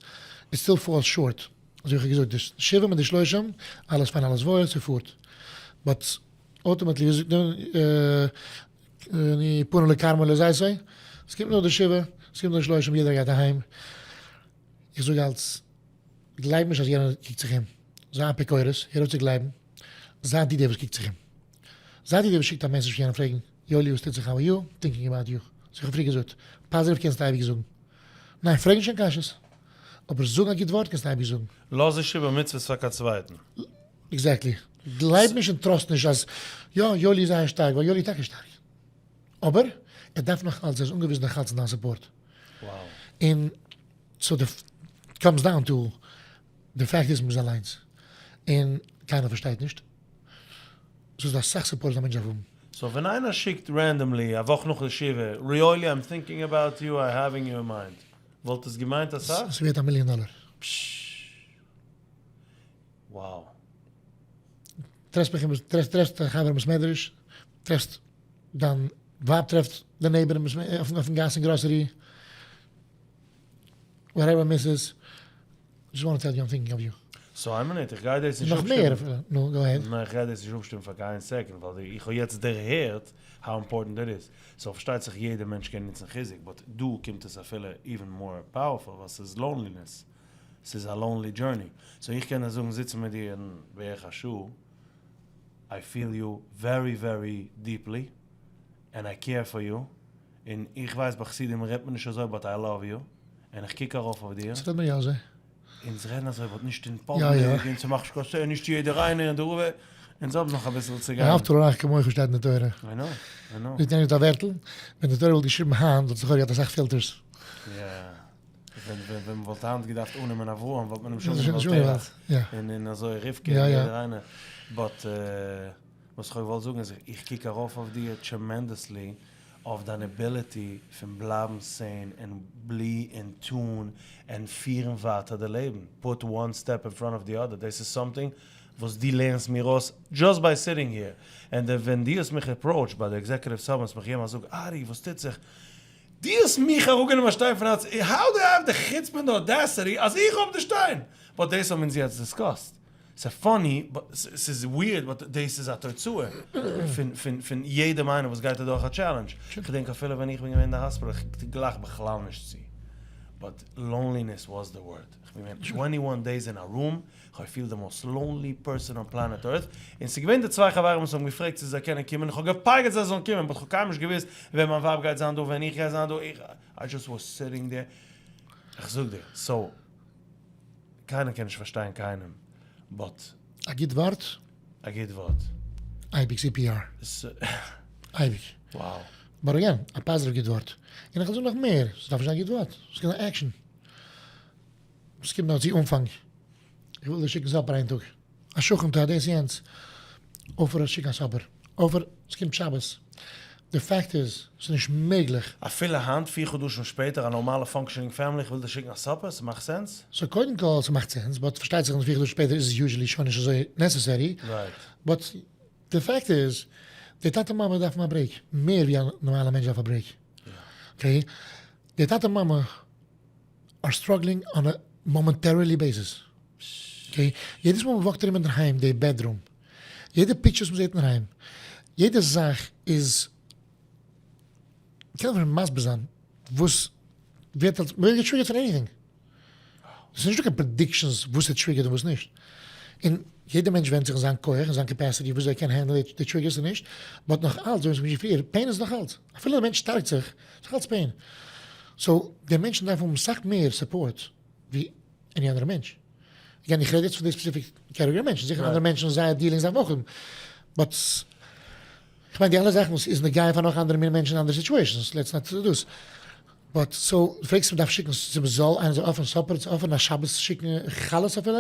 it still falls short. אזוי ווי איך האב געזאגט, די שבעה מיט די שלושים, אלעס פיין אלעס וואויל, ס'פארט. but ultimately ווי זאגט מען? פנו לכרמו ולזיתו, עס קומט נאך די שבעה, עס קומט נאך שלושים יעדער גייט אהיים, איך זאג אלץ, גלייב נישט אז יענער קוקט זיך אום, זיי אפיקורס, הער אויף צו גלייבן, זיי דו דער וואס קוקט זיך אום, זיי דו דער וואס שיקט א message פאר יענעם פרעגן, יואלי וואס טוט זיך how are you, thinking about you, וואס איך האב פריער געזאגט, positive קענסטו אייביג זאגן, ניין פרעג נישט קיין קשיות, אבער זאגן א גוט ווארט קענסטו אייביג זאגן. לאז נישט איבער מצוות פאר קיין צווייטן. Exactly. גלייב נישט און trust נישט אז יא, יואלי איז זייער שטארק, ווייל יואלי איז טאקע שטארק. אבער ער דארף נאך אלץ, ער איז אנגעוויזן נאך אלץ אין דיין support. און so the comes down to די fact איז מ'איז אליינס. און קיינער פארשטייט נישט. ס'איז דא אסאך support וואס א מענטש דארף האבן. So ווען איינער שיקט randomly א וואך נאך די שבעה, ר' יואלי I'm thinking about you, I having you in mind. וואלט עס געמיינט אסאך? ס'ווערט א מיליאן דאלער. פששש. Wow. טרעפסט מיך אין, טרעפסט טרעפסט א חבר אין בית מדרש, טרעפסט דיין ווייב טרעפט די neighbor אויפן גאס אין גראסערי, whatever Mrs. Just want tell you I'm thinking of you. So איין מינוט, איך גיי דאס נישט נאך מער אפילו, נו go ahead. ניין איך גיי דאס נישט אפשטימען פאר קיין second, ווייל איך האב יעצט דערהערט how important that איז. So פארשטייט זיך יעדער מענטש קען נוצן חיזוק, but דא קומט עס אפילו even more powerful ווייל ס'איז loneliness. ס'איז א lonely journey. So איך קען דיר זאגן זיצן מיט דיר אין בערך א שעה, I feel you very very deeply, and I care for you, און איך ווייס ביי חסידים רעדט מען נישט אזוי but I love you, און איך קוק ארויף אויף דיר. ס'רעדט מען יא אזוי. אונז רעדן אזוי but נישט אין public, און ס'מאכט נישט קיין sense, נישט יעדער איינער און די רבי, אונז האבן נאך אביסל צו גיין. ואהבת לרעך כמוך שטייט אין די תורה. I know, I know. זאגט איינער מיט א ווערטל, ווען די תורה וואלט געשריבן היינט וואלט עס לכאורה געהאט אסאך filters. יא. ווען מ'וואלט היינט געדארפט אננעמען אברהם וואלט מען אים שוין אנגענומען תרח און אזוי רבקה און יעדער איינער, but וואס כ'האב געוואלט זאגן איז איך קוק ארויף אויף דיר tremendously אויף דיין ability פון בלייבן sane און בלי און טון און פירן ווייטער די לעבן, put one step in front of the other, דאס איז something וואס דו לערנסט מיר אויס just by sitting here, און ווען דו האסט מיך approached ביי די executive summit האסט מיך געגעבן א זאג ארי וואס טוט זיך? דו האסט מיך אראפגענומען א שטיין פון הארץ, how do have די חוצפה און די audacity אז איך האב די שטיין? But דאס האבן אונז יעצט discussed. ס'איז funny, ס'איז weird, but דאס איז א תוצאה פון פון פון יעדעם איינעם וואס גייט אדורך א challenge. כ'דענק אפילו ווען איך בין געווען אין די האספיטאל, איך גלייך בכלל נישט צו, but loneliness was the word. כ'בין געווען twenty one days אין א room, כ'האב געפילט די most lonely person on planet earth, און ס'איז געווען די צוויי חברים וואס האבן געפרעגט צו זיי קענען קומען, איך האב געפייגערט זיי זאלן קומען, but כ'האב קיינמאל נישט געוואוסט ווען מיין ווייב גייט זיין דא, ווען איך גיי זיין דא, איך, I just was sitting there, איך זאג דיר, so, קיינער קען נישט פארשטיין קיינעם, but. א גוט ווארט. א גוט ווארט. אייביג CPR. אייביג. Wow. But again, א positive גוט ווארט. און איך וועל זאגן נאך מער, ס'דארף נישט זיין א גוט ווארט, ס'קען זיין action. עס קומט נאך צו אנפאנג, איך וויל דיר שיקן supper איין טאג, א שכנ'טע דאס יענץ, offer שיק א supper, offer עס קומט שבת, די fact איז ס'איז נישט מעגליך. אפילו היינט פיר חדשים שפעטער א נארמאלע functioning family איך וויל דיר שיקן א supper, ס'מאכט sense? So קודם כל ס'מאכט sense, but פארשטייט זיך אז פיר חדשים שפעטער איז עס usually שוין נישט אזוי necessary, but די fact איז די טאטע מאמע דארפן א break מער ווי א נארמאלע מענטש דארף א break, okay, די טאטע מאמע are struggling on a momentarily basis. Okay, יעדעס מאל מ'וואקט ארום אינדערהיים די bedroom, יעדע picture וואס מ'זעט אינדערהיים, יעדע זאך איז, מ'קען אפילו נישט מסביר זיין וואס ווערט אלס, מ'ווערט גע triggered פון anything. ס'איז נישטא קיין predictions וואס איז triggered און וואס נישט. און יעדע מענטש ווענדט זיך אין זיין כח און זיין capacity וויאזוי ער קען handle ען די triggers און נישט, but נאך אלץ, אזוי ווי מ'האט געשמועסט פריער, pain איז נאך אלץ, אפילו די מענטש שטארקט זיך, איז נאך אלץ pain. So די מענטשן דארפן האבן סאך מער support ווי any אנדערע מענטש. Again איך רעד יעצט פון די specific category מענטשן, זיכער אנדערע מענטשן זייער dealings דארפן אויך האבן, but איך מיין די אלע זאכן וואס איז נוגע פאר נאך אנדערע מינע מענטשן אין אנדערע situations, let's not דאס. But so דו פרעגסט מ'דארף שיקן צו מ'זאל איינער זאל offer ן supper צו offer ן א שבת שיקן חלות אפילו,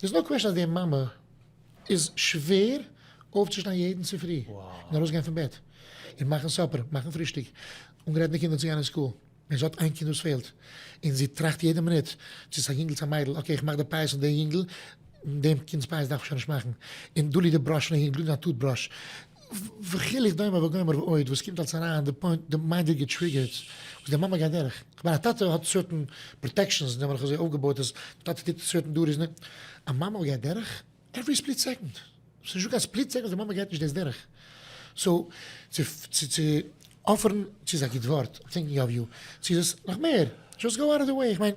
there's no question אז די מאמע איז שווער אויפצושטיין יעדן צופרי און ארויסגיין פון בעט און מאכן supper, מאכן פרישטאג, אנגרייטן די קינדער צו גיין אין school, און זי האט איין קינד וואס פעלט, און זי טראכט יעדע מינוט צו ס'איז א יונגל צו א מיידל, okay איך מאך די פאות פון די יונגל, דעם קינד'ס פאות דארף איך שוין נישט מאכן, און דא ליגט די brush פון די יונגל, דא ליגט א tooth brush, וכו' דומה וגומר ועוד, וואס קומט אלס אריין, די point, די mind ווערט גע triggered, וואס די מאמע גייט דורך, כ'מיין א טאטע האט certain protections, און אזוי אויפגעבויט אז די טאטע טוט certain duties, א מאמע גייט דורך every split second, ס'איז נישטא קיין split second וואס די מאמע גייט נישט דאס דורך. So צו צו צו offer ן צו איז א גוט ווארט, thinking of you, צו איז עס נאך מער, just go out of the way, איך מיין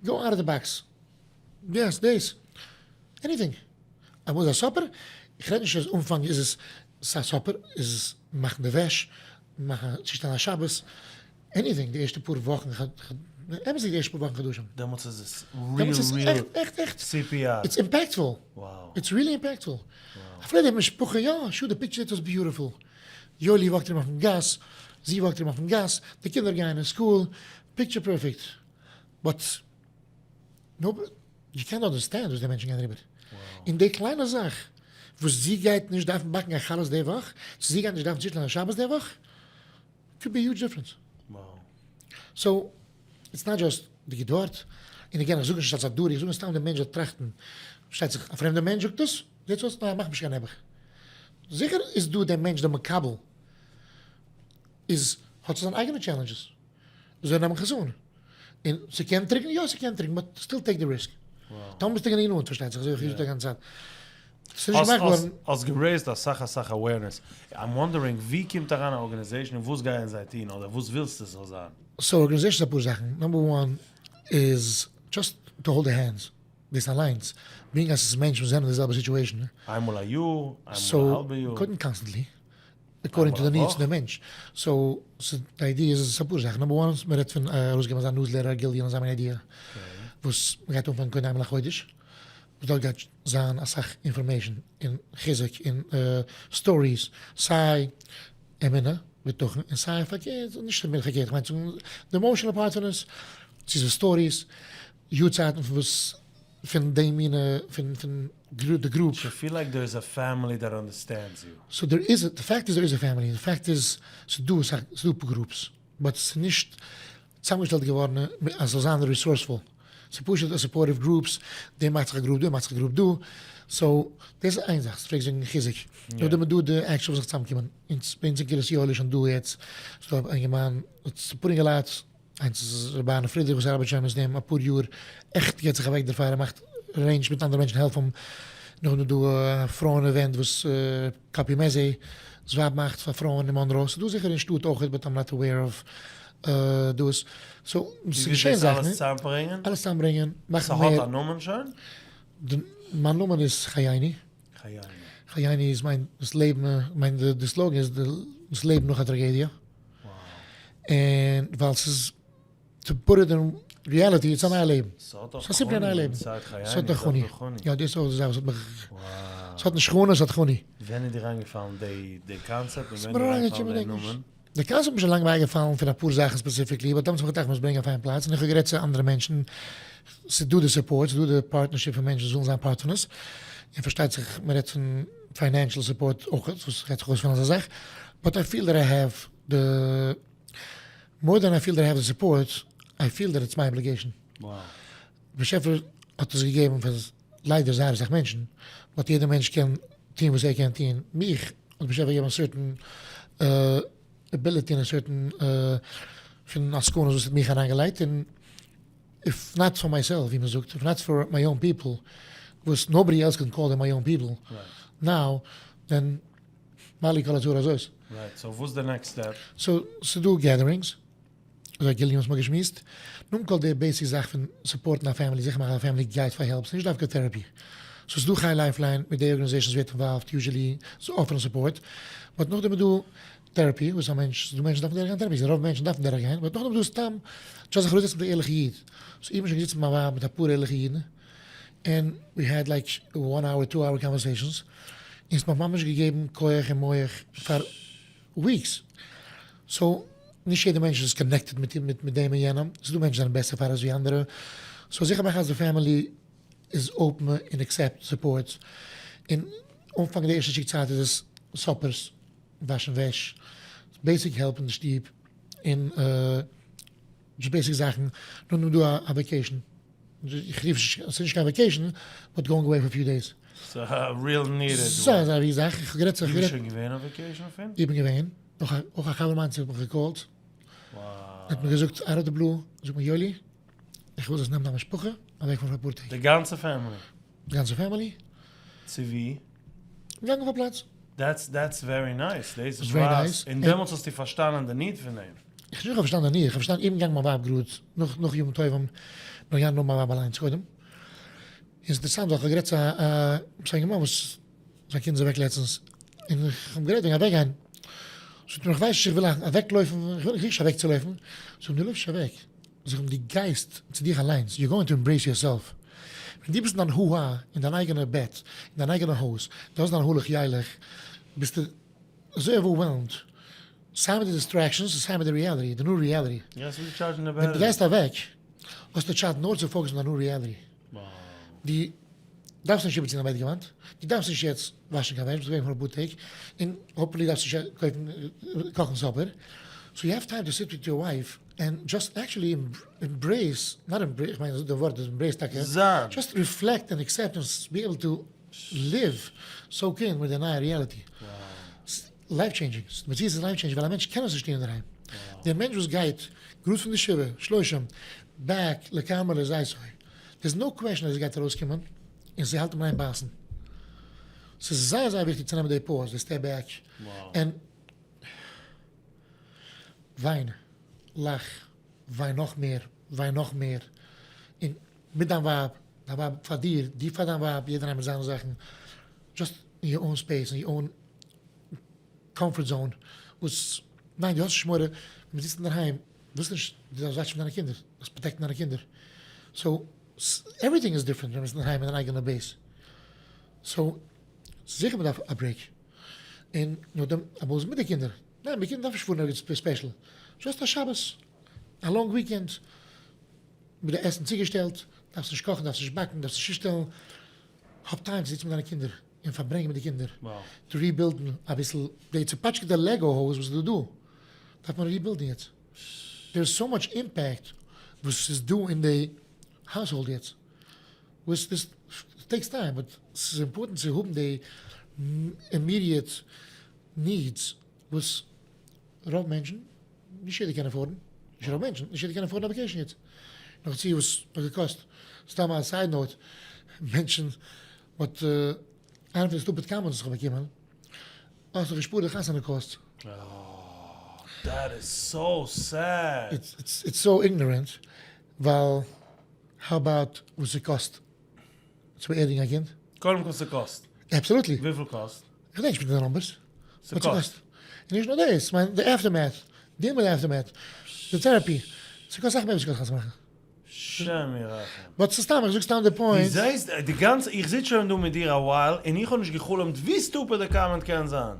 go out of the box, yes דאס, anything, אמאל איז א supper, איך רעד נישט אז אנפאנג איז עס ס'א supper, איז עס מאכן די וועש, מאכן צושטעלן א שבת, anything, די ערשטע פאר וואכן, אמת'דיג די ערשטע פאר וואכן חדשים. דעמאלטס איז עס real real CPR. It's impactful. It's really impactful. אפילו די משפחה יא, sure די picture זעט אויס beautiful. יואלי walk ט ארום אויפן גאס, זי walk ט ארום אויפן גאס, די קינדער גייען אין school, picture perfect. But no, יו קענט אנדערסטענד וואס די מענטשן גייען אריבער. און די קליינע זאך וואס זי גייט נישט דארפן באקן קיין חלות די וואך, צו זי גייט נישט דארפן צושטעלן א שבת די וואך, could be huge difference. So it's not just די גוט ווארט, און again איך זאג נישט אלס א דור, איך זאג נאר סתם די מענטש זאל טראכטן, פארשטייט זיך א פרעמדע מענטש זאגט עס, זעט אויס ניין מאך נישט קיין נעבעך, זיכער איז דא דער מענטש דער מקבל איז האט זיך זיין אייגענע challenges, וויאזוי נעם איך עס אן, און ס'קען trigger ן, יא ס'קען trigger ן, but still take the risk. טאמער ביסטו גענוג נאנט פארשטייט זיך, אזוי ווי איך זאג די גאנצע צייט. ס'איז נישט געמאכט געווארן. האסט גע raise ט אסאך אסאך awareness, I'm wondering ווי קומט אריין א organization און וואס גייען זיי טון אדער וואס ווילסטו ס'זאל זיין? So organization איז אפאר זאכן, number one איז just to hold די hands, דאס אליינס, being אז ס'איז מענטשן וואס זענען אין די זעלבע situation. איינמאל א יאר, איינמאל א האלבע יאר. So קודם constantly, according to די needs פון די מענטש. So די idea איז עס אפאר זאכן, number one מען רעדט פון ארויסגעבן אזא newsletter א גליון אזא מין idea וואס מען גייט אנפאנגען קודם איינמאל א חודש, וואס דארט גייט זיין אסאך information און חיזוק און stories סיי אמונה בטחון און סיי פארקערט, נישט אמונה פארקערט איך מיין צו זאגן די emotional part פון עס, צו ס'איז stories, יארצייטן פון וואס פון די מינע פון פון די group. You feel like there is a family that understands you. So there is, די fact איז there is a family, די fact איז ס'איז דא אסאך, ס'איז דא groups, but ס'איז נישט צוזאמגעשטעלט געווארן אז ס'זאל זיין resourceful, ס'איז פשוט א supportive groups, דער מאכט זיך א group דא, מאכט זיך א group דא, so דאס איז איין זאך, פרעגסט וועגן חיזוק, נאכדעם איז דא די actual זיך צוזאמקומען, אונז ביי אונז אין קרית יואל איז שוין דא יעצט, ס'איז דא א אינגערמאן, אפאר אינגעלייט, איינס איז ר' אהרן פרידריך וואס ארבעט שוין מיט דעם אפאר יאר, עכט געט זיך אוועק דערפאר, ער מאכט arrange מיט אנדערע מענטשן העלפן אים, נאכדעם איז דא א פרויען event וואס קאפי מעזי 'ס ווייב מאכט פאר פרויען אין מאנרא, ס'איז דא זיכער אין שטאט אויכעט but I'm not aware of דאס, so ס'געשען זאכן. אלעס צוזאמברענגען? אלעס צוזאמברענגען, מאכן מער. ס'האט א נאמען שוין? מיין נאמען איז חייני. חייני. חייני איז מיין דאס לעבן, מיין די slogan איז דאס לעבן נאך א טראגעדיע. און ווייל ס'איז to put it in reality איז א נייע לעבן. ס'האט דאך ס'איז simply א נייע חוני לעבן. inside חייני. ס'האט דאך חוני. יא דאס איז אויך די זאך וואס האט מיך. ס'האט נישט חוני, ס'האט חוני. ווען איז דיר איינגעפאלן די קאנצעפט און ווען איז דיר איינגעפאלן די נאמען? די קאנצעפט איז מיר שוין לאנג בייגעפאלן פון אפאר זאכן specifically, but דעמאלטס האב איך געטראכט מ'מוז ברענגען אויף איין פלאץ, און איך האב גערעדט צו אנדערע מענטשן, ס'איז דא די support, ס'איז דא די partnership פון מענטשן וואס ווילן זיין part פון עס, און פארשטייט זיך מ'רעדט פון financial support אויך, וואס רעדט זיך אויס פון אזא זאך, but I feel that I have the, more than I feel that I have the support, I feel that it's my obligation. באשעפער האט עס געגעבן פאר ליידער זייער אסאך מענטשן, but יעדער מענטש קען טון וואס ער קען טון, מיך האט באשעפער געגעבן א certain ability און א certain פון עסקנות וואס האט מיך אריינגעלייגט, און if not for myself ווי מען זאגט, if not for my own people, וואס nobody else can call them my own people, now, then מה לי כל הצרה הזאת. Right, so וואס די next step? So ס'דא gatherings, אזוי גיליון וואס מ'האט געשמועסט, נאכדעם כל די basic זאך פון support ן א family, זיכער מאכן אז א family גייט פאר help, ס'נישט דווקא therapy. So ס'דא חי Lifeline מיט די organizations ווערט involved, usually זיי offer ן support, but נאכדעם איז דא therapy וואס א מענטש, ס'דא מענטשן דארפן דורכגיין therapy, רוב מענטשן דארפן דורכגיין, but נאכדעם איז דא סתם just זיך אראפזעצן מיט א ערליכע איד, so איך בין שוין געזיצן מיט מיין ווייב מיט אפאר ערליכע אידן, און we had like one hour two hour conversations, און ס'האט מיך ממש געגעבן כח און מח פאר weeks. So נישט יעדע מענטש איז connected מיט מיט דעם און יענעם, ס'איז דא מענטשן זענען בעסער פאר עס ווי אנדערע, so זיכער מאכן אז די family איז open און accept support, און אנפאנג די ערשטע שטיק צייט איז עס suppers, וואשן וועש, basic help אין די שטוב, און just basic זאכן, נאכדעם איז דא א vacation, איך רוף עס נישט, ס'איז נישט קיין vacation, but going away for few days. ס'איז א real needed one. ס'איז א ריז זאך, איך האב גערעדט צו. דו ביסט שוין געווען אויף vacation אויף אים? איך בין געווען, אויך א חבר מיינס האט מיך גע call ט, האט מיר געזאגט out of the blue, זאגט מיר יואלי, איך וויל זאלסט נעמען דיין משפחה אוועק פארן פאר אפאר טעג. די גאנצע family? די גאנצע family. צו ווי? געגאנגען אויף א פלאץ. That's that's very nice, דאס איז very nice. און דעמאלטס האסטו פארשטאנען די need פון דעם? איך נישט איך האב פארשטאנען די need, איך האב פארשטאנען איך בין געגאנגען מיין ווייב גראד נאך נאך ימים טובים נאך געגאנגען נאך מיין ווייב אליינס קודם, און ס'איז אינטערעסאנט ווייל איך האב גערעדט צו א א אינגערמאן וואס זיין קינד איז אוועק לעצטנס, און איך האב גערעדט וועגן אוועקגיין, זאגט ער מיר איך ווייס נישט איך וויל אוועקלויפן, איך וויל נישט אוועקצולויפן, זאג איך דו לויפסט נישט אוועק, זאג איך דו גייסט צו דיך אליינס, you going to embrace yourself, ווען דו ביסט אין דיין הו-הא, אין דיין אייגענע בעט, אין דיין אייגענע הויז, דו האסט דיין הלוך ילך, ביסטו אזוי overwhelmed, סיי מיט די distractions און סיי מיט די reality, די new reality. ווען דו גייסט אוועק, האסטו צייט נאר צו focus ן אויף דיין new reality. דו דארפסט נישט איבערציען א בעטגעוואנט, דו דארפסט נישט יעצט וואשן קיין וועש, ביסט געווען פאר אפאר טעג, און hopefully דארפסט נישט קויפן קאכן supper, so you have time to sit with your wife and just actually embrace, not embrace, איך מיין די ווארט איז embrace טאקע, just reflect and accept and be able to live soak in מיט די נייע reality. Life changing, מציאות איז life changing ווייל א מענטש קען עס נישט טון אינדערהיים. דער מענטש וואס גייט גראד פון די שבעה, שלושים, back לכרמו לזיתו, there is no question אז עס גייט ארויסקומען און ס'האלט אים אין איין בייסן. ס'איז זייער זייער וויכטיג צו נעמען די pause, די step back, און וויין, לאך, וויין נאך מער, וויין נאך מער, און מיט דיין ווייב, דיין ווייב פאר דיר, דו פאר דיין ווייב, יעדער איינער מיט זיינע זאכן, just in your own space, in your own comfort zone, וואס ניין דו האסט נישט מורא, מען זיצט אינדערהיים, ווילסט נישט דו זאלסט וואטשן דיינע קינדער, דארפסט protect ן דיינע קינדער, so everything איז different ווען מען איז אינדערהיים אין דיין אייגענע base, so זיכער מען דארף א break, און נאכדעם אמאל איז מיט די קינדער, ניין מיט קינדער דארף נישט פארן ערגעץ special, just א שבת, א long weekend, מיט די עסן צוגעשטעלט, דארפסט נישט קאכן, דארפסט נישט באקן, דארפסט נישט צושטעלן, האב time צו זיצן מיט דיינע קינדער און פארברענגען מיט די קינדער, צו rebuild ן אביסל די צופאטשקעטע Lego הויז וואס איז דא דא, דארף מען rebuild ן יעצט, there איז so much impact וואס איז דא אין די household יעצט, וואס דאס takes time but ס'איז important צו האבן די immediate needs וואס רוב מענטשן נישט יעדער קען afford ן, נישט רוב מענטשן, נישט יעדער קען afford ן א vacation יעצט, נאך דערצו וואס האט געקאסט, סתם א side note, מענטשן האט איינע פון די stupid comments וואס איך האב באקומען, האסט דאך געשפארט די חתונה cost. That is so sad. It's so ignorant, ווייל how about וואס ס'קאסט צו באערדיגן א קינד? קודם כל ס'קאסט. Absolutely. וויפיל קאסט? כ'געדענק נישט מיט די numbers. ס'קאסט. און נישט נאר דאס, כ'מיין די aftermath, די מיט די aftermath, די therapy, ס'קאסט אסאך מער ווי ס'קאסט חתונה מאכן. השם ירחם. But ס'איז סתם, איך זאג סתם די point. דו זעהסט, די גאנצע, איך זיץ שוין דא מיט דיר א while, און איך האב נישט גע'חלומ'ט ווי stupid די comment קען זיין.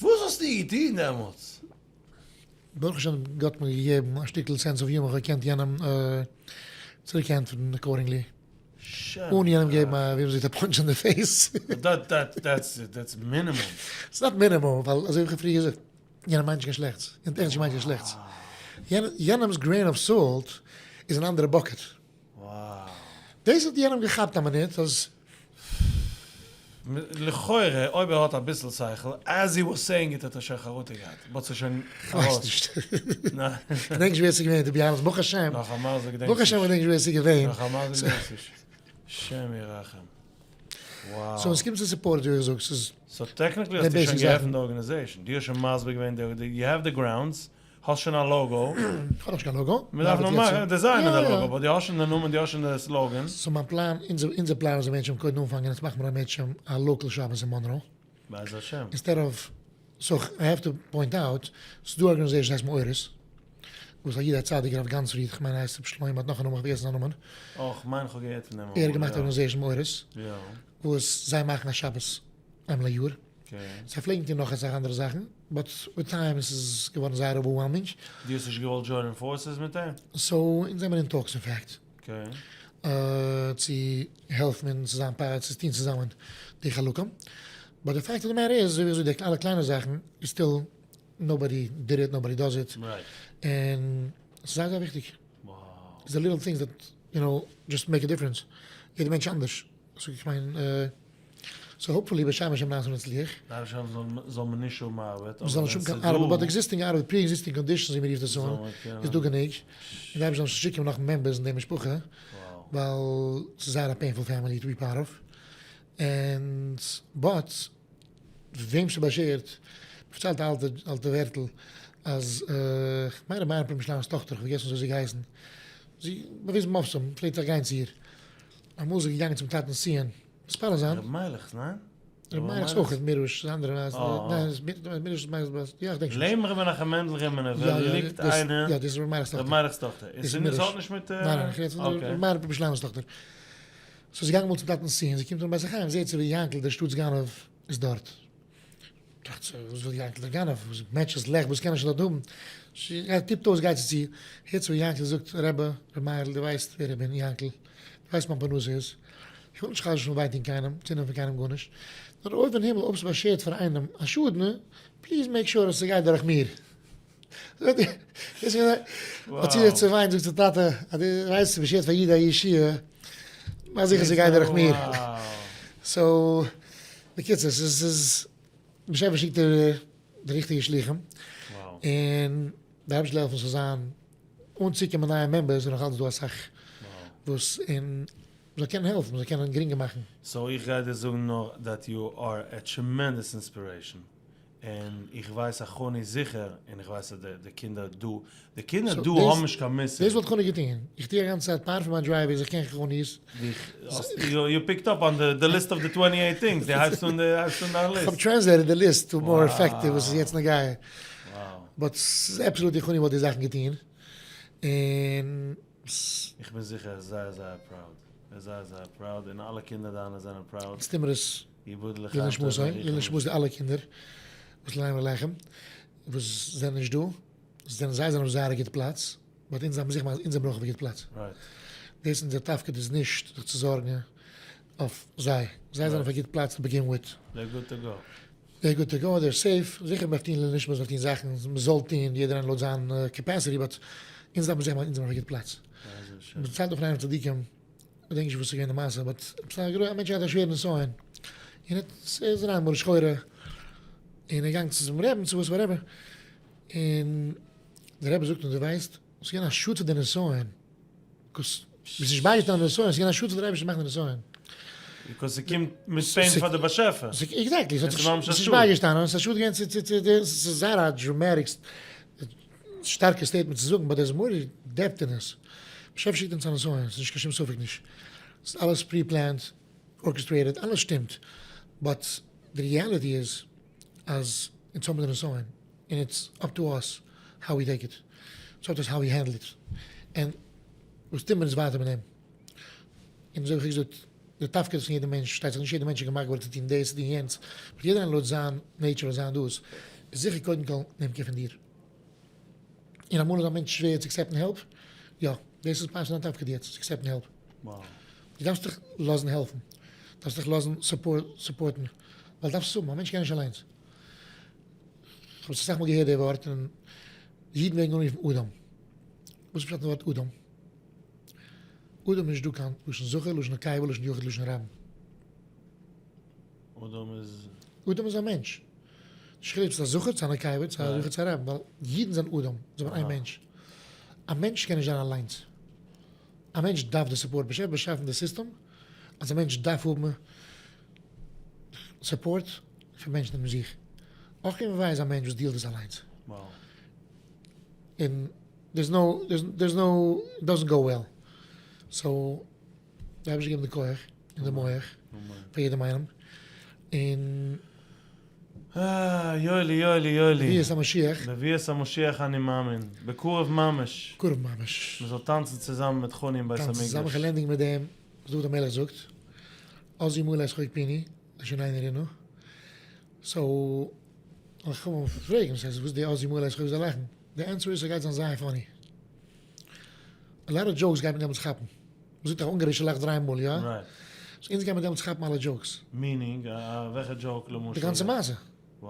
וואס האסטו געטון דעמאלטס? ברוך השם גאט האט מיר געגעבן א שטיקל sense of humor, איך האב געקענט יענעם צוריק ענטפערן accordingly, אן יענעם געבן א ווי מ'זאגט א punch אין די face. That's minimum. ס'איז not minimum, ווייל אזוי ווי איך האב פריער געזאגט, יענער מיינט נישט קיין שלעכטס, יענער האט עכט נישט געמיינט קיין שלעכטס. יענעמ'ס grain of salt איז אן אנדערע bucket. דאס האט יענעם געכאפט א מינוט אז. לכאורה אויב ער האט אביסל שכל, as he was saying it האט ער שוין חרטה געהאט, but ס'איז שוין כ'ווייס נישט. כ'געדענק נישט ווער ס'איז געווען, to be honest, ברוך השם. נאך א מזל געדענקסט נישט. ברוך השם כ'געדענק נישט ווער ס'איז געווען. נאך א מזל געדענקסט נישט. השם ירחם. Wow. So ווען ס'קומט צו support ווי איך זאג, ס'איז. So technically האסטו שוין געעפנט די organization, דו האסט שוין מסביר געווען די, you have the grounds, האסט שוין א logo? כ'האב נאכנישט קיין logo. מען דארף נאר מאכן, design ען די logo, but דו האסט שוין די נאמען, דו האסט שוין די slogan. So מיין פלאן, אונזער פלאן איז מענטשן קודם אנפאנגען, יעצט מאכן מיר א מענטשן א local שבת אין מאנרא. בעז השם. Instead of, so I have to point out, ס'איז דא organization הייסט מאורות, וואס א איד א צדיק הרב גאנצפריד, כ'מיין הייסט ר' שלמה, האט נאך א נאמען, כ'האב פארגעסן זיין נאמען. אה, כ'מיין כ'האב געהערט פון דעם אמאל, ער האט געמאכט organization מאורות, וואס זיי מאכן א שבת איינמאל א יאר. זיי פלעגן טון נאך אסאך אנדערע זאכן, but with time עס איז געווארן זייער overwhelming. דו האסט נישט געוואלט join ען forces מיט אים? So אונז זעמיר אין talks אין fact. צו העלפן און צו זיין part צו טון צוזאמען די חלקים. But די fact of the matter איז אזוי ווי איך זאג די אלע קליינע זאכן איז still nobody did it nobody does it. און ס'איז זייער זייער וויכטיג. It's the little things that you know just make a difference. יעדע מענטש אנדערש. So איך מיין. So hopefully בשם השם נעשה ונצליח. בשם זאל מען נישט האבן ארבעט. מען זאל נישט האבן קיין ארבעט, but existing ארבעט, pre existing conditions ווי מען רופט עס אן, איז דא גענוג. און די אייבערשטער זאל נישט שיקן נאך members אין די משפחה, ווייל ס'איז זייער א painful family to be part of. And but. וועם ס'באשערט, מ'פארציילט א אלטע אלטע ווערטל אז כ'מיין ר' מאיר פרעמישלאנער'ס טאכטער, כ'האב פארגעסן וויאזוי זי געהייסן, זי באוויזן מופתים, פלעגט זיך גיין צו איר, אמאל איז זי געגאנגען צום טאטנ'ס ציון מתפלל זיין. ר' מיילעך'ס, ניין? ר' מיילעך'ס אויך איז מירוש, איז אנדערע, ניין מירוש איז מיילעך'ס, יא כ'דענק שוין נישט. לעבן ר' מנחם מענדל רימינובער ליגט איינער. יא דאס איז ר' מיילעך'ס טאכטער. ר' מיילעך'ס טאכטער. און ס'האט נישט מיט. ניין ניין, כ'רעד פון ר' מאיר פרעמישלאנער'ס טאכטער. so זי געגאנגען אמאל צום טאטנ'ס ציון, זי קומט אן בית החיים זעהט זי ווי יענקל דער שטאט'ס גנב איז דארט. טראכט זי, וואס וויל יענקל דער גנב? וואס matches לעכט, וואס קען ער שוין דארט האבן? זי גייט טיפט אויס גייט זי צו, הערט זי ווי יענקל זאגט, רבי, ר' מאיר'ל דו ווייסט ווער איך בין, יענקל, דו ווייסט מיין פרנסה איז, איך וויל נישט חס ושלום וויי טון קיינעם, צונעמען פון קיינעם גארנישט, נאר אויב אין הימל אויב ס'איז באשערט פאר איינעם א שאדן, please make sure אז ס'גייט דורך מיר. האט זי זיך צעוויינט, זאגט זי, טאטע, אז דו ווייסט ס'איז באשערט פאר איד א ישועה, מאך זיכער ס'גייט דורך מיר. so, בקיצור, ס'איז, באשעפער שיקט דיר די ריכטיגע שליחים, און די אייבערשטער זאל העלפן ס'זאל זיין, אן צוקומען נייע members איז נאך אלץ דא אסאך וואס, און מ'זאל קענען העלפן, מ'זאל קענען גרינגער מאכן. so איך גיי דיר זאגן נאר that you are a tremendous inspiration. און איך ווייס אז חוני זיכער, און איך ווייס אז די קינדער דא, די קינדער דא האבן נישט קיין מושג. דאס וואלט חוני געטון, איך טו א גאנצע צייט פאר פון מיין driveway איך קען חוני'ס. you picked up on די list of די twenty eight things, די הייבסט אן דיין list. כ'האב translated די list to more effective וואס איז יעצט נוגע. but ס'איז absolutely חוני וואלט די זאכן געטון. און. איך בין זיכער ער איז זייער זייער proud. ער איז זייער זייער proud און אלע קינדער דיינע זענען proud. סטימערס לעילוי נשמת די אלע קינדער וואס לערנען עליכם וואס זענען נישט דא, זענען זיי זענען אויף זייער א גוט פלאץ, but אונז דארפן זיכער מאכן אז אונז זעמיר אויך אויף א גוט פלאץ. דאס אונזער תפקיד איז נישט זיך צו זארגן אויף זיי, זיי זענען אויף א גוט פלאץ to begin with. They're good to go. They're good to go, they're safe, זיכער מ'דארף טון לעילוי נשמת, מ'דארף טון זאכן, מ'זאל טון, יעדער איינער לויט זיין capacity, but אונז דארפן זיכער מאכן אז אונז זעמיר אויף א גוט פלאץ. מ'ציילט אויף ריינע צדיקים. כ'געדענק נישט וואס איז געווען די מעשה, but עפעס א גרויסע א מענטש געהאט א שווערע נסיון, און האט ער איז אריין מרה שחורה, און ער געגאנגען צו צום רעבען צו וואס whatever, און דער רבי זאגט אים דו ווייסט, ס'איז געווען א שאד פאר די נסיון, 'cause ביסט נישט בייגעשטאנען די נסיון, ס'איז געווען א שאד פאר דער אייבערשטער מאכן די נסיון. because ס'קומט מיט pain פאר די באשעפער. Exactly, ס'האט זיך נישט בייגעשטאנען, ס'איז א שאד געווען צו צו צו די, ס'איז זייער א dramatic שטארקע statement צו זאגן, but דער איז more depth אין עס. באשעפער שיקט אונז א נסיון, ס'איז נישט קיין שום ספק נישט. ס'איז אלעס pre-planned, orchestrated, אלעס שטימט. But די reality איז אז אונז האבן די נסיון, און it's up to us how we take it. It's up to us how we handle it. און וואס טוט מען אונז ווייטער מיט דעם? און אזוי ווי איך האב געזאגט, די תפקיד פון יעדע מענטש, שטייט זיך נישט יעדע מענטש איז געמאכט געווארן צו טון דאס, צו טון יענץ, but יעדער איינער לויט זיין nature און זיין דאס, איז זיכער קודם כל נעם care פון דיר. און אמאל איז א מענטש שווער צו accept ן help, יא, דאס איז part פון דיין תפקיד יעצט, צו accept ן help. דו דארפסט דיך לאזן העלפן, דארפסט דיך לאזן support ן, ווייל דארפסט עס האבן, א מענטש קען נישט אליינס. כ'האב עס אסאך מאל געהערט די ווארט, און אידן ווערן אנגערופן אדם. וואס איז פשט אין די ווארט אדם? אדם איז נישט דא קיין לשון זכר, לשון נקבה, לשון יחיד, לשון רבים. אדם איז. אדם איז א מענטש. נישט חילוק צו ס'איז א זכר צו א נקבה צו א יחיד צו א רבים, ווייל אידן זענען אדם, זיי זענען איין מענטש. א מענטש קען נישט זיין אליינס. א מענטש דארף די support. באשעפער באשאפן די סיסטעם אז א מענטש דארף האבן support פון מענטשן ארום זיך. אויך און וויי איז א מענטש וואס deal ט עס אליינס. און there's no, there's no, it doesn't go well. So, די אייבערשטער געבן די כח און די מח פאר יעדעם איינעם, און. אה, יואלי יואלי יואלי. בביאת המשיח. בביאת המשיח אני מאמין. בקרוב ממש. בקרוב ממש. מען זאל טאנצן צוזאמען מיט חוני אין בית המקדש. טאנצן צוזאמען, כ'וועל ענדיגן מיט דעם וואס דוד המלך זאגט, אז ימלא שחוק פינו, לשוננו רינה. So, איך קום פרעגן, וואס הייסט וואס די אז ימלא שחוק זאל לאכן? די ענטפער איז ס'גייט זיין זייער funny. A lot of jokes גייט מען דעמאלטס כאפן. מ'זאגט דאך אונגארישע לאכט דריי מאל, יא? So אונז גיימער דעמאלטס כאפן אלע jokes. Meaning? וועלכע joke למשל? די גאנצע מעשה. Wow.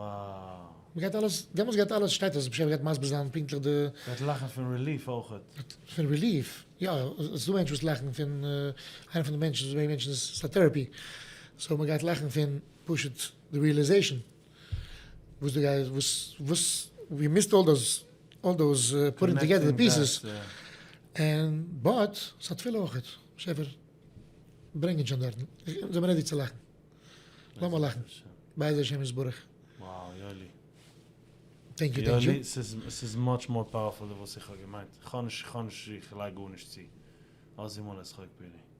מ'גייט אלעס, דעמאלטס גייט אלעס, שטייט אז באשעפער גייט מסביר זיין פונקטליך די. גייט לאכן פון relief אויכעט. פון relief, יא, ס'איז דא מענטשן וואס לאכן פון, איינער פון די מענטשן וואס מענטשן איז א therapy. So מ'גייט לאכן פון פשוט די realization. וואס דו גייסט, וואס, וואס, we missed all those, all those putting together the pieces, און but, ס'איז א תפילה אויכעט, באשעפער ברענג אונז שוין דארטן, זעמיר ready צו לאכן, לאמיר לאכן, בעזר השם יתברך. Wow, יואלי. Thank you, thank you. יואלי, ס'איז much more powerful ווי וואס איך האב געמיינט. איך האב נישט, איך האב נישט, איך לייג גארנישט צו. אז איך מאל עס פילי.